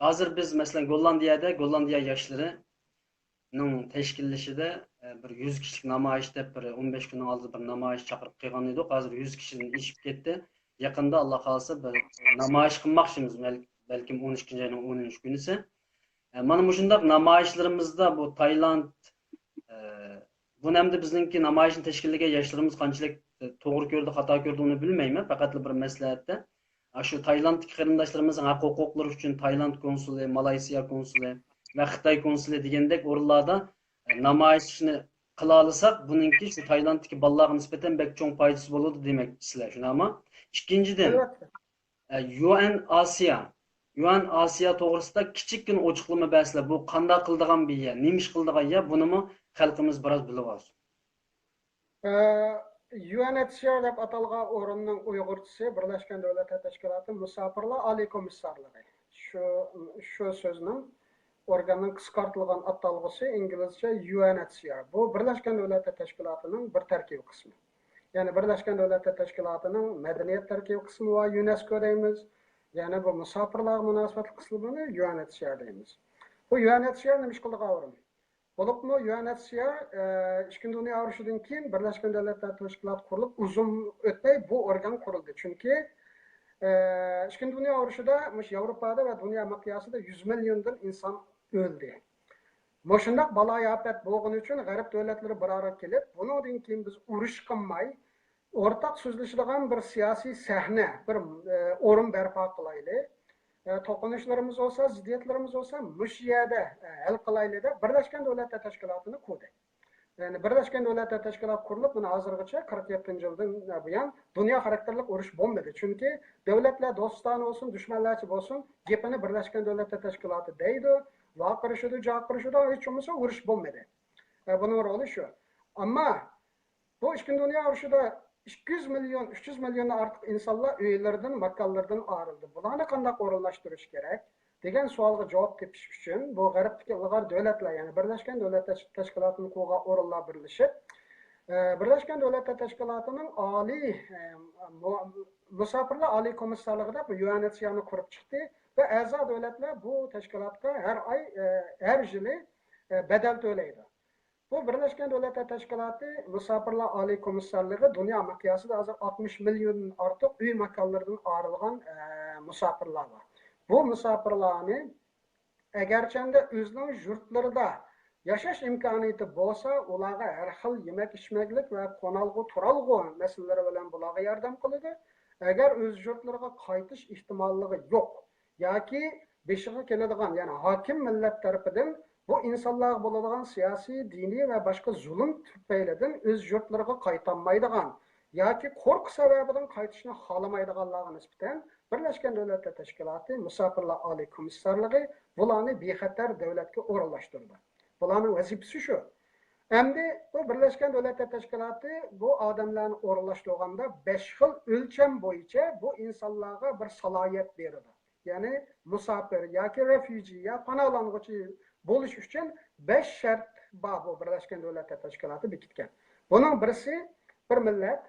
ھازىر بىز، مەسىلەن، گوللاندىيەدە، گوللاندىيە ياشلىرىنىڭ تەشكىللىشىدە، ئە، بىر يۈز كىشىلىك نامايىش دەپ، بىر ئون بەش كۈننىڭ ئالدىدا بىر نامايىش چاقىرىپ قىلغان ئىدۇق. ھازىر يۈز كىشىدىن ئېشىپ كەتتى. يېقىندا، ئاللا خالىسا، بىر نامايىش قىلماقچىمىز. بەل-، بەلكىم ئون ئىككىنچى ئاينىڭ ئونىنچى كۈنىسى. ئە، مانا مۇشۇنداق نامايىشلىرىمىزدا بۇ تايلاند، ئە، بۇنى ئەمدى بىزنىڭكى نامايىشنى تەشكىللىگەن ياشلىرىمىز قانچىلىك، ئە، توغرا كۆردى، خاتا كۆردى، ئۇنى بىلمەيمەن. پەقەتلا بىر مەسلىھەتتە. ئاشۇ تايلاندتىكى قېرىنداشلىرىمىزنىڭ ھەق ھوقۇقلىرى ئۈچۈن تايلاند كونسۇلى، مالايسىيا كونسۇلى ۋە خىتاي كونسۇلى دېگەندەك ئورۇنلاردا، ئە، نامايىشنى قىلالىساق، بۇنىڭكى شۇ تايلاندتىكى بالىلارغا نىسبەتەن بەك چوڭ پايدىسى بولىدۇ دېمەكچىسىلەر، شۇنداقمۇ؟ ئىككىنچىدىن، ئەلۋەتتە. ئە، يۇ ئېن ئاسىيا، يۇ ئېن ئاسىيا توغرىسىدا كىچىككىنە ئوچۇقلىما بەرسىلەر، بۇ قانداق قىلىدىغان بىر يەر، نېمە ئىش قىلىدىغان يەر، بۇنىمۇ خەلقىمىز بىراز بىلىۋالسۇن. ئە، يۇ ئېن ئېچ سى ئار دەپ ئاتالغان ئورۇننىڭ ئۇيغۇرچىسى بىرلەشكەن دۆلەتلەر تەشكىلاتى مۇساپىرلار ئالىي كومىسسارلىقى. شۇ، شۇ سۆزنىڭ ئورگاننىڭ قىسقارتىلغان ئاتالغۇسى ئىنگلىزچە يۇ ئېن ئېچ سى ئار. بۇ بىرلەشكەن دۆلەتلەر تەشكىلاتىنىڭ بىر تەركىبىي قىسمى. يەنى بىرلەشكەن دۆلەتلەر تەشكىلاتىنىڭ مەدەنىيەت تەركىبىي قىسمى بار، يۇنېسكو دەيمىز. يەنى بۇ مۇساپىرلارغا مۇناسىۋەتلىك قىسمىنى يۇ ئېن ئېچ سى ئار دەيمىز. بۇ يۇ ئېن ئېچ سى ئار نېمە ئىش قىلىدىغان ئورۇن؟ بولۇپمۇ يۇ ئېن ئېچ سى ئار، ئە، ئىككىنچى دۇنيا ئۇرۇشىدىن كېيىن بىرلەشكەن دۆلەتلەر تەشكىلاتى قۇرۇلۇپ ئۇزۇن ئۆتمەي بۇ ئورگان قۇرۇلدى. چۈنكى، ئە، ئىككىنچى دۇنيا ئۇرۇشىدا مۇشۇ ياۋروپادا ۋە دۇنيا مىقياسىدا يۈز مىليوندىن ئىنسان ئۆلدى. مۇشۇنداق بالايىئاپەت بولغىنى ئۈچۈن غەرب دۆلەتلىرى بىر ئارىغا كېلىپ، بۇنىڭدىن كېيىن بىز ئۇرۇش قىلماي، ئورتاق سۆزلىشىدىغان بىر سىياسىي سەھنە، بىر، ئە، ئورۇن بەرپا قىلايلى. ئە، توقۇنۇشلىرىمىز بولسا، زىددىيەتلىرىمىز بولسا، مۇشۇ يەردە، ئە، ھەل قىلايلى دەپ بىرلەشكەن دۆلەتلەر تەشكىلاتىنى قۇردى. يەنى بىرلەشكەن دۆلەتلەر تەشكىلاتى قۇرۇلۇپ، مانا ھازىرغىچە قىرىق يەتتىنچى يىلدىن بۇيان دۇنيا خاراكتېرلىك ئۇرۇش بولمىدى. چۈنكى دۆلەتلەر دوستانە بولسۇن، دۈشمەنلەرچە بولسۇن، گېپىنى بىرلەشكەن دۆلەتلەر تەشكىلاتى دەيدۇ، ۋارقىرىشىدۇ، جارقىرىشىدۇ، ھېچ بولمىسا ئۇرۇش بولمىدى. ئە، بۇنىڭ رولى شۇ. ئەمما بۇ ئىككىنچى دۇنيا ئۇرۇشىدا ئىككى يۈز مىليون، ئۈچ يۈز مىليوندىن ئارتۇق ئىنسانلار ئۆيلىرىدىن، ماكانلىرىدىن ئايرىلدى. بۇلارنى قانداق ئورۇنلاشتۇرۇش كېرەك دېگەن سوئالغا جاۋاب تېپىش ئۈچۈن بۇ غەربتىكى ئىلغار دۆلەتلەر، يەنى بىرلەشكەن دۆلەتلەر تەشكىلاتىنى قۇرغان ئورۇنلار بىرلىشىپ، ئە، بىرلەشكەن دۆلەتلەر تەشكىلاتىنىڭ ئالىي، ئە، مۇ-، مۇساپىرلار ئالىي كومىسسارلىقى دەپ يۇ ئېن ئېچ سى ئارنى قۇرۇپ چىقتى ۋە ئەزا دۆلەتلەر بۇ تەشكىلاتقا ھەر ئاي، ئە، ھەر يىلى، ئە، بەدەل تۆلەيدۇ. بۇ بىرلەشكەن دۆلەتلەر تەشكىلاتى مۇساپىرلار ئالىي كومىسسارلىقى دۇنيا مىقياسىدا ھازىر ئاتمىش مىليوندىن ئارتۇق ئۆي ماكانلىرىدىن ئايرىلغان، ئە، مۇساپىرلار بار. بۇ مۇساپىرلارنى ئەگەرچەندە ئۆزىنىڭ يۇرتلىرىدا ياشاش ئىمكانىيىتى بولسا، ئۇلارغا ھەر خىل يېمەك-ئىچمەكلىك ۋە قونالغۇ-تۇرالغۇ مەسىلىلىرى بىلەن بۇلارغا ياردەم قىلىدۇ. ئەگەر ئۆز يۇرتلىرىغا قايتىش ئېھتىماللىقى يوق ياكى بېشىغا كېلىدىغان، يەنى ھاكىم مىللەت تەرىپىدىن بۇ ئىنسانلارغا بولىدىغان سىياسىي، دىنىي ۋە باشقا زۇلۇم تۈپەيلىدىن ئۆز يۇرتلىرىغا قايتالمايدىغان ياكى قورقۇ سەۋەبىدىن قايتىشنى خالىمايدىغانلارغا نىسبەتەن بىرلەشكەن دۆلەتلەر تەشكىلاتى مۇساپىرلار ئالىي كومىسسارلىقى بۇلارنى بىخەتەر دۆلەتكە ئورۇنلاشتۇرىدۇ. بۇلارنىڭ ۋەزىپىسى شۇ. ئەمدى بۇ بىرلەشكەن دۆلەتلەر تەشكىلاتى بۇ ئادەملەرنى ئورۇنلاشتۇرغاندا بەش خىل ئۆلچەم بويىچە بۇ ئىنسانلارغا بىر سالاھىيەت بېرىدۇ. يەنى مۇساپىر ياكى رېفيۇجى يا پاناھلانغۇچى بولۇش ئۈچۈن بەش شەرت بار، بۇ بىرلەشكەن دۆلەتلەر تەشكىلاتى بېكىتكەن. بۇنىڭ بىرسى، بىر مىللەت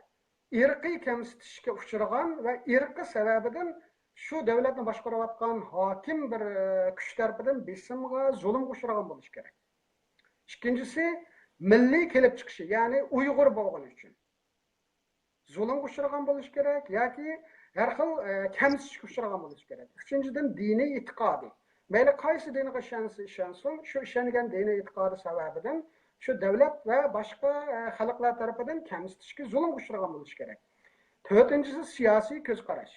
ئىرقىي كەمسىتىشكە ئۇچرىغان ۋە ئىرقى سەۋەبىدىن شۇ دۆلەتنى باشقۇرۇۋاتقان ھاكىم بىر، ئە، كۈچ تەرىپىدىن بېسىمغا، زۇلۇمغا ئۇچرىغان بولۇشى كېرەك. ئىككىنچىسى، مىللىي كېلىپ چىقىشى، يەنى ئۇيغۇر بولغىنى ئۈچۈن زۇلۇمغا ئۇچرىغان بولۇشى كېرەك ياكى ھەر خىل، ئە، كەمسىتىشكە ئۇچرىغان بولۇشى كېرەك. ئۈچىنچىدىن، دىنىي ئېتىقادى. مەيلى قايسى دىنغا ئىشەنسە ئىشەنسۇن، شۇ ئىشەنگەن دىنىي ئېتىقادى سەۋەبىدىن شۇ دۆلەت ۋە باشقا، ئە، خەلقلەر تەرىپىدىن كەمسىتىشكە، زۇلۇمغا ئۇچرىغان بولۇشى كېرەك. تۆتىنچىسى، سىياسىي كۆز قاراش.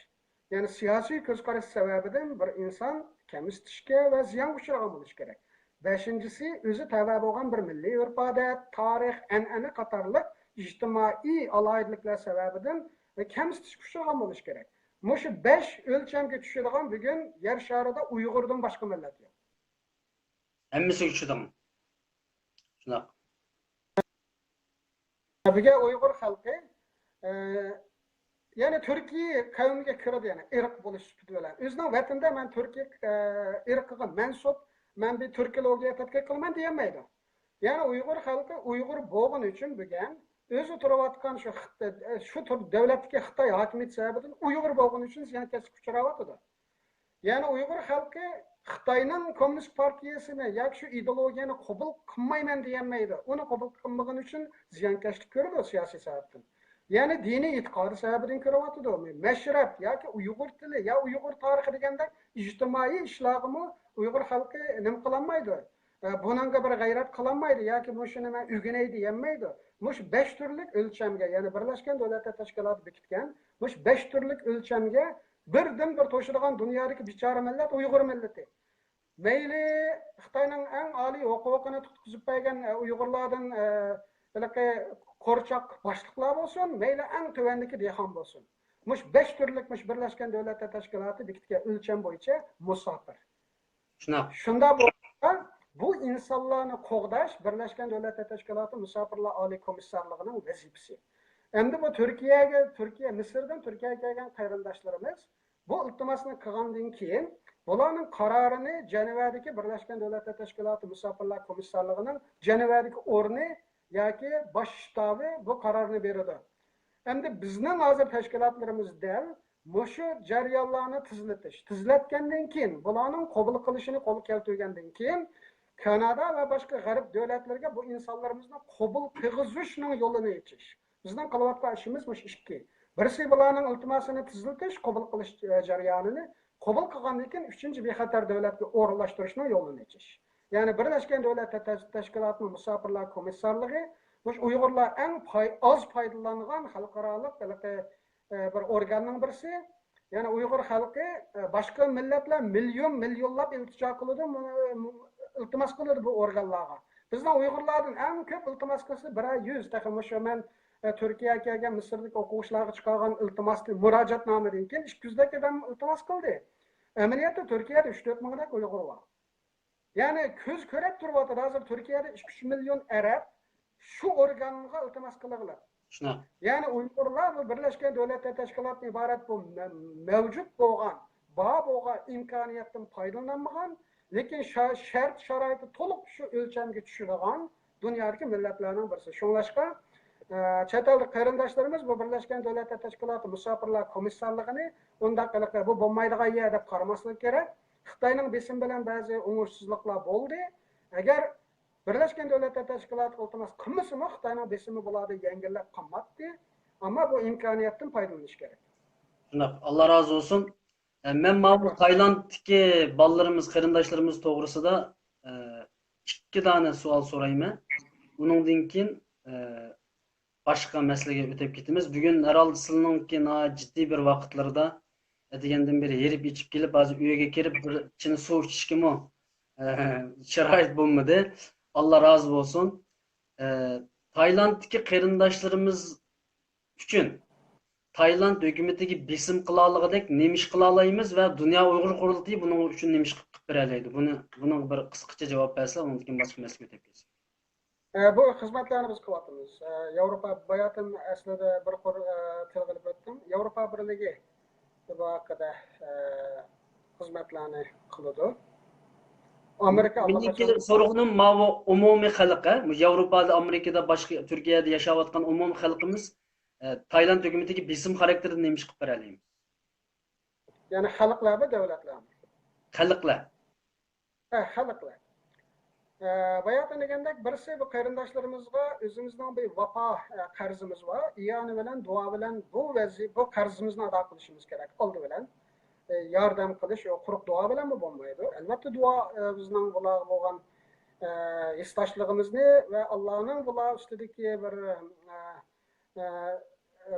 يەنى سىياسىي كۆز قاراش سەۋەبىدىن بىر ئىنسان كەمسىتىشكە ۋە زىيانغا ئۇچرىغان بولۇشى كېرەك. بەشىنچىسى، ئۆزى تەۋە بولغان بىر مىللىي ئۆرپ-ئادەت، تارىخ، ئەنئەنە قاتارلىق ئىجتىمائىي ئالاھىدىلىكلەر سەۋەبىدىن كەمسىتىشكە ئۇچرىغان بولۇشى كېرەك. مۇشۇ بەش ئۆلچەمگە چۈشىدىغان بۈگۈن يەر شارىدا ئۇيغۇردىن باشقا مىللەت يوق. ھەممىسىگە چۈشىدىغان. شۇنداق. بۈگۈن ئۇيغۇر خەلقى، ئە، يەنى تۈركىي قەۋمگە كىرىدۇ، يەنى ئىرق بولۇش سۈپىتى بىلەن. ئۆزىنىڭ ۋەتىنىدە مەن تۈركىي، ئە، ئىرقىغا مەنسۇپ، مەن بىر تۈركولوگىيە تەتقىق قىلىمەن دېيەلمەيدۇ. يەنى ئۇيغۇر خەلقى ئۇيغۇر بولغىنى ئۈچۈن بۈگۈن ئۆزى تۇرۇۋاتقان شۇ خىت-، شۇ تۈر دۆلەتتىكى خىتاي ھاكىمىيىتى سەۋەبىدىن ئۇيغۇر بولغىنى ئۈچۈن زىيانكەشلىككە ئۇچراۋاتىدۇ. يەنى ئۇيغۇر خەلقى خىتاينىڭ كوممۇنىست پارتىيىسىنى ياكى شۇ ئىدېئولوگىيەنى قوبۇل قىلمايمەن دېيەلمەيدۇ. ئۇنى قوبۇل قىلمىغىنى ئۈچۈن زىيانكەشلىك كۆرىدۇ سىياسىي سەۋەبتىن. يەنى دىنىي ئېتىقادى سەۋەبىدىن كۆرۈۋاتىدۇ. مەشرەپ ياكى ئۇيغۇر تىلى يا ئۇيغۇر تارىخى دېگەندەك ئىجتىمائىي ئىشلارغىمۇ ئۇيغۇر خەلقى نېمە قىلالمايدۇ. ئە، بۇنىڭغا بىر غەيرەت قىلالمايدۇ ياكى مۇشۇنى مەن ئۆگىنەي دېيەلمەيدۇ. مۇشۇ بەش تۈرلۈك ئۆلچەمگە، يەنى بىرلەشكەن دۆلەتلەر تەشكىلاتى بېكىتكەن مۇشۇ بەش تۈرلۈك ئۆلچەمگە بىردىنبىر توشىدىغان دۇنيادىكى بىچارە مىللەت ئۇيغۇر مىللىتى. مەيلى خىتاينىڭ ئەڭ ئالىي ھوقۇقىنى تۇتقۇزۇپ بەرگەن، ئە، ئۇيغۇرلاردىن، ئە، ھېلىقى قورچاق باشلىقلار بولسۇن، مەيلى ئەڭ تۆۋەندىكى دېھقان بولسۇن. مۇشۇ بەش تۈرلۈك مۇشۇ بىرلەشكەن دۆلەتلەر تەشكىلاتى بېكىتكەن ئۆلچەم بويىچە مۇساپىر. شۇنداق. شۇنداق بولغاچقا، بۇ ئىنسانلارنى قوغداش بىرلەشكەن دۆلەتلەر تەشكىلاتى مۇساپىرلار ئالىي كومىسسارلىقىنىڭ ۋەزىپىسى. ئەمدى بۇ تۈركىيەگە، تۈركىيە، مىسىردىن تۈركىيەگە كەلگەن قېرىنداشلىرىمىز بۇ ئىلتىماسنى قىلغاندىن كېيىن، بۇلارنىڭ قارارىنى جەنۋەدىكى بىرلەشكەن دۆلەتلەر تەشكىلاتى مۇساپىرلار كومىسسارلىقىنىڭ جەنۋەدىكى ئورنى ياكى باش شتابى بۇ قارارنى بېرىدۇ. ئەمدى بىزنىڭ ھازىر تەشكىلاتلىرىمىز دەل مۇشۇ جەريانلارنى تېزلىتىش، تېزلەتكەندىن كېيىن، بۇلارنىڭ قوبۇل قىلىشىنى قولغا كەلتۈرگەندىن كېيىن، كانادا ۋە باشقا غەرب دۆلەتلىرىگە بۇ ئىنسانلىرىمىزنى قوبۇل قىلغۇزۇشنىڭ يولىنى ئېچىش. بىزنىڭ قىلىۋاتقان ئىشىمىز مۇشۇ ئىككى. بىرسى بۇلارنىڭ ئىلتىماسىنى تېزلىتىش، قوبۇل قىلىش، ئە، جەريانىنى، قوبۇل قىلغاندىن كېيىن ئۈچىنچى بىخەتەر دۆلەتكە ئورۇنلاشتۇرۇشنىڭ يولىنى ئېچىش. يەنى بىرلەشكەن دۆلەتلەر تەش-، تەشكىلاتىنىڭ مۇساپىرلار كومىسسارلىقى مۇشۇ ئۇيغۇرلار ئەڭ پاي-، ئاز پايدىلانغان خەلقئارالىق ھېلىقى، ئە، بىر ئورگاننىڭ بىرسى. يەنى ئۇيغۇر خەلقى، ئە، باشقا مىللەتلەر مىليون مىليونلاپ ئىلتىجا قىلىدۇ، مۇ-، مۇ-، ئىلتىماس قىلىدۇ بۇ ئورگانلارغا. بىزنىڭ ئۇيغۇرلاردىن ئەڭ كۆپ ئىلتىماس قىلسا بىرەر يۈز، تېخى مۇشۇ مەن، ئە، تۈركىيەگە كەلگەن مىسىردىكى ئوقۇغۇچىلارغا چىقارغان ئىلتىماستىن، مۇراجىئەتنامىدىن كېيىن ئىككى يۈزدەك ئادەم ئىلتىماس قىلدى. ئەمەلىيەتتە تۈركىيەدە ئۈچ تۆت مىڭدەك ئۇيغۇر بار. يەنى كۆز كۆرەپ تۇرۇۋاتىدۇ، ھازىر تۈركىيەدە ئىككى ئۈچ مىليون ئەرەب شۇ ئورگانغا ئىلتىماس قىلغىلى. شۇنداق. يەنى ئۇيغۇرلار بۇ بىرلەشكەن دۆلەتلەر تەشكىلاتىدىن ئىبارەت بۇ مە-، مەۋجۇت بولغان، بار بولغان ئىمكانىيەتتىن پايدىلىنالمىغان، لېكىن شا-، شەرت شارائىتى تولۇق شۇ ئۆلچەمگە چۈشىدىغان دۇنيادىكى مىللەتلەرنىڭ بىرسى. شۇڭلاشقا، ئە، چەت ئەلدىكى قېرىنداشلىرىمىز بۇ بىرلەشكەن دۆلەتلەر تەشكىلاتى مۇساپىرلار كومىسسارلىقىنى ئۇنداق قىلىپ، بۇ بولمايدىغان يەر دەپ قارىماسلىق كېرەك. خىتاينىڭ بېسىمى بىلەن بەزى ئوڭۇشسىزلىقلار بولدى. ئەگەر بىرلەشكەن دۆلەتلەر تەشكىلاتىغا ئىلتىماس قىلمىسىمۇ، خىتاينىڭ بېسىمى بۇلاردا يەڭگىللەپ قالماتتى. ئەمما بۇ ئىمكانىيەتتىن پايدىلىنىش كېرەك. شۇنداق. ئاللا رازى بولسۇن. ئە، مەن ماۋۇ تايلاندتىكى بالىلىرىمىز، قېرىنداشلىرىمىز توغرىسىدا، ئە، ئىككى دانە سوئال سورايمەن. ئۇنىڭدىن كېيىن، ئە، باشقا مەسىلىگە ئۆتۈپ كېتىمىز. بۈگۈن ھەرھالدا سىلىنىڭكى ناھايىتى جىددىي بىر ۋاقىتلىرىدا، ئەتىگەندىن بېرى ھېرىپ ئېچىپ كېلىپ، ھازىر ئۆيگە كىرىپ بىر چىنە سۇ ئىچىشكىمۇ، ئە، شارائىت بولمىدى. ئاللا رازى بولسۇن. ئە، تايلاندتىكى قېرىنداشلىرىمىز ئۈچۈن تايلاند ھۆكۈمىتىگە بېسىم قىلالىغۇدەك نېمە ئىش قىلالايمىز ۋە دۇنيا ئۇيغۇر قۇرۇلتىيى بۇنىڭ ئۈچۈن نېمە ئىش قىلىپ بېرەلەيدۇ؟ بۇنى، بۇنىڭغا بىر قىسقىچە جاۋاب بەرسە، ئۇنىڭدىن كېيىن باشقا مەسىلىگە ئۆتۈپ كېتىسىز. ئە، بۇ خىزمەتلەرنى بىز قىلىۋاتىمىز. ئە، ياۋروپا، باياتىن ئەسلىدە بىر قۇر، ئە، تىلغا ئېلىپ ئۆتتۈم. ياۋروپا بىرلىكى بۇ ھەققىدە، ئە، خىزمەتلەرنى قىلىدۇ. ئامېرىكا مېنىڭكى ئاللىقاچان سورىغىنىم ماۋۇ ئومۇمىي خەلق، ھە؟ ياۋروپادا، ئامېرىكىدا، باشقا تۈركىيەدە ياشاۋاتقان ئومۇمىي خەلقىمىز، ئە، تايلاند ھۆكۈمىتىگە بېسىم خاراكتېرىدە نېمە ئىش قىلىپ بېرەلەيمىز؟ يەنى خەلقلەرمۇ، دۆلەتلەرمۇ؟ خەلقلەر. ھە، خەلقلەر. ئە، باياتىن دېگەندەك، بىرسى بۇ قېرىنداشلىرىمىزغا ئۆزىمىزنىڭ بىر ۋاپا، ئە، قەرزىمىز بار. ئىئانە بىلەن، دۇئا بىلەن بۇ ۋەزى-، بۇ قەرزىمىزنى ئادا قىلىشىمىز كېرەك ئالدى بىلەن. ئە، ياردەم قىلىش، ئۇ قۇرۇق دۇئا بىلەنمۇ بولمايدۇ. ئەلۋەتتە، دۇئا، ئە، بىزنىڭ بۇلارغا بولغان، ئە، ھېسداشلىقىمىزنى ۋە ئاللانىڭ بۇلار ئۈستىدىكى بىر، ئە، ئە،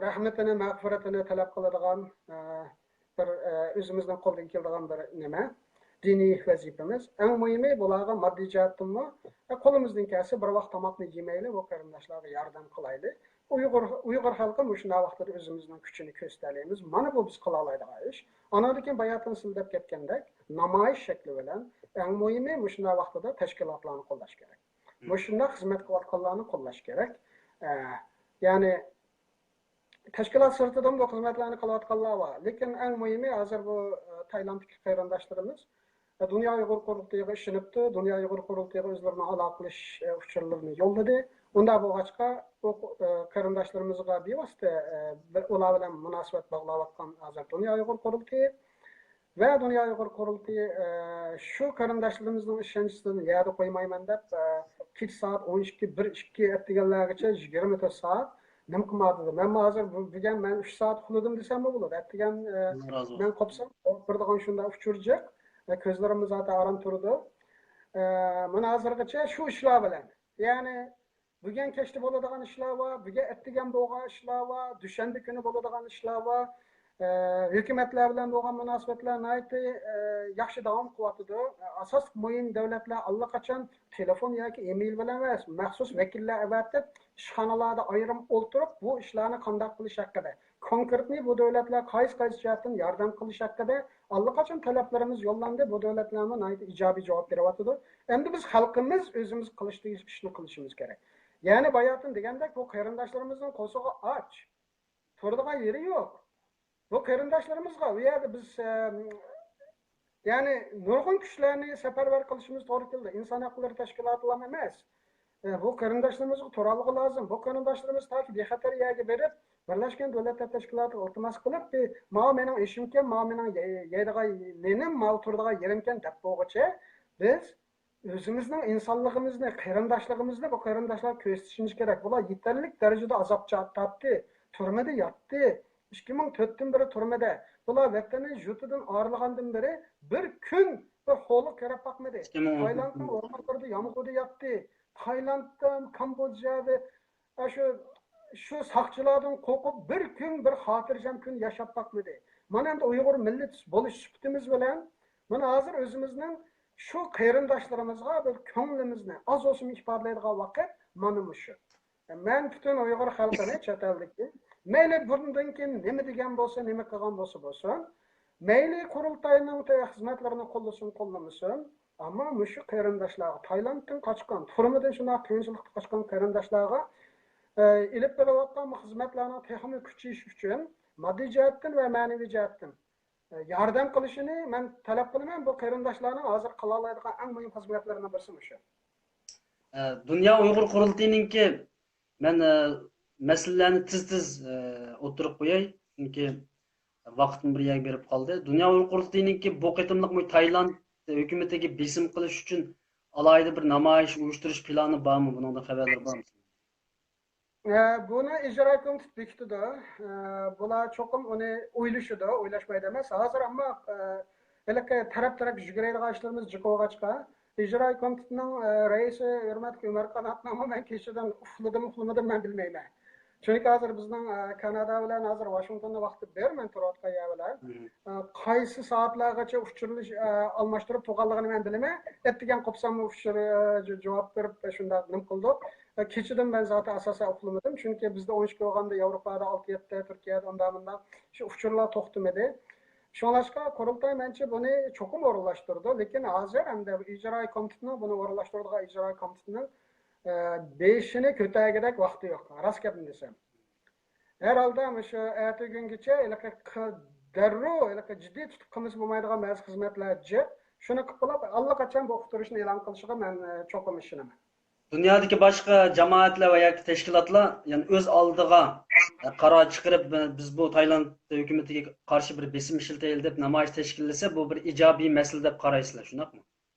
رەھمىتىنى، مەغپىرىتىنى تەلەپ قىلىدىغان، ئە، بىر، ئە، ئۆزىمىزنىڭ قولىدىن كېلىدىغان بىر نېمە. دىنىي ۋەزىپىمىز. ئەڭ مۇھىمى بۇلارغا ماددىي جەھەتتىنمۇ، ئە، قولىمىزدىن كەلسە بىر ۋاق تاماقنى يېمەيلى، بۇ قېرىنداشلارغا ياردەم قىلايلى. ئۇيغۇر، ئۇيغۇر خەلقى مۇشۇنداق ۋاقتىدا ئۆزىمىزنىڭ كۈچىنى كۆرسىتەلەيمىز. مانا بۇ بىز قىلالايدىغان ئىش. ئانىڭدىن كېيىن باياتىن سىز دەپ كەتكەندەك نامايىش شەكلى بىلەن، ئەڭ مۇھىمى مۇشۇنداق ۋاقتىدا تەشكىلاتلارنى قوللاش كېرەك. مۇشۇنداق خىزمەت قىلىۋاتقانلارنى قوللاش كېرەك. ئە، يەنى تەشكىلات سىرتىدىمۇ خىزمەتلەرنى قىلىۋاتقانلار بار. لېكىن ئەڭ مۇھىمى ھازىر بۇ، ئە، تايلاندتىكى قېرىنداشلىرىمىز، ئە، دۇنيا ئۇيغۇر قۇرۇلتىيىغا ئىشىنىپتۇ، دۇنيا ئۇيغۇر قۇرۇلتىيىغا ئۆزلىرىنىڭ ئالاقىلىشىش، ئە، ئۇچۇرلىرىنى يوللىدى. ئۇنداق بولغاچقا، ئۇ، ئە، قېرىنداشلىرىمىزغا بىۋاسىتە، ئە، بىر ئۇلار بىلەن مۇناسىۋەت باغلاۋاتقان ھازىر دۇنيا ئۇيغۇر قۇرۇلتىيى. ۋە دۇنيا ئۇيغۇر قۇرۇلتىيى، ئە، شۇ قېرىنداشلىرىمىزنىڭ ئىشەنچىسىنى يەردە قويمايمەن دەپ، ئە، كېچە سائەت ئون ئىككى، بىر، ئىككى ئەتىگەنلەرگىچە يىگىرمە تۆت سائەت نېمە قىلماقتا؟ مەنمۇ ھازىر بۈ-، بۈگۈن مەن ئۈچ سائەت ئۇخلىدىم دېسەممۇ بولىدۇ. ئەتىگەن، ئە، ئاللا رازى بولسۇن. مەن قوپسام، قورقۇپ بېرىدىغان شۇنداق ئۇچۇر جىق. ئە، كۆزلىرىممۇ زاتەن ئاران تۇرىدۇ. ئە، مانا ھازىرغىچە شۇ ئىشلار بىلەن. يەنى بۈگۈن كەچتە بولىدىغان ئىشلار بار، بۈگۈن ئەتىگەن بولغان ئىشلار بار، دۈشەنبە كۈنى بولىدىغان ئىشلار بار. ئە، ھۆكۈمەتلەر بىلەن بولغان مۇناسىۋەتلەر ناھايىتى، ئە، ياخشى داۋام قىلىۋاتىدۇ. ئاساسلىق مۇھىم دۆلەتلەر ئاللىقاچان تېلېفون ياكى ئېمېيل بىلەن ئەمەس، مەخسۇس ۋەكىللەر ئەۋەتىپ، ئىشخانىلاردا ئايرىم ئولتۇرۇپ، بۇ ئىشلارنى قانداق قىلىش ھەققىدە، كونكرېتنى بۇ دۆلەتلەر قايسى، قايسى جەھەتتىن ياردەم قىلىش ھەققىدە ئاللىقاچان تەلەپلىرىمىز يوللاندى. بۇ دۆلەتلەرمۇ ناھايىتى ئىجابىي جاۋاب بېرىۋاتىدۇ. ئەمدى بىز خەلقىمىز ئۆزىمىز قىلىش تېگىشلىك ئىشنى قىلىشىمىز كېرەك. يەنى باياتىن دېگەندەك، بۇ قېرىنداشلىرىمىزنىڭ قورسىقى ئاچ. تۇرىدىغان يېرى يوق. بۇ قېرىنداشلىرىمىزغا ئۇ يەردە بىز، ئە، يەنى نۇرغۇن كۈچلەرنى سەپەرۋەر قىلىشىمىز توغرا كېلىدۇ. ئىنسان ھەقلىرى تەشكىلاتىلام ئەمەس. ئە، بۇ قېرىنداشلىرىمىزغا تۇرالىغۇ لازىم. بۇ قېرىنداشلىرىمىز تاكى بىخەتەر يەرگە بېرىپ، بىرلەشكەن دۆلەتلەر تەشكىلاتىغا ئىلتىماس قىلىپ، بى-، ماۋۇ مېنىڭ ئېشىمكەن، ماۋۇ مېنىڭ يەي-، يەيدىغان نېنىم، ماۋۇ تۇرىدىغان يېرىمكەن دەپ بولغۇچە، بىز ئۆزىمىزنىڭ ئىنسانلىقىمىزنى، قېرىنداشلىقىمىزنى بۇ قېرىنداشلارغا كۆرسىتىشىمىز كېرەك. بۇلار يېتەرلىك دەرىجىدە ئازاب چا-، تارتتى، تۈرمىدە ياتتى. ئىككى مىڭ تۆتتىن بېرى تۈرمىدە. بۇلار ۋەتىنى، يۇرتىدىن ئايرىلغاندىن بېرى بىر كۈن بىر ھولغا قاراپ باقمىدى. ئىككى مىڭ ئون تۆتتىن. تايلاندنىڭ ئورمانلىرىدا يامغۇردا ياتتى. تايلاندتا، كامبودژادا، ئاشۇ، شۇ ساقچىلاردىن قورقۇپ بىر كۈن، بىر خاتىرجەم كۈن ياشاپ باقمىدى. مانا ئەمدى ئۇيغۇر مىللىتى بولۇش سۈپىتىمىز بىلەن، مانا ھازىر ئۆزىمىزنىڭ شۇ قېرىنداشلىرىمىزغا بىر كۆڭلىمىزنى ئاز بولسىمۇ ئىپادىلەيدىغان ۋاقىت مانا مۇشۇ. مەن پۈتۈن ئۇيغۇر خەلقىنى، چەت ئەلدىكى، مەيلى بۇندىن كېيىن نېمە دېگەن بولسا، نېمە قىلغان بولسا بولسۇن، مەيلى قۇرۇلتاينىڭ خىزمەتلىرىنى قوللىسۇن، قوللىمىسۇن، ئەمما مۇشۇ قېرىنداشلارغا، تايلاندتىن قاچقان، تۈرمىدىن شۇنداق قىيىنچىلىقتا قاچقان قېرىنداشلارغا، ئە، ئېلىپ بېرىلىۋاتقان بۇ خىزمەتلەرنىڭ تېخىمۇ كۈچىيىشى ئۈچۈن ماددىي جەھەتتىن ۋە مەنىۋى جەھەتتىن، ئە، ياردەم قىلىشىنى مەن تەلەپ قىلىمەن. بۇ قېرىنداشلارنىڭ ھازىر قىلالايدىغان ئەڭ مۇھىم خىزمەتلىرىنىڭ بىرسى مۇشۇ. ئە، دۇنيا ئۇيغۇر قۇرۇلتىيىنىڭكى، مەن، ئە، مەسىلىلەرنى تېز-تېز، ئە، ئوتتۇرىغا قوياي، چۈنكى ۋاقىتمۇ بىر يەرگە بېرىپ قالدى. دۇنيا ئۇيغۇر قۇرۇلتىيىنىڭكى بۇ قېتىملىق مۇ-، تايلاند ھۆكۈمىتىگە بېسىم قىلىش ئۈچۈن ئالاھىدە بىر نامايىش ئۇيۇشتۇرۇش پىلانى بارمۇ؟ بۇنىڭدىن خەۋەرلىرى بارمۇ؟ ئە، بۇنى ئىجرا كومىتېت بېكىتىدۇ. ئە، بۇلار چوقۇم ئۇنى ئويلىشىدۇ، ئويلاشمايدۇ ئەمەس. ھازىر ئەمما، ئە، ھېلىقى تەرەپ-تەرەپكە يۈگۈرەيدىغان ئىشلىرىمىز جىق بولغاچقا، ئىجرا كومىتېتنىڭ، ئە، رەئىسى ھۆرمەتلىك ئۆمەر قاناتنىڭمۇ مەن كېچىدىن ئۇخلىدىم، ئۇخلىمىدىم مەن بىلمەيمەن. چۈنكى ھازىر بىزنىڭ، ئە، كانادا بىلەن ھازىر ۋاشىنگتوننىڭ ۋاقتى بىر، مەن تۇرۇۋاتقان يەر بىلەن. مم. ئە، قايسى سائەتلەرگىچە ئۇچۇرلىش-، ئە، ئالماشتۇرۇپ تۇرغانلىقىنى مەن بىلىمەن. ئەتىگەن قوپساممۇ ئۇچۇر، ئە، ج-، جاۋاب بېرىپ شۇنداق نېمە قىلدۇق. ئە، كېچىدىن مەن زاتەن ئاساسەن ئۇخلىمىدىم. چۈنكى بىزدە ئون ئىككى بولغاندا ياۋروپادا ئالتە يەتتە، تۈركىيەدە ئۇنداق مۇنداق شۇ ئۇچۇرلار توختىمىدى. شۇڭلاشقا قۇرۇلتاي مەنچە بۇنى چوقۇم ئورۇنلاشتۇرىدۇ. لېكىن ھازىر ئەمدى ئىجرائىي كومىتېتنىڭ، بۇنى ئورۇنلاشتۇرىدىغان ئىجرائىي كومىتېتنىڭ، ئە، بېشىنى كۆتەرگۈدەك ۋاقتى يوق، راست گەپنى دېسەم. ھەر ھالدا مۇشۇ ئەتىگۈنگىچە ھېلىقى ق-، دەررۇ ھېلىقى جىددىي تۇتۇپ قىلمىسا بولمايدىغان بەزى خىزمەتلەر جىق. شۇنى قىلىپ بولۇپ، ئاللىقاچان بۇ ئۇقتۇرۇشنى ئېلان قىلىشىغا مەن، ئە، چوقۇم ئىشىنىمەن. دۇنيادىكى باشقا جامائەتلەر ۋە ياكى تەشكىلاتلار، يەنى ئۆز ئالدىغا، ئە، قارار چىقىرىپ، بى-، بىز بۇ تايلاند ھۆكۈمىتىگە قارشى بىر بېسىم ئىشلىتەيلى دەپ نامايىش تەشكىللىسە، بۇ بىر ئىجابىي مەسىلە دەپ قارايسىلەر، شۇنداقمۇ؟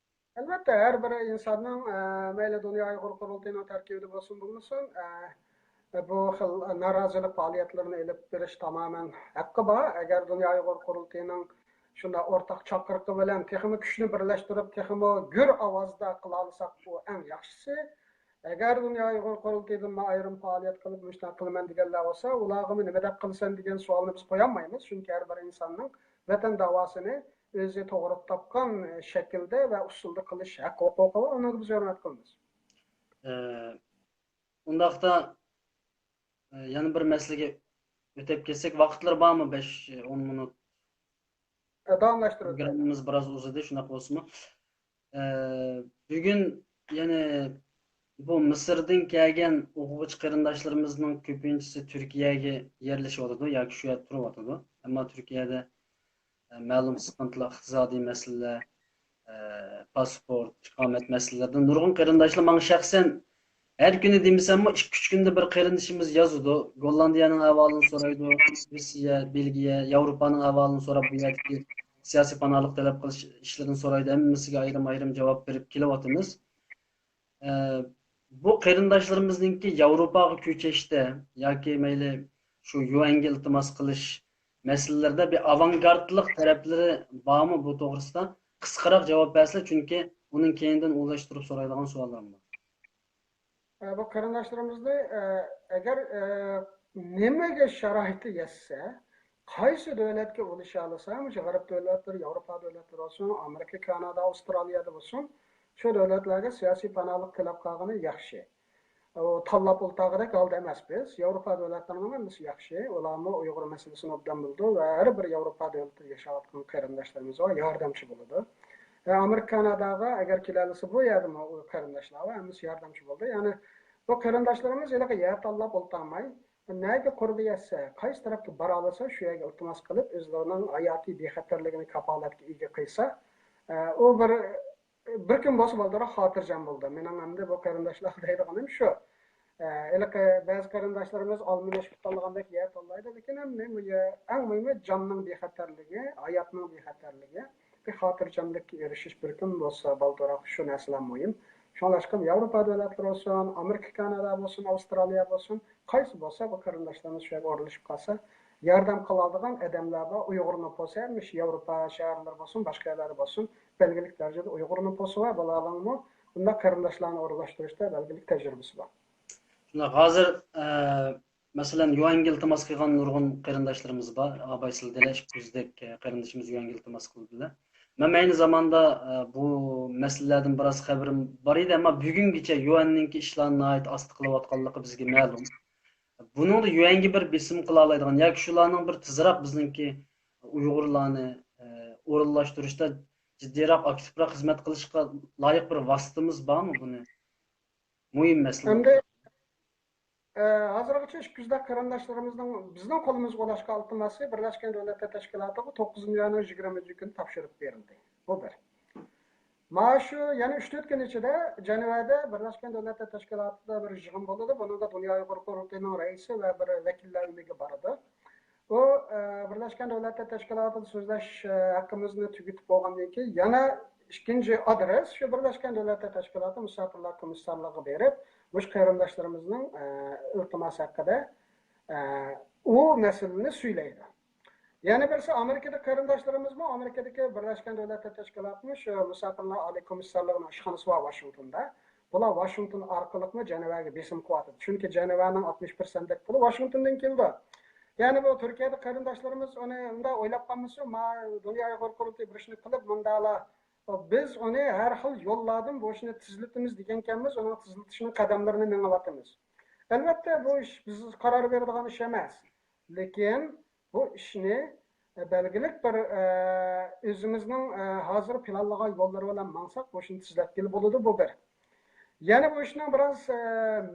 ئەلۋەتتە، ھەر بىر ئىنساننىڭ، ئە، مەيلى دۇنيا ئۇيغۇر قۇرۇلتىيىنىڭ تەركىبىدە بولسۇن، بولمىسۇن، ئە، بۇ خىل نارازىلىق پائالىيەتلىرىنى ئېلىپ بېرىش تامامەن ھەققى بار. ئەگەر دۇنيا ئۇيغۇر قۇرۇلتىيىنىڭ شۇنداق ئورتاق چاقىرىقى بىلەن تېخىمۇ كۈچنى بىرلەشتۈرۈپ، تېخىمۇ گۈر ئاۋازدا قىلالىساق، بۇ ئەڭ ياخشىسى. ئەگەر دۇنيا ئۇيغۇر قۇرۇلتىيىدىنمۇ ئايرىم پائالىيەت قىلىپ، مۇشۇنداق قىلىمەن دېگەنلەر بولسا، ئۇلارغىمۇ نېمە دەپ قىلىسەن دېگەن سوئالنى بىز قويالمايمىز. چۈنكى ھەر بىر ئىنساننىڭ ۋەتەن داۋاسىنى ئۆزى توغرا تاپقان شەكىلدە ۋە ئۇسۇلدا قىلىش ھەق ھوقۇقى بار، ئۇنىڭغا بىز ھۆرمەت قىلىمىز. ئۇنداقتا، يەنە بىر مەسىلىگە ئۆتۈپ كەتسەك، ۋاقىتلار بارمۇ؟ بەش، ئون مىنۇت. داۋاملاشتۇرۇڭ. پروگراممىمىز بىراز ئۇزىدى، شۇنداق بولسىمۇ. بۈگۈن يەنە بۇ مىسىردىن كەلگەن ئوقۇغۇچى قېرىنداشلىرىمىزنىڭ كۆپىنچىسى تۈركىيەگە يەرلىشىۋاتىدۇ ياكى شۇ يەردە تۇرۇۋاتىدۇ. ئەمما تۈركىيەدە، ئە، مەلۇم سىقىنتىلىق ئىقتىسادىي مەسىلىلەر، ئە، پاسپورت، ئىقامەت مەسىلىلىرىدىن نۇرغۇن قېرىنداشلار ماڭا شەخسەن ھەر كۈنى دېمىسەممۇ ئىككى، ئۈچ كۈندە بىر قېرىندىشىمىز يازىدۇ. گوللاندىيەنىڭ ئەھۋالىنى سورايدۇ، روسىيە، بېلگىيە، ياۋروپانىڭ ئەھۋالىنى سوراپ، بۇ يەردىكى سىياسىي پاناھلىق تەلەپ قىلىش ئىشلىرىنى سورايدۇ. ھەممىسىگە ئايرىم-ئايرىم جاۋاب بېرىپ كېلىۋاتىمىز. ئە، بۇ قېرىنداشلىرىمىزنىڭكى ياۋروپاغا كۆچۈشتە ياكى مەيلى شۇ يۇئەنگە ئىلتىماس قىلىش مەسىلىلىرىدە بىر ئاۋانگارتلىق تەرەپلىرى بارمۇ بۇ توغرىسىدا؟ قىسقىراق جاۋاب بەرسىلە، چۈنكى ئۇنىڭ كەينىدىن ئۇلاشتۇرۇپ سورايدىغان سوئاللارمۇ بار. ئە، بۇ قېرىنداشلىرىمىزنى، ئە، ئەگەر، ئە، نېمىگە شارائىتى يەتسە، قايسى دۆلەتكە ئۇلىشالىسا، مۇشۇ غەرب دۆلەتلىرى، ياۋروپا دۆلەتلىرى بولسۇن، ئامېرىكا، كانادا، ئاۋسترالىيەدە بولسۇن، شۇ دۆلەتلەرگە سىياسىي پاناھلىق تىلەپ قالغىنى ياخشى. ئۇ تاللاپ ئولتۇرغۇدەك ھالدا ئەمەس بىز. ياۋروپا دۆلەتلىرىنىڭ ھەممىسى ياخشى. ئۇلارمۇ ئۇيغۇر مەسىلىسىنى ئوبدان بىلىدۇ ۋە ھەر بىر ياۋروپا دۆلىتىدە ياشاۋاتقان قېرىنداشلىرىمىزغا ياردەمچى بولىدۇ. ۋە ئامېرىكا، كاناداغا ئەگەر كېلەلىسە، بۇ يەردىمۇ ئۇ قېرىنداشلارغا ھەممىسى ياردەمچى بولىدۇ. يەنى بۇ قېرىنداشلىرىمىز ھېلىقى يەر تاللاپ ئولتۇرماي، نەگە قۇربى يەتسە، قايسى تەرەپكە بارالىسا، شۇ يەرگە ئىلتىماس قىلىپ، ئۆزلىرىنىڭ ھاياتىي بىخەتەرلىكىنى كاپالەتكە ئىگە قىلسا، ئۇ بىر، بىر كۈن بولسا بالدۇرراق خاتىرجەم بولدى. مېنىڭ ئەمدى بۇ قېرىنداشلارغا دەيدىغىنىم شۇ. ھېلىقى بەزى قېرىنداشلىرىمىز ئالما نەشپۈت تاللىغاندەك يەر تاللايدۇ، لېكىن ھەم نېمە، ئەڭ مۇھىمى جاننىڭ بىخەتەرلىكى، ھاياتنىڭ بىخەتەرلىكى. بىر خاتىرجەملىككە ئېرىشىش بىر كۈن بولسا بالدۇرراق، شۇ نەرسىلەر مۇھىم. شۇڭلاشقا ياۋروپا دۆلەتلىرى بولسۇن، ئامېرىكا، كانادا بولسۇن، ئاۋسترالىيە بولسۇن، قايسى بولسا بۇ قېرىنداشلىرىمىز شۇ يەرگە ئورۇنلىشىپ قالسا، ياردەم قىلالىغان ئادەملەر بار. ئۇيغۇر نوپۇسى، مۇشۇ ياۋروپا شەھەرلىرى بولسۇن، باشقا يەرلەردە بولسۇن، بەلگىلىك دەرىجىدە ئۇيغۇر نوپۇسى بار. بۇلارنىڭمۇ بۇنداق قېرىنداشلارنى ئورۇنلاشتۇرۇشتا بەلگىلىك تەجرىبىسى بار. شۇنداق، ھازىر، ئە، مەسىلەن، يۈەنگە ئىلتىماس قىلغان نۇرغۇن قېرىنداشلىرىمىز بار. ئاباي سىلدىلە ئىككى يۈزدەك قېرىندىشىمىز يۈەنگە ئىلتىماس قىلدىلە. مەن ئەينى زاماندا، ئە، بۇ مەسىلىلەردىن بىراز خەۋىرىم بار ئىدى، ئەمما بۈگۈنگىچە يۈەننىڭكى ئىشلارنى ناھايىتى ئاستا قىلىۋاتقانلىقى بىزگە مەلۇم. بۇنىڭدا يۈەنگە بىر بېسىم قىلالايدىغان ياكى شۇلارنىڭ بىر تېزراق بىزنىڭكى ئۇيغۇرلارنى، ئە، ئورۇنلاشتۇرۇشتا جىددىيراق، ئاكتىپراق خىزمەت قىلىشقا لايىق بىر ۋاسىتىمىز بارمۇ؟ بۇنى مۇھىم مەسىلە. ئەمدى، ئە، ھازىرغىچە ئىككى يۈزدەك قېرىنداشلىرىمىزنىڭ بىزنىڭ قولىمىزغا ئۇلاشقان ئىلتىماسى بىرلەشكەن دۆلەتلەر تەشكىلاتىغا توققۇزىنچى ئاينىڭ يىگىرمىنچى كۈنى تاپشۇرۇپ بېرىلدى. بۇ بىر. مانا شۇ يەنە ئۈچ تۆت كۈن ئىچىدە جەنۋەدە بىرلەشكەن دۆلەتلەر تەشكىلاتىدا بىر يىغىن بولىدۇ. بۇنىڭدا دۇنيا ئۇيغۇر قۇرۇلتىيىنىڭ رەئىسى ۋە بىر ۋەكىللەر ئۆمىكى بارىدۇ. ئۇ، ئە، بىرلەشكەن دۆلەتلەر تەشكىلاتىدا سۆزلەش، ئە، ھەققىمىزنى تۈگىتىپ بولغاندىن كېيىن، يەنە ئىككىنچى ئادرېس شۇ بىرلەشكەن دۆلەتلەر تەشكىلاتى مۇساپىرلار كومىسسارلىقىغا بېرىپ، مۇشۇ قېرىنداشلىرىمىزنىڭ، ئە، ئىلتىماسى ھەققىدە، ئە، ئۇ مەسىلىنى سۈيلەيدۇ. يەنە بىرسى ئامېرىكىدىكى قېرىنداشلىرىمىزمۇ ئامېرىكىدىكى بىرلەشكەن دۆلەتلەر تەشكىلاتىنىڭ شۇ مۇساپىرلار ئالىي كومىسسارلىقىنىڭ ئىشخانىسى بار ۋاشىنگتوندا. بۇلار ۋاشىنگتون ئارقىلىقمۇ جەنۋەگە بېسىم قىلىۋاتىدۇ. چۈنكى جەنۋەنىڭ ئاتمىش پىرسەنتلىك پۇلى ۋاشىنگتوندىن كېلىدۇ. يەنى بۇ تۈركىيەدە قېرىنداشلىرىمىز ئۇنى مۇنداق ئويلاپ قالمىسۇن، ما، دۇنيا ئۇيغۇر قۇرۇلتىيى بىر ئىشنى قىلىپ، مۇنداقلا بىز ئۇنى ھەر خىل يوللاردىن بۇ ئىشنى تېزلىتىمىز دېگەنكەنمىز، ئۇنىڭ تېزلىتىشنىڭ قەدەملىرىنى مېڭىۋاتىمىز. ئەلۋەتتە، بۇ ئىش بىز قارار بېرىدىغان ئىش ئەمەس. لېكىن بۇ ئىشنى، ئە، بەلگىلىك بىر، ئە، ئۆزىمىزنىڭ، ئە، ھازىر پىلانلىغان يوللىرى بىلەن ماڭساق، بۇ ئىشنى تېزلەتكىلى بولىدۇ، بۇ بىر. يەنە بۇ ئىشنىڭ بىراز، ئە،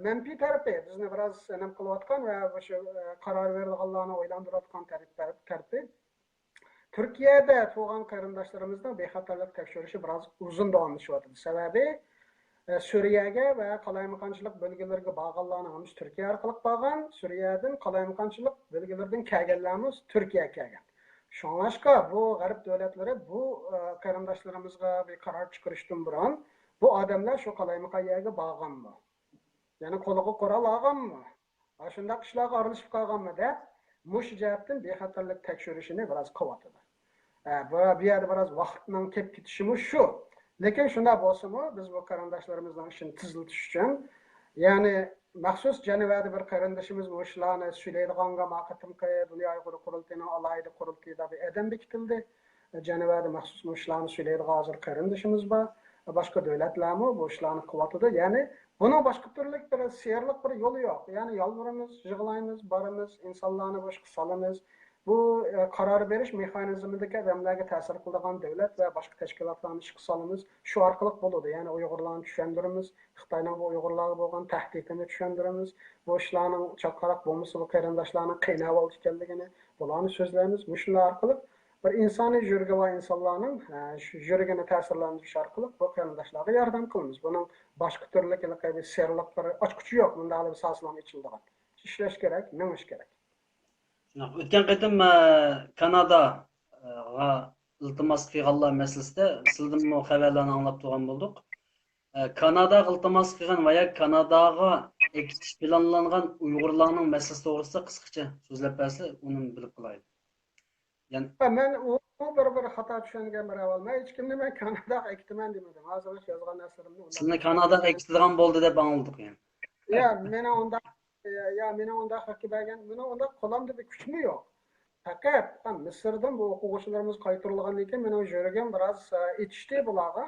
مەنپىي تەرىپى، بىزنى بىراز نېمە قىلىۋاتقان ۋە مۇشۇ، ئە، قارار بېرىدىغانلارنى ئويلاندۇرۇۋاتقان تەرىپ-، تەرىپى، تۈركىيەدە تۇغان قېرىنداشلىرىمىزنىڭ بىخەتەرلىك تەكشۈرۈشى بىراز ئۇزۇن داۋاملىشىۋاتىدۇ. سەۋەبى، ئە، سۈرىيەگە ۋە قالايمىقانچىلىق بۆلگىلىرىگە بارغانلارنىڭ ھەممىسى تۈركىيە ئارقىلىق بارغان، سۈرىيەدىن قالايمىقانچىلىق بۆلگىلىرىدىن كەلگەنلەرمۇ تۈركىيەگە كەلگەن. شۇڭلاشقا بۇ غەرب دۆلەتلىرى بۇ، ئە، قېرىنداشلىرىمىزغا بىر قارار چىقىرىشتىن بۇرۇن، بۇ ئادەملەر شۇ قالايمىقان يەرگە بارغانمۇ؟ يەنى قولىغا قورال ئالغانمۇ؟ ئاشۇنداق ئىشلارغا ئارىلىشىپ قالغانمۇ دەپ، مۇشۇ جەھەتتىن بىخەتەرلىك تەكشۈرۈشىنى بىراز قىلىۋاتىدۇ. ئە، بۇ، بۇ يەردە بىراز ۋاقىتنىڭ كېلىپ كېتىشىمۇ شۇ. لېكىن شۇنداق بولسىمۇ، بىز بۇ قېرىنداشلىرىمىزنىڭ ئىشىنى تېزلىتىش ئۈچۈن، يەنى مەخسۇس جەنۋەدە بىر قېرىندىشىمىز مۇشۇلارنى سۈيلەيدىغانغا، ما قېتىمقى دۇنيا ئۇيغۇر قۇرۇلتىيىنىڭ ئالاھىدە قۇرۇلتىيىدا بىر ئادەم بېكىتىلدى. جەنۋەدە مەخسۇس مۇشۇلارنى سۈيلەيدىغان ھازىر قېرىندىشىمىز بار. باشقا دۆلەتلەرمۇ بۇ ئىشلارنى قىلىۋاتىدۇ. يەنى بۇنىڭ باشقا تۈرلۈك بىر سېرىلىق بىر يولى يوق. يەنى يالۋۇرىمىز، يىغلايمىز، بارىمىز، ئىنسانلارنى بۇ ئىشقا سالىمىز. بۇ، ئە، قارار بېرىش مېخانىزمىدىكى ئادەملەرگە تەسىر قىلىدىغان دۆلەت ۋە باشقا تەشكىلاتلارنى ئىشقا سالىمىز. شۇ ئارقىلىق بولىدۇ. يەنى ئۇيغۇرلارنى چۈشەندۈرىمىز. خىتاينىڭ بۇ ئۇيغۇرلارغا بولغان تەھدىتىنى چۈشەندۈرىمىز. بۇ ئىشلارنىڭ چاتقاراق بولمىسا، بۇ قېرىنداشلارنىڭ قىيناۋالىدۇ ئىكەنلىكىنى، بۇلارنى سۆزلەيمىز. مۇشۇلار ئارقىلىق بىر ئىنسانىي يۈرىكى بار ئىنسانلارنىڭ، ئە، شۇ يۈرىكىنى تەسىرلەندۈرۈش ئارقىلىق بۇ قېرىنداشلارغا ياردەم قىلىمىز. بۇنىڭ باشقا تۈرلۈك ھېلىقى بىر سېرىلىق بىر ئاچقۇچى يوق. مۇنداق بىر ساسىلام ئېچىلىدىغان. ئىشلەش كېرەك، مېڭىش كېرەك. شۇنداق. ئۆتكەن قېتىم، ئە، كاناداغا ئىلتىماس قىلغانلار مەسىلىسىدە سىلىدىنمۇ خەۋەرلەرنى ئاڭلاپ تۇرغان بولدۇق. ئە، كاناداغا ئىلتىماس قىلغان ۋە يا كاناداغا ئەكېتىش پىلانلانغان ئۇيغۇرلارنىڭ مەسىلىسى توغرىسىدا قىسقىچە سۆزلەپ بەرسە، ئۇنى بىلىپ قالايلى. يەنى ھە، مەن ئۇ بىر، بىر خاتا چۈشەنگەن بىر ئەھۋال. مەن ھېچكىمنى مەن كاناداغا ئەكېتىمەن دېمىدىم. ھازىرغىچە يازغان نەرسىلىرىمنى ئۇنداق سىلىنى كاناداغا ئەكېتىدىغان بولدى دەپ ئاڭلىدۇق يەنى. يا، مېنىڭ ئۇنداق، يا، مېنىڭ ئۇنداق ھەقكە بەرگەن، مېنىڭ ئۇنداق قولامدا بىر كۈچمۇ يوق. پەقەت، ھە، مىسىردىن بۇ ئوقۇغۇچىلىرىمىز قايتۇرۇلغاندىن كېيىن مېنىڭ يۈرىكىم بىراز، ئە، ئېچىشتى بۇلارغا.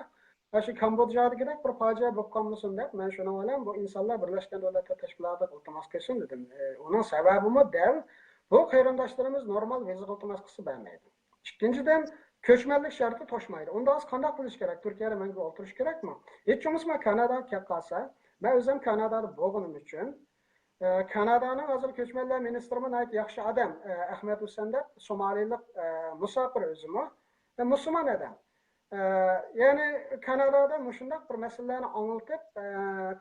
مانا شۇ كامبودژادىكىدەك بىر پاجىئە بولۇپ قالمىسۇن دەپ، مەن شۇنىڭ بىلەن بۇ ئىنسانلار بىرلەشكەن دۆلەتلەر تەشكىلاتىغا ئىلتىماس قىلسۇن دېدىم. ئە، ئۇنىڭ سەۋەبىمۇ دەل بۇ قېرىنداشلىرىمىز نورمال ۋىزىغا ئىلتىماس قىلسا بەرمەيدۇ. ئىككىنچىدىن، كۆچمەنلىك شەرتى توشمايدۇ. ئۇنداق بولسا قانداق قىلىش كېرەك؟ تۈركىيەدە مەڭگۈ ئولتۇرۇش كېرەكمۇ؟ ھېچ بولمىسا مەن كاناداغا كەپ قالسا، مەن ئۆزۈم كانادادا بولغىنىم ئۈچۈن، ئە، كانادانىڭ ھازىر كۆچمەنلەر مىنىستىرىمۇ ناھايىتى ياخشى ئادەم، ئە، ئەخمەت ھۈسەن دەپ، سومالىلىق، ئە، مۇساپىر ئۆزىمۇ، ئە، مۇسۇلمان ئادەم. ئە، يەنى كانادادا مۇشۇنداق بىر مەسىلىلەرنى ئاڭلىتىپ، ئە،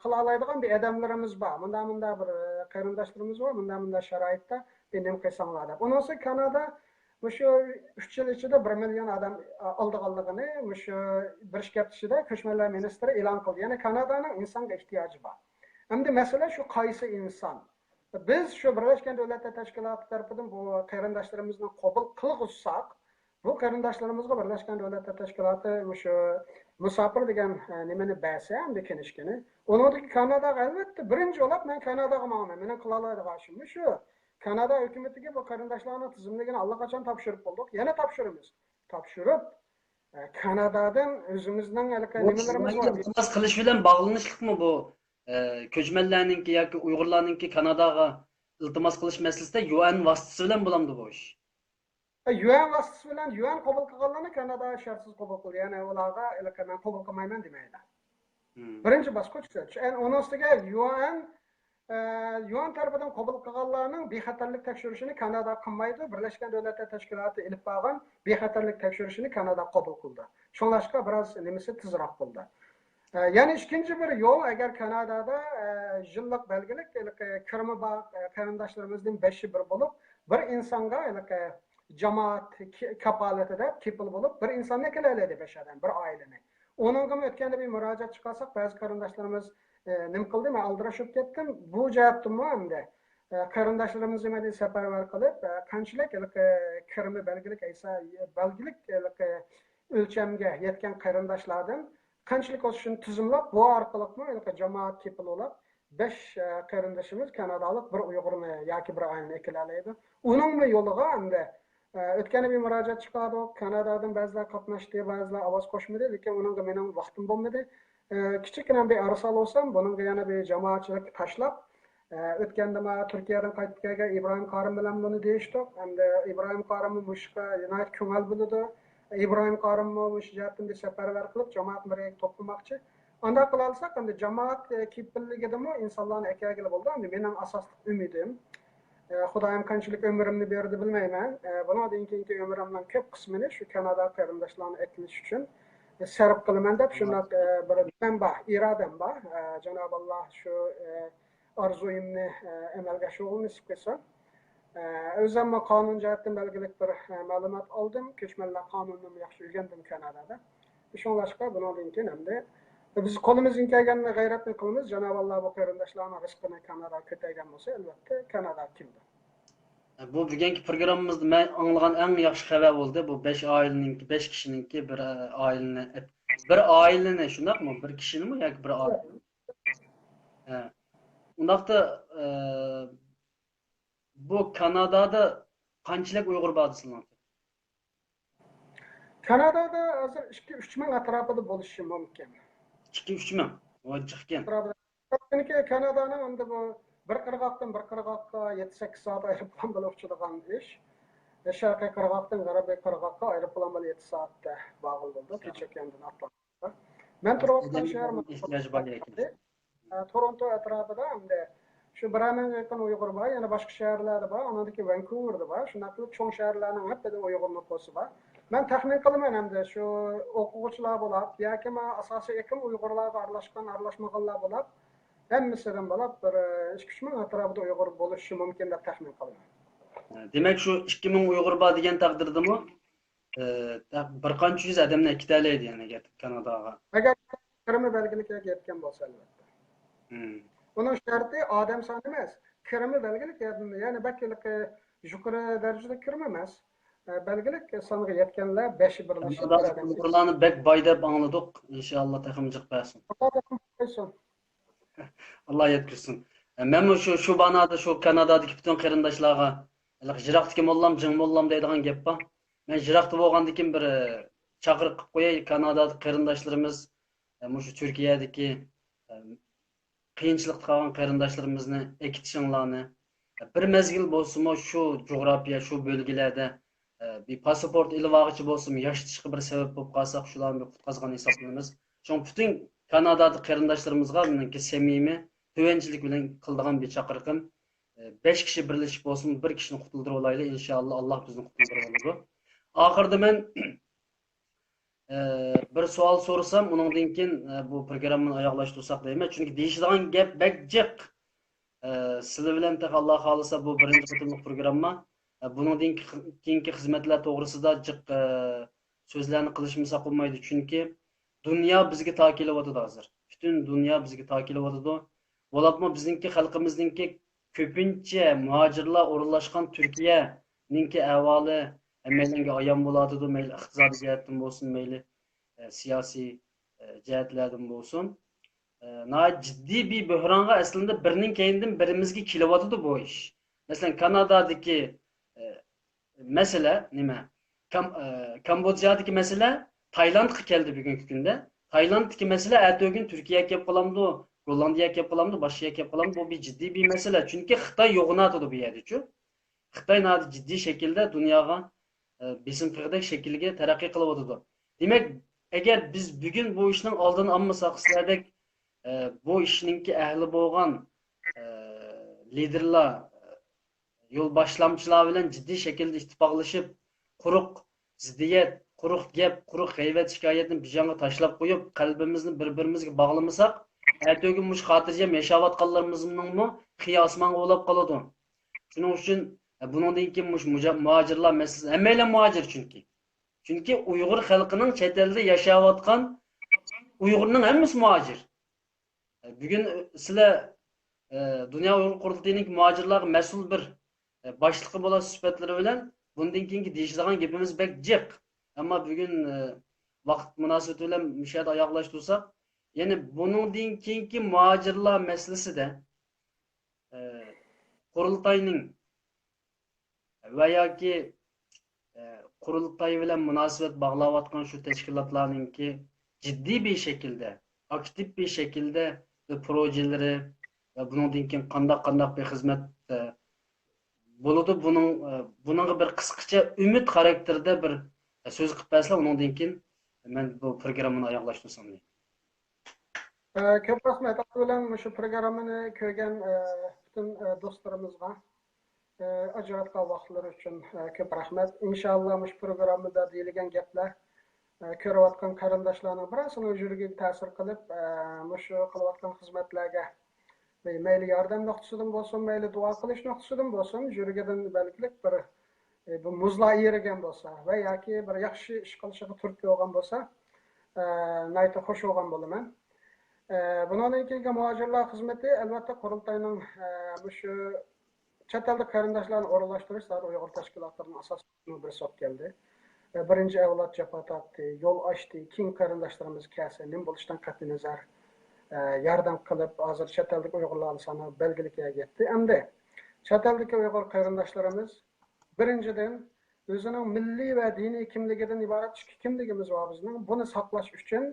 قىلالايدىغان بىر ئادەملىرىمىز بار. مۇنداق، مۇنداق بىر، ئە، قېرىنداشلىرىمىز بار، مۇنداق، مۇنداق شارائىتتا بىر نېمە قىلساڭلار دەپ. ئۇنىڭ ئۈستىگە كانادا مۇشۇ ئۈچ يىل ئىچىدە بىر مىليون ئادەم، ئە، ئالىدىغانلىقىنى مۇشۇ بىر ئىككى ھەپتە ئىچىدە كۆچمەنلەر مىنىستىرى ئېلان قىلدى. يەنى كانادانىڭ ئىنسانغا ئېھتىياجى بار. ئەمدى مەسىلە شۇ قايسى ئىنسان؟ بىز شۇ بىرلەشكەن دۆلەتلەر تەشكىلاتى تەرىپىدىن بۇ قېرىنداشلىرىمىزنى قوبۇل قىلغۇزساق، بۇ قېرىنداشلىرىمىزغا بىرلەشكەن دۆلەتلەر تەشكىلاتى مۇشۇ مۇساپىر دېگەن، ئە، نېمىنى بەرسە، ئەمدى كىنىشكىنى. ئۇنىڭدىن كېيىن كاناداغا، ئەلۋەتتە، بىرىنچى بولۇپ مەن كاناداغا ماڭىمەن. مېنىڭ قىلالايدىغان ئىشىم مۇشۇ. كانادا ھۆكۈمىتىگە بۇ قېرىنداشلارنىڭ تىزىملىكىنى ئاللىقاچان تاپشۇرۇپ بولدۇق. يەنە تاپشۇرىمىز. تاپشۇرۇپ، ئە، كانادادىن ئۆزىمىزنىڭ ھېلىقى بۇ نېمىلىرىمىز بار. ئىلتىماس قىلىش بىلەن باغلىنىشلىقمۇ بۇ، ئە، كۆچمەنلەرنىڭكى ياكى ئۇيغۇرلارنىڭكى كاناداغا ئىلتىماس قىلىش مەسىلىسىدە يۇ ئېن ۋاسىتىسى بىلەن بولامدۇ بۇ ئىش؟ يۇ ئېن ۋاسىتىسى بىلەن يۇ ئېن قوبۇل قىلغانلارنى كانادا شەرتسىز قوبۇل قىلدى. يەنى ئۇلارغا ھېلىقى مەن قوبۇل قىلمايمەن دېمەيدۇ. بىرىنچى باسقۇچ شۇ. ئۇنىڭ ئۈستىگە يۇ ئېن، ئە، يۇ ئېن تەرىپىدىن قوبۇل قىلغانلارنىڭ بىخەتەرلىك تەكشۈرۈشىنى كانادا قىلمايدۇ. بىرلەشكەن دۆلەتلەر تەشكىلاتى ئېلىپ بارغان بىخەتەرلىك تەكشۈرۈشىنى كانادا قوبۇل قىلدى. شۇڭلاشقا بىراز نېمىسى تېزراق بولدى. ئە، يەنە ئىككىنچى بىر يول، ئەگەر كانادادا، ئە، يىللىق بەلگىلىك ھېلىقى كىرىمى بار، ئە، قېرىنداشلىرىمىزدىن بەشى بىر بولۇپ، بىر ئىنسانغا ھېلىقى جامائەت كاپالىتىدە كېپىل بولۇپ، بىر ئىنساننى ئەكېلەلەيدۇ، بەش ئادەم، بىر ئائىلىنى. ئۇنىڭغىمۇ ئۆتكەندە بىر مۇراجىئەت چىقارساق، بەزى قېرىنداشلىرىمىز، ئە، نېمە قىلدى، مەن ئالدىراش بولۇپ كەتتىم. بۇ جەھەتتىنمۇ ئەمدى، ئە، قېرىنداشلىرىمىزنى مەن سەپەرۋەر قىلىپ، ئە، قانچىلىك ھېلىقى كىرىمى بەلگىلىك، ئەيسا، بەلگىلىك ھېلىقى ئۆلچەمگە يەتكەن قېرىنداشلاردىن قانچىلىك بولسا شۇنى تىزىملاپ، بۇ ئارقىلىقمۇ ھېلىقى جامائەت كېپىل بولۇپ، بەش، ئە، قېرىندىشىمىز كانادالىق بىر ئۇيغۇرنى ياكى بىر ئائىلىنى ئەكېلەلەيدۇ. ئۇنىڭمۇ يولىغا ئەمدى، ئە، ئۆتكەندە بىر مۇراجىئەت چىقاردۇق. كانادادىن بەزىلەر قاتناشتى، بەزىلەر ئاۋاز قوشمىدى. لېكىن ئۇنىڭغا مېنىڭ ۋاقتىم بولمىدى. ئە، كىچىككىنە بىر ئارىسال بولسام، بۇنىڭغا يەنە بىر جامائەتچىلىككە تاشلاپ، ئە، ئۆتكەندە مانا تۈركىيەدىن قايتىپ كەلگەن ئىبراھىم قارىم بىلەن بۇنى دېيىشتۇق. ئەمدى ئىبراھىم قارىممۇ مۇشۇ ئىشقا ناھايىتى كۆڭۈل بۆلىدۇ. ئىبراھىم قارىممۇ مۇشۇ جەھەتتىن بىر سەپەرۋەر قىلىپ، جامائەتنى بىر يەرگە توپلىماقچى. ئانداق قىلالىساق، ئەمدى جامائەت، ئە، كېپىللىكىدىمۇ ئىنسانلارنى ئەكەلگىلى بولىدۇ. ئەمدى مېنىڭ ئاساسلىق ئۈمىدىم، ئە، خۇدايىم قانچىلىك ئۆمرۈمنى بېرىدۇ بىلمەيمەن. ئە، بۇنىڭدىن كېيىنكى ئۆمرۈمنىڭ كۆپ قىسمىنى شۇ كانادا قېرىنداشلارنى ئەكېلىش ئۈچۈن، ئە، سەرپ قىلىمەن دەپ شۇنداق، ئە، بىر نېمەم بار، ئىرادەم بار. ئە، جانابى ئاللا شۇ، ئە، ئارزۇيۇمنى، ئە، ئەمەلگە ئاشۇرغىلى نېسىپ قىلسا. ئە، ئۆزۈممۇ قانۇن جەھەتتىن بەلگىلىك بىر، ئە، مەلۇمات ئالدىم. كۆچمەنلەر قانۇنىنىمۇ ياخشى ئۆگەندىم كانادادا. شۇڭلاشقا بۇنىڭدىن كېيىن ئەمدى بىز قولىمىزدىن كەلگەن غەيرەتنى قىلىمىز. جانابى ئاللا بۇ قېرىنداشلارنىڭ رىزقىنى كاناداغا كۆتەرگەن بولسا، ئەلۋەتتە كاناداغا كېلىدۇ. بۇ بۈگۈنكى پروگراممىمىزدا مەن ئاڭلىغان ئەڭ ياخشى خەۋەر بولدى. بۇ بەش ئائىلىنىڭكى، بەش كىشىنىڭكى بىر، ئە، ئائىلىنى، بىر ئائىلىنى، شۇنداقمۇ؟ بىر كىشىنىمۇ ياكى بىر ئائىلە؟ ھە. ئۇنداقتا، ئە، بۇ كانادادا قانچىلىك ئۇيغۇر بار دېسىلىڭ؟ كانادادا ھازىر ئىككى ئۈچ مىڭ ئەتراپىدا بولۇشى مۇمكىن. ئىككى ئۈچ مىڭ. ۋاي، جىق ئىكەن. ئەتراپىدا. چۈنكى كانادانىڭ ئەمدى بۇ بىر قىرغاقتىن بىر قىرغاققا يەتتە سەككىز سائەت ئايروپىلان بىلەن ئۇچىدىغان ئىش. شەرقىي قىرغاقتىن غەربىي قىرغاققا ئايروپىلان بىلەن يەتتە سائەتتە بارغىلى بولىدۇ. كېچە ئوكياندىن ئاتلانغاندا. مەن تۇرۇۋاتقان شەھەر تورونتو ئەتراپىدا ئەمدى شۇ بىرەر مىڭغا يېقىن ئۇيغۇر بار، يەنە باشقا شەھەرلەردە بار، ئانىڭدىكى ۋانكۇۋېردا بار، شۇنداق قىلىپ چوڭ شەھەرلەرنىڭ ھەممىدە ئۇيغۇر نوپۇسى بار. مەن تەخمىن قىلىمەن ئەمدى شۇ ئوقۇغۇچىلار بولاپ ياكى ما ئاساسىي ئېقىم ئۇيغۇرلارغا ئارىلاشقان، ئارىلاشمىغانلار بولاپ، ھەممىسىدىن بولاپ بىر ئىككى ئۈچ مىڭ ئەتراپىدا ئۇيغۇر بولۇشى مۇمكىن دەپ تەخمىن قىلىمەن. دېمەك، شۇ ئىككى مىڭ ئۇيغۇر بار دېگەن تەقدىردىمۇ، ئە، بىر قانچە يۈز ئادەمنى ئەكېتەلەيدۇ، يەنى كاناداغا. ئەگەر كىرىمى بەلگىلىك يەتكەن بولسا، ئەلۋەتتە. مم. ئۇنىڭ شەرتى ئادەم سانى ئەمەس، كىرىمى بەلگىلىك، يەنى بەك ھېلىقى يۇقىرى دەرىجىدە كىرىم ئەمەس. ئە، بەلگىلىك سانغا يەتكەنلەر بەشى بىرلىشىپ كانادادا بىر ئادەم. ئۇيغۇرلارنى بەك باي دەپ ئاڭلىدۇق. ئىنشاللا تېخىمۇ جىق بەرسۇن. ئاللا رەھمەت قىلسۇن. ئاللا يەتكۈزسۇن. ئە، مەنمۇ شۇ، شۇ بانادا شۇ كانادادىكى پۈتۈن قېرىنداشلارغا، ھېلىقى يىراقتىكى موللام، جىڭ موللام دەيدىغان گەپ بار. مەن يىراقتا بولغاندىكىن بىر، ئە، چاقىرىق قىلىپ قوياي، كانادادىكى قېرىنداشلىرىمىز، ئە، مۇشۇ تۈركىيەدىكى، ئە، قىيىنچىلىقتا قالغان قېرىنداشلىرىمىزنى ئەكېتىشىڭلارنى، بىر مەزگىل بولسىمۇ شۇ جۇغراپىيە، شۇ بۆلگىلەردە، ئە، بىر پاسپورت ئېلىۋالغۇچى بولسىمۇ ياشىتىشقا بىر سەۋەب بولۇپ قالساق، شۇلارنى بىر قۇتقازغان ھېسابلىنىمىز. شۇڭا پۈتۈن كانادادىكى قېرىنداشلىرىمىزغا مېنىڭكى سەمىمىي، تۆۋەنچىلىك بىلەن قىلىدىغان بىر چاقىرىقىم، ئە، بەش كىشى بىرلىشىپ بولسىمۇ بىر كىشىنى قۇتۇلدۇرۇۋالايلى. ئىنشاللا، ئاللا بىزنى قۇتۇلدۇرۇۋالىدۇ. ئاخىرىدا مەن ئە، بىر سوئال سورىسام، ئۇنىڭدىن كېيىن، ئە، بۇ پروگراممىنى ئاياغلاشتۇرساق دەيمەن. چۈنكى دېيىشىدىغان گەپ بەك جىق. ئە، سىلەر بىلەن تېخى، ئاللا خالىسا، بۇ بىرىنچى قېتىملىق پروگرامما. ئە، بۇنىڭدىن كېيىنكى خىزمەتلەر توغرىسىدا جىق، ئە، سۆزلەرنى قىلىشمىساق بولمايدۇ. چۈنكى دۇنيا بىزگە تاكىلىۋاتىدۇ ھازىر. پۈتۈن دۇنيا بىزگە تاكىلىۋاتىدۇ. بولۇپمۇ بىزنىڭكى خەلقىمىزنىڭكى كۆپىنچە مۇھاجىرلار ئورۇنلاشقان تۈركىيەنىڭكى ئەھۋالى ھەممەيلەنگە ئايان بولۇۋاتىدۇ. مەيلى ئىقتىسادىي جەھەتتىن بولسۇن، مەيلى، ئە، سىياسىي، ئە، جەھەتلەردىن بولسۇن. ئە، ناھايىتى جىددىي بىر بۆھرانغا ئەسلىندە بىرىنىڭ كەينىدىن بىرىمىزگە كېلىۋاتىدۇ بۇ ئىش. مەسىلەن، كانادادىكى، ئە، مەسىلە نېمە؟ كام-، ئە، كامبودژادىكى مەسىلە تايلاندقا كەلدى بۈگۈنكى كۈندە. تايلاندتىكى مەسىلە ئەتىگۈن تۈركىيەگە كېلىپ قالامدۇ، گوللاندىيەگە كېلىپ قالامدۇ، باشقا يەرگە كېلىپ قالامدۇ، بۇ بىر جىددىي بىر مەسىلە. چۈنكى خىتاي يوغىناتىدۇ بۇ يەردىچۇ. خىتاي ناھايىتى جىددىي شەكىلدە دۇنياغا، ئە، بېسىم قىلغۇدەك شەكىلگە تەرەققىي قىلىۋاتىدۇ. دېمەك، ئەگەر بىز بۈگۈن بۇ ئىشنىڭ ئالدىنى ئالمىساق، سىلەردەك، ئە، بۇ ئىشنىڭكى ئەھلى بولغان، ئە، لىدېرلار، يول باشلامچىلار بىلەن جىددىي شەكىلدە ئىتتىپاقلىشىپ، قۇرۇق زىددىيەت، قۇرۇق گەپ، قۇرۇق غەيۋەت شىكايەتنى بىر جانغا تاشلاپ قويۇپ، قەلبىمىزنى بىر-بىرىمىزگە باغلىمىساق، ئەتىگۈن مۇشۇ خاتىرجەم ياشاۋاتقانلىرىمىزنىڭمۇ خېيى ئاسمانغا ئۇلاپ قالىدۇ. شۇنىڭ ئۈچۈن، ئە، بۇنىڭدىن كېيىن مۇشۇ مۇجا-، مۇھاجىرلار مەسىلىسى، ھەممەيلەن مۇھاجىر چۈنكى. چۈنكى ئۇيغۇر خەلقىنىڭ چەت ئەلدە ياشاۋاتقان ئۇيغۇرنىڭ ھەممىسى مۇھاجىر. بۈگۈن سىلەر، ئە، دۇنيا ئۇيغۇر قۇرۇلتىيىنىڭ مۇھاجىرلارغا مەسئۇل بىر، ئە، باشلىقى بولۇش سۈپەتلىرى بىلەن بۇندىن كېيىنكى دېيىشىدىغان گېپىمىز بەك جىق. ئەمما بۈگۈن، ئە، ۋاقىت مۇناسىۋىتى بىلەن مۇشۇ يەردە ئاياغلاشتۇرساق، يەنى بۇنىڭدىن كېيىنكى مۇھاجىرلار مەسىلىسىدە، ئە، قۇرۇلتاينىڭ ۋە ياكى، ئە، قۇرۇلتاي بىلەن مۇناسىۋەت باغلاۋاتقان شۇ تەشكىلاتلارنىڭكى جىددىي بىر شەكىلدە، ئاكتىپ بىر شەكىلدە بىر پروژىلىرى ۋە بۇنىڭدىن كېيىن قانداق، قانداق بىر خىزمەت، ئە، بولىدۇ، بۇنىڭ، ئە، بۇنىڭغا بىر قىسقىچە ئۈمىد خاراكتېرىدە بىر، ئە، سۆز قىلىپ بەرسىلەر، ئۇنىڭدىن كېيىن مەن بۇ پروگراممىنى ئاياغلاشتۇرسام دەيمەن. ئە، كۆپ رەھمەت. ئاۋۋالەن مۇشۇ پروگراممىنى كۆرگەن، ئە، پۈتۈن، ئە، دوستلىرىمىزغا، ئە، ئاجراتقان ۋاقىتلىرى ئۈچۈن، ئە، كۆپ رەھمەت. ئىنشاللا مۇشۇ پروگراممىدا دېيىلگەن گەپلەر، ئە، كۆرۈۋاتقان قېرىنداشلارنىڭ بىرەرسىنىڭ يۈرىكىگە تەسىر قىلىپ، ئە، مۇشۇ قىلىۋاتقان خىزمەتلەرگە مەيلى ياردەم نۇقتىسىدىن بولسۇن، مەيلى دۇئا قىلىش نۇقتىسىدىن بولسۇن، يۈرىكىدىن بەلگىلىك بىر، ئە، بۇ مۇزلار ئېرىگەن بولسا ۋە ياكى بىر ياخشى ئىش قىلىشىغا تۈرتكە بولغان بولسا، ئە، ناھايىتى خوش بولغان بولىمەن. ئە، بۇنىڭدىن كېيىنكى مۇھاجىرلار خىزمىتى، ئەلۋەتتە، قۇرۇلتاينىڭ، ئە، مۇشۇ چەت ئەلدىكى قېرىنداشلارنى ئورۇنلاشتۇرۇش زادى ئۇيغۇر تەشكىلاتلىرىنىڭ ئاساسىي بىرسى بولۇپ كەلدى. ئە، بىرىنچى ئەۋلاد جاپا تارتتى، يول ئاچتى، كېيىن قېرىنداشلىرىمىز كەلسە، نېمە بولۇشىدىن قەتئىينەزەر، ئە، ياردەم قىلىپ، ھازىر چەت ئەلدىكى ئۇيغۇرلارنىڭ سانى بەلگىلىك يەرگە يەتتى. ئەمدى چەت ئەلدىكى ئۇيغۇر قېرىنداشلىرىمىز، بىرىنچىدىن، ئۆزىنىڭ مىللىي ۋە دىنىي كىملىكىدىن ئىبارەت ئىككى كىملىكىمىز بار بىزنىڭ. بۇنى ساقلاش ئۈچۈن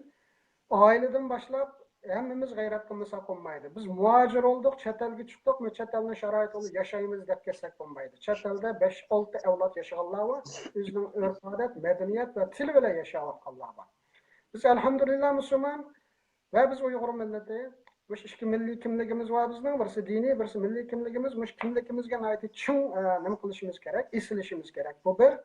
ئائىلىدىن باشلاپ ھەممىمىز غەيرەت قىلمىساق بولمايدۇ. بىز مۇھاجىر بولدۇق، چەت ئەلگە چىقتۇق، مەن چەت ئەلنىڭ شارائىتىدا ياشايمىز دەپ كەتسەك بولمايدۇ. چەت ئەلدە بەش، ئالتە ئەۋلاد ياشىغانلار بار، ئۆزىنىڭ ئۆرپ-ئادەت، مەدەنىيەت ۋە تىلى بىلەن ياشاۋاتقانلار بار. بىز ئەلھەمدۇلىللا مۇسۇلمان ۋە بىز ئۇيغۇر مىللىتى. مۇشۇ ئىككى مىللىي كىملىكىمىز بار بىزنىڭ، بىرسى دىنىي، بىرسى مىللىي كىملىكىمىز. مۇشۇ كىملىكىمىزگە ناھايىتى چىڭ، ئە، نېمە قىلىشىمىز كېرەك، ئېسىلىشىمىز كېرەك. بۇ بىر.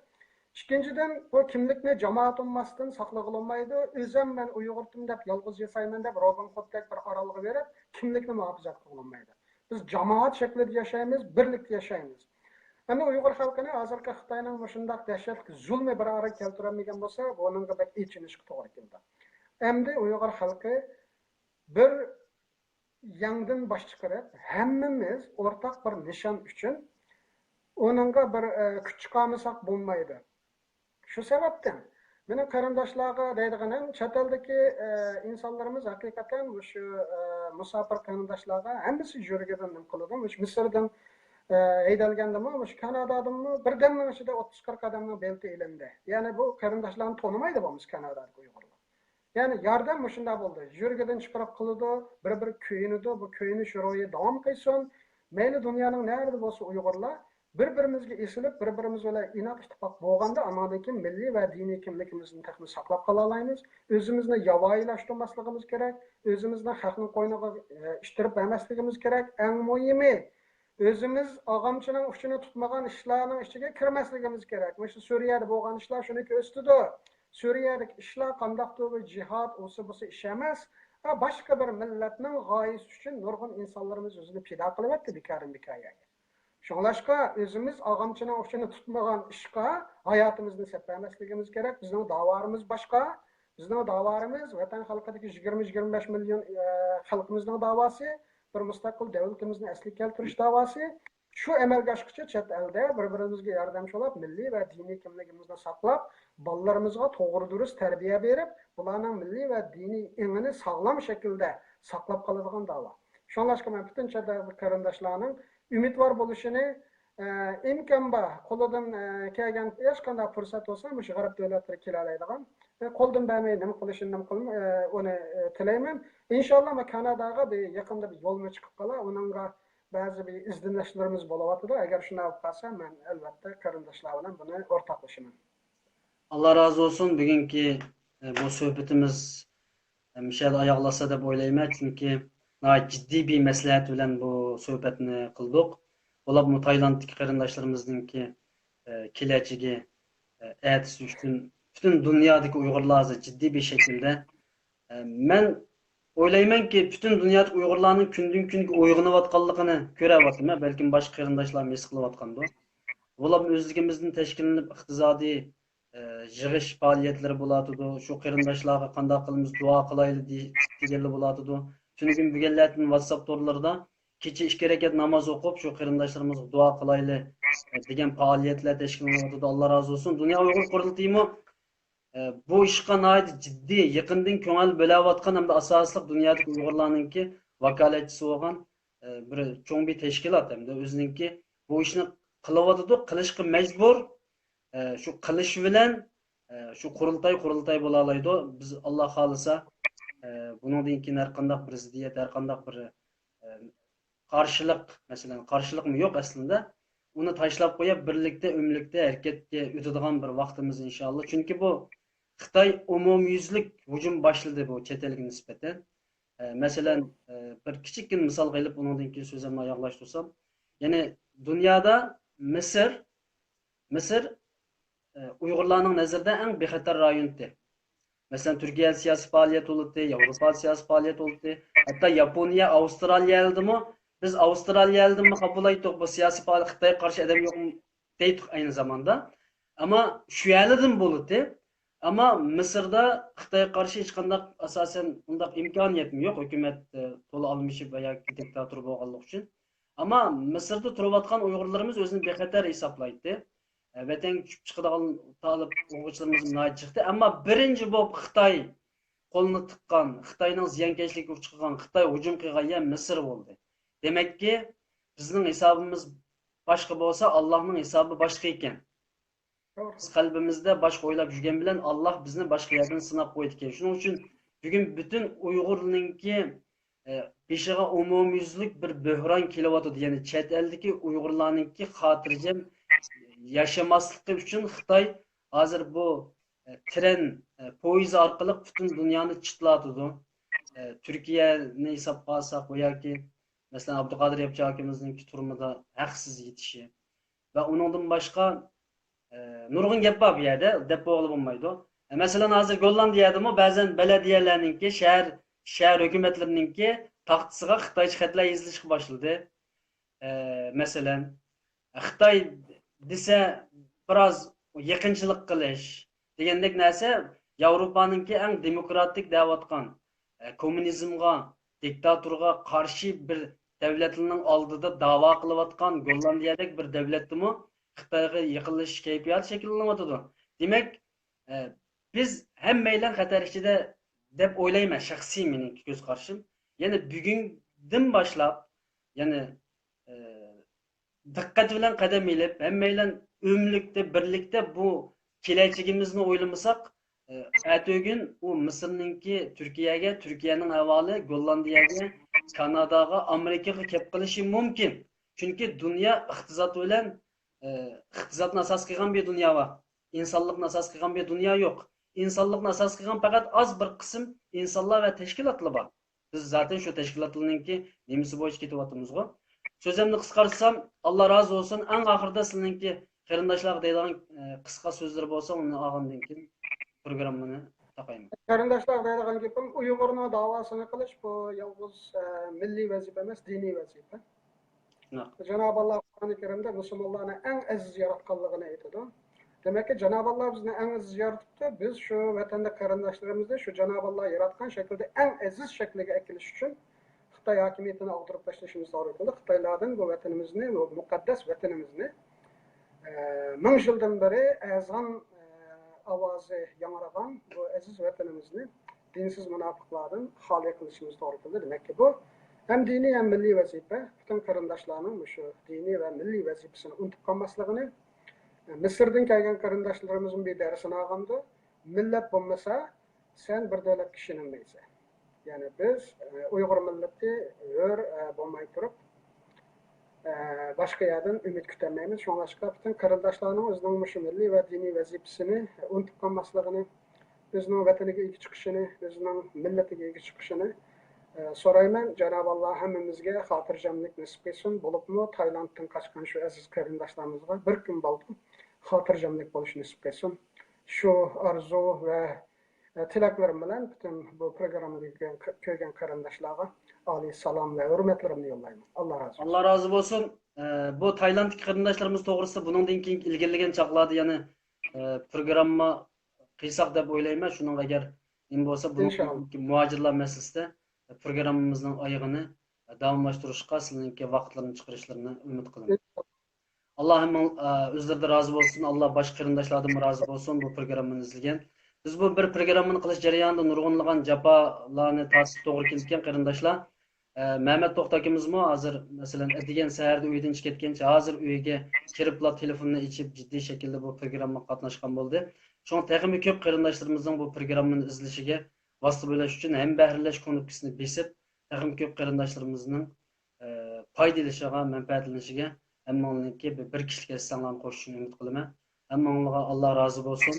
ئىككىنچىدىن، بۇ كىملىكنى جامائەت ئومماسىدىن ساقلىغىلى بولمايدۇ. ئۆزۈم مەن ئۇيغۇرتۇم دەپ يالغۇز ياسايمەن دەپ روبىن خۇدتەك بىر ئارالغا بېرىپ، كىملىكنى مۇھاپىزەت قىلغىلى بولمايدۇ. بىز جامائەت شەكلىدە ياشايمىز، بىرلىكتە ياشايمىز. ئەمدى ئۇيغۇر خەلقىنى ھازىرقى خىتاينىڭ مۇشۇنداق دەھشەتلىك زۇلمى بىر ئارىغا كەلتۈرەلمىگەن بولسا، بۇنىڭغا بەك ئېچىنىشقا توغرا كېلىدۇ. ئەمدى ئۇيغۇر خەلقى بىر يەڭدىن باش چىقىرىپ، ھەممىمىز ئورتاق بىر نىشان ئۈچۈن ئۇنىڭغا بىر، ئە، كۈچ چىقارمىساق بولمايدۇ. شۇ سەۋەبتىن مېنىڭ قېرىنداشلارغا دەيدىغىنىم، چەت ئەلدىكى، ئە، ئىنسانلىرىمىز ھەقىقەتەن مۇشۇ، ئە، مۇساپىر قېرىنداشلارغا ھەممىسى يۈرىكىدىن نېمە قىلىدۇ. مۇشۇ مىسىردىن، ئە، ھەيدەلگەندىمۇ، مۇشۇ كانادادىنمۇ بىردەمنىڭ ئىچىدە ئوتتۇز قىرىق ئادەمنىڭ بېلىتى ئېلىندى. يەنى بۇ قېرىنداشلارنى تونۇمايدۇ بولمىسا كانادادىكى ئۇيغۇرلار. يەنى ياردەم مۇشۇنداق بولدى. يۈرىكىدىن چىقىرىپ قىلىدۇ، بىر-بىرى كۆيۈنىدۇ، بۇ كۆيۈنۈش روھى داۋام قىلسۇن. مەيلى دۇنيانىڭ نەرىدە بولسا ئۇيغۇرلار بىر-بىرىمىزگە ئېسىلىپ، بىر-بىرىمىز بىلەن ئىناق ئىتتىپاق بولغاندا، ئاندىن كېيىن مىللىي ۋە دىنىي كىملىكىمىزنى تېخىمۇ ساقلاپ قالالايمىز. ئۆزىمىزنى ياۋايىلاشتۇرماسلىقىمىز كېرەك. ئۆزىمىزنى خەقنىڭ قوينىغا، ئە، ئىتتىرىپ بەرمەسلىكىمىز كېرەك. ئەڭ مۇھىمى، ئۆزىمىز ئاغامچىنىڭ ئۇچىنى تۇتمىغان ئىشلارنىڭ ئىچىگە كىرمەسلىكىمىز كېرەك. مۇشۇ سۈرىيەدە بولغان ئىشلار شۇنى كۆرسىتىدۇ. سۈرىيەدىكى ئىشلار قانداقتۇر بىر جىھاد ئۇسۇ بۇسۇ ئىش ئەمەس. ھە، باشقا بىر مىللەتنىڭ غايىسى ئۈچۈن نۇرغۇن ئىنسانلىرىمىز ئۆزىنى پىدا قىلىۋەتتى بىكاردىن بىكار يەرگە. شۇڭلاشقا ئۆزىمىز ئاغامچىنىڭ ئۇچىنى تۇتمىغان ئىشقا ھاياتىمىزنى سەپ بەرمەسلىكىمىز كېرەك. بىزنىڭ داۋالىرىمىز باشقا. بىزنىڭ داۋالىرىمىز ۋەتەن خەلقىدىكى يىگىرمە، يىگىرمە بەش مىليون، ئە، خەلقىمىزنىڭ داۋاسى. بىر مۇستەقىل دۆلىتىمىزنى ئەسلىگە كەلتۈرۈش داۋاسى. شۇ ئەمەلگە ئاشقىچە چەت ئەلدە بىر-بىرىمىزگە ياردەمچى بولاپ، مىللىي ۋە دىنىي كىملىكىمىزنى ساقلاپ، بالىلىرىمىزغا توغرا دۇرۇس تەربىيە بېرىپ، بۇلارنىڭ مىللىي ۋە دىنىي ئېڭىنى ساغلام شەكىلدە ساقلاپ قالىدىغان داۋا. شۇڭلاشقا مەن پۈتۈن چەت ئەل قېرىنداشلارنىڭ ئۈمىدۋار بولۇشىنى، ئە، ئىمكان بار، قولىدىن، ئە، كەلگەن ھېچقانداق پۇرسەت بولسا، مۇشۇ غەرب دۆلەتلىرىگە كېلەلەيدىغان، ئە، قولدىن بەرمەي نېمە قىلىشىنى نېمە قىلم-، ئە، ئۇنى، ئە، تىلەيمەن. ئىنشاللا، مەن كاناداغا بىر يېقىندا بىر يولمۇ چىقىپ قالار. ئۇنىڭغا بەزى بىر ئىزدىنىشلىرىمىز بولۇۋاتىدۇ. ئەگەر شۇنداق بولۇپ قالسا، مەن ئەلۋەتتە قېرىنداشلار بىلەن بۇنى ئورتاقلىشىمەن. ئاللا رازى بولسۇن. بۈگۈنكى، ئە، بۇ سۆھبىتىمىز، ئە، مۇشۇ يەردە ئاياغلاشسا دەپ ئويلايمەن. چۈنكى ناھايىتى جىددىي بىر مەسلىھەت بىلەن بۇ سۆھبەتنى قىلدۇق. بولۇپمۇ تايلاندتىكى قېرىنداشلىرىمىزنىڭكى، ئە، كېلەچىكى، ئە، ئەتىسى ئۈچۈن پۈتۈن دۇنيادىكى ئۇيغۇرلار ھازىر جىددىي بىر شەكىلدە ئە، مەن ئويلايمەنكى، پۈتۈن دۇنيادىكى ئۇيغۇرلارنىڭ كۈندىن-كۈنگە ئويغىنىۋاتقانلىقىنى كۆرەۋاتىمەن. بەلكىم باشقا قېرىنداشلارمۇ ھېس قىلىۋاتقاندۇ. بولۇپمۇ ئۆزلۈكىمىزدىن تەشكىللىنىپ ئىقتىسادىي، ئە، يىغىش پائالىيەتلىرى بولاتىدۇ. شۇ قېرىنداشلارغا قانداق قىلىمىز، دۇئا قىلايلى دېگەنلەر بولاتىدۇ. تۈنۈگۈن بۈگۈنلەردىن ۋاتساپ تورلىرىدا كېچە ئىككى رەكەت ناماز ئوقۇپ، شۇ قېرىنداشلىرىمىزغا دۇئا قىلايلى، ئە، دېگەن پائالىيەتلەر تەشكىللىنىۋاتىدۇ. ئاللا رازى بولسۇن. دۇنيا ئۇيغۇر قۇرۇلتىيىمۇ ئە، بۇ ئىشقا ناھايىتى جىددىي، يېقىندىن كۆڭۈل بۆلەۋاتقان ھەمدە ئاساسلىق دۇنيادىكى ئۇيغۇرلارنىڭكى ۋاكالەتچىسى بولغان، ئە، بىر چوڭ بىر تەشكىلات ھەمدە ئۆزىنىڭكى بۇ ئىشنى قىلىۋاتىدۇ، قىلىشقا مەجبۇر. ئە، شۇ قىلىش بىلەن، ئە، شۇ قۇرۇلتاي، قۇرۇلتاي بولالايدۇ. بىز، ئاللا خالىسا، ئە، بۇنىڭدىن كېيىن ھەر قانداق بىر زىددىيەت، ھەر قانداق بىر، ئە، قارشىلىق، مەسىلەن، قارشىلىقمۇ يوق ئەسلىدە. ئۇنى تاشلاپ قويۇپ، بىرلىكتە، ئۆملۈكتە ھەرىكەتكە ئۆتىدىغان بىر ۋاقتىمىز، ئىنشائاللا. چۈنكى بۇ خىتاي ئومۇميۈزلۈك ھۇجۇم باشلىدى بۇ چەت ئەلگە نىسبەتەن. ئە، مەسىلەن، ئە، بىر كىچىككىنە مىسالغا ئېلىپ، ئۇنىڭدىن كېيىن سۆزۈمنى ئاياغلاشتۇرسام، يەنى دۇنيادا مىسىر، مىسىر، ئە، ئۇيغۇرلارنىڭ نەزىرىدە ئەڭ بىخەتەر رايون ئىدى. مەسىلەن، تۈركىيەدە سىياسىي پائالىيەت بولاتتى، ياۋروپادا سىياسىي پائالىيەت بولاتتى. ھەتتا ياپونىيە، ئاۋسترالىيەدىمۇ، بىز ئاۋسترالىيەدىنمۇ خاپا بولايتتۇق، بۇ سىياسىي پائالىيەت، خىتايغا قارشى ئادەم يوق دەيتتۇق ئەينى زاماندا. ئەمما شۇ يەردىن بولاتتى. ئەمما مىسىردا خىتايغا قارشى ھېچقانداق ئاساسەن ئۇنداق ئىمكانىيەتمۇ يوق، ھۆكۈمەت، ئە، تولا ئالمىشىپ ۋە ياكى دىكتاتور بولغانلىقى ئۈچۈن. ئەمما مىسىردا تۇرۇۋاتقان ئۇيغۇرلىرىمىز ئۆزىنى بىخەتەر ھېسابلايتتى. ئە، ۋەتەنگە چۈشۈپ چىقىدىغان تالىپ ئوقۇغۇچىلىرىمىز ناھايىتى جىقتى. ئەمما بىرىنچى بولۇپ خىتاي قولىنى تىققان، خىتاينىڭ زىيانكەشلىكىگە ئۇچرىغان، خىتاي ھۇجۇم قىلغان يەر مىسىر بولدى. دېمەككى، بىزنىڭ ھېسابىمىز باشقا بولسا، ئاللاھنىڭ ھېسابى باشقا ئىكەن. بىز قەلبىمىزدە باشقا ئويلاپ يۈرگەن بىلەن ئاللاھ بىزنى باشقا يەردىن سىناپ قويىدىكەن. شۇنىڭ ئۈچۈن بۈگۈن پۈتۈن ئۇيغۇرنىڭكى، ئە، بېشىغا ئومۇميۈزلۈك بىر بۆھران كېلىۋاتىدۇ. يەنى چەت ئەلدىكى ئۇيغۇرلارنىڭكى خاتىرجەم ياشىماسلىقى ئۈچۈن خىتاي ھازىر بۇ، ئە، ترېن، ئە، پويىزى ئارقىلىق پۈتۈن دۇنيانى چىتلاتىدۇ. ئە، تۈركىيەنى ھېسابقا ئالساق، ياكى مەسىلەن، ئابدۇقادىر ياپچى ئاكىمىزنىڭكى تۈرمىدە ھەقسىز يېتىشى ۋە ئۇنىڭدىن باشقا، ئە، نۇرغۇن گەپ بار بۇ يەردە، دەپ بولغىلى بولمايدۇ. ئە، مەسىلەن، ھازىر گوللاندىيەدىمۇ بەزەن بەلەدىيەلەرنىڭكى، شەھەر، شەھەر ھۆكۈمەتلىرىنىڭكى تاختىسىغا خىتايچە خەتلەر يېزىلىشقا باشلىدى. ئە، مەسىلەن، خىتاي دېسە بىراز يېقىنچىلىق قىلىش دېگەندەك نەرسە ياۋروپانىڭكى ئەڭ دېموكراتىك دەۋاتقان، ئە، كوممۇنىزمغا، دىكتاتورغا قارشى بىر دەۋلەتنىڭ ئالدىدا داۋا قىلىۋاتقان گوللاندىيەدەك بىر دەۋلەتتىمۇ خىتايغا يېقىنلىشىش كەيپىياتى شەكىللىنىۋاتىدۇ. دېمەك، ئە، بىز ھەممەيلەن خەتەر ئىچىدە دەپ ئويلايمەن، شەخسىي مېنىڭكى كۆز قارىشىم. يەنى بۈگۈندىن باشلاپ، يەنى، ئە، دىققەت بىلەن قەدەم ئېلىپ، ھەممەيلەن ئۆملۈكتە، بىرلىكتە بۇ كېلەچىكىمىزنى ئويلىمىساق، ئە، ئەتىگۈن ئۇ مىسىرنىڭكى تۈركىيەگە، تۈركىيەنىڭ ئەھۋالى گوللاندىيەگە، كاناداغا، ئامېرىكىغا كەپ قېلىشى مۇمكىن. چۈنكى دۇنيا ئىقتىساد بىلەن، ئە، ئىقتىسادنى ئاساس قىلغان بىر دۇنيا بار. ئىنسانلىقنى ئاساس قىلغان بىر دۇنيا يوق. ئىنسانلىقنى ئاساس قىلغان پەقەت ئاز بىر قىسىم ئىنسانلار ۋە تەشكىلاتلا بار. بىز زاتەن شۇ تەشكىلاتلارنىڭكى نېمىسى بويىچە كېتىۋاتىمىزغۇ. سۆزۈمنى قىسقارتسام، ئاللا رازى بولسۇن. ئەڭ ئاخىرىدا سىلىنىڭكى قېرىنداشلارغا دەيدىغان، ئە، قىسقا سۆزلىرى بولسا، ئۇنى ئالغاندىن كېيىن پروگراممىنى تاقايمەن. قېرىنداشلارغا دەيدىغان گېپىم، ئۇيغۇرنىڭ داۋاسىنى قىلىش بۇ يالغۇز، ئە، مىللىي ۋەزىپە ئەمەس، دىنىي ۋەزىپە. جانابى ئاللا قۇرئانى كەرىمدە مۇسۇلمانلارنى ئەڭ ئەزىز ياراتقانلىقىنى ئېيتىدۇ. دېمەككى، جانابى ئاللا بىزنى ئەڭ ئەزىز يارىتىپتۇ. بىز شۇ ۋەتەندە قېرىنداشلىرىمىزنى شۇ جانابى ئاللا ياراتقان شەكىلدە ئەڭ ئەزىز شەكلىگە ئەكېلىش ئۈچۈن خىتاي ھاكىمىيىتىنى ئاغدۇرۇپ تاشلىشىمىز توغرا كېلىدۇ. خىتايلاردىن بۇ ۋەتىنىمىزنى، بۇ مۇقەددەس ۋەتىنىمىزنى، ئە، مىڭ يىلدىن بېرى ئەزغان، ئە، ئاۋازى ياڭرىغان بۇ ئەزىز ۋەتىنىمىزنى دىنسىز مۇناپىقلاردىن خالىي قىلىشىمىز توغرا كېلىدۇ. دېمەككى، بۇ ھەم دىنىي، ھەم مىللىي ۋەزىپە. پۈتۈن قېرىنداشلارنىڭ مۇشۇ دىنىي ۋە مىللىي ۋەزىپىسىنى ئۇنتۇپ قالماسلىقىنى، مىسىردىن كەلگەن قېرىنداشلىرىمىزمۇ بىر دەرسىنى ئالغاندۇ، مىللەت بولمىسا، سەن بىر دۆلەتكە ئىشىنەلمەيسەن. يەنى بىز، ئە، ئۇيغۇر مىللىتى ھۆر، ئە، بولماي تۇرۇپ، ئە، باشقا يەردىن ئۈمىد كۈتەلمەيمىز. شۇڭلاشقا پۈتۈن قېرىنداشلارنىڭ ئۆزىنىڭ مۇشۇ مىللىي ۋە دىنىي ۋەزىپىسىنى ئۇنتۇپ قالماسلىقىنى، ئۆزىنىڭ ۋەتىنىگە ئىگە چىقىشىنى، ئۆزىنىڭ مىللىتىگە ئىگە چىقىشىنى، ئە، سورايمەن. جانابى ئاللا ھەممىمىزگە خاتىرجەملىك نېسىپ قىلسۇن. بولۇپمۇ تايلاندتىن قاچقان شۇ ئەزىز قېرىنداشلىرىمىزغا بىر كۈن بولدى خاتىرجەملىك بولۇش نېسىپ قىلسۇن. شۇ ئارزۇ ۋە، ئە، تىلەكلىرىم بىلەن پۈتۈن بۇ پروگراممىنى كۆرگەن، كۆرگەن قېرىنداشلارغا ئالىي سالام ۋە ھۆرمەتلىرىمنى يوللايمەن. ئاللا رازى بولسۇن. ئاللا رازى بولسۇن. ئە، بۇ تايلاندتىكى قېرىنداشلىرىمىز توغرىسىدا بۇنىڭدىن كېيىنكى ئىلگىرىلىگەن چاغلاردا يەنە، ئە، پروگرامما قىلساق دەپ ئويلايمەن. شۇنىڭغا ئەگەر نېمە بولسا، بۇنىڭ ئىنشاللا. مۇھاجىرلار مەسىلىسىدە پروگراممىمىزنىڭ ئايىغىنى داۋاملاشتۇرۇشقا سىلىنىڭكى ۋاقىتلىرىنى چىقىرىشلىرىنى ئۈمىد قىلىمەن. ئىنشاللا. ئاللا ھەممىڭ، ئە، ئۆزلىرىدىن رازى بولسۇن. ئاللا باشقا قېرىنداشلاردىنمۇ رازى بولسۇن، بۇ پروگراممىنى ئىزدىگەن. بىز بۇ بىر پروگراممىنى قىلىش جەريانىدا نۇرغۇنلىغان جاپالارنى تارتىشقا توغرا كېلىدىكەن، قېرىنداشلار. ئە، مەمەت توختى ئاكىمىزمۇ ھازىر، مەسىلەن، ئەتىگەن سەھەردە ئۆيدىن چىقىپ كەتكەنچە، ھازىر ئۆيگە كىرىپلا تېلېفوننى ئېچىپ، جىددىي شەكىلدە بۇ پروگراممىغا قاتناشقان بولدى. شۇڭا تېخىمۇ كۆپ قېرىنداشلىرىمىزنىڭ بۇ پروگراممىنى ئىزدىشىگە ۋاسىتە بولۇش ئۈچۈن ھەمبەھىرلەش كۇنۇپكىسىنى بېسىپ، تېخىمۇ كۆپ قېرىنداشلىرىمىزنىڭ، ئە، پايدىلىشىغا، مەنپەئەتلىنىشىگە ھەممىڭلارنىڭكى بىر، بىر كىشىلىك ھەسسەڭلارنى قوشۇشىنى ئۈمىد قىلىمەن. ھەممىڭلارغا ئاللا رازى بولسۇن.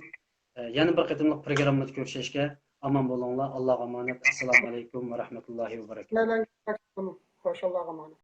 ئە، يەنە بىر قېتىملىق پروگراممىدا كۆرۈشەشكە ئامان بولۇڭلار. ئاللاغا ئامانەت. ئەسسالامۇ ئەلەيكۇم ۋە رەھمەتۇللاھى ۋە بەرەكاتۇھ. خوش، ئاللاغا ئامانەت.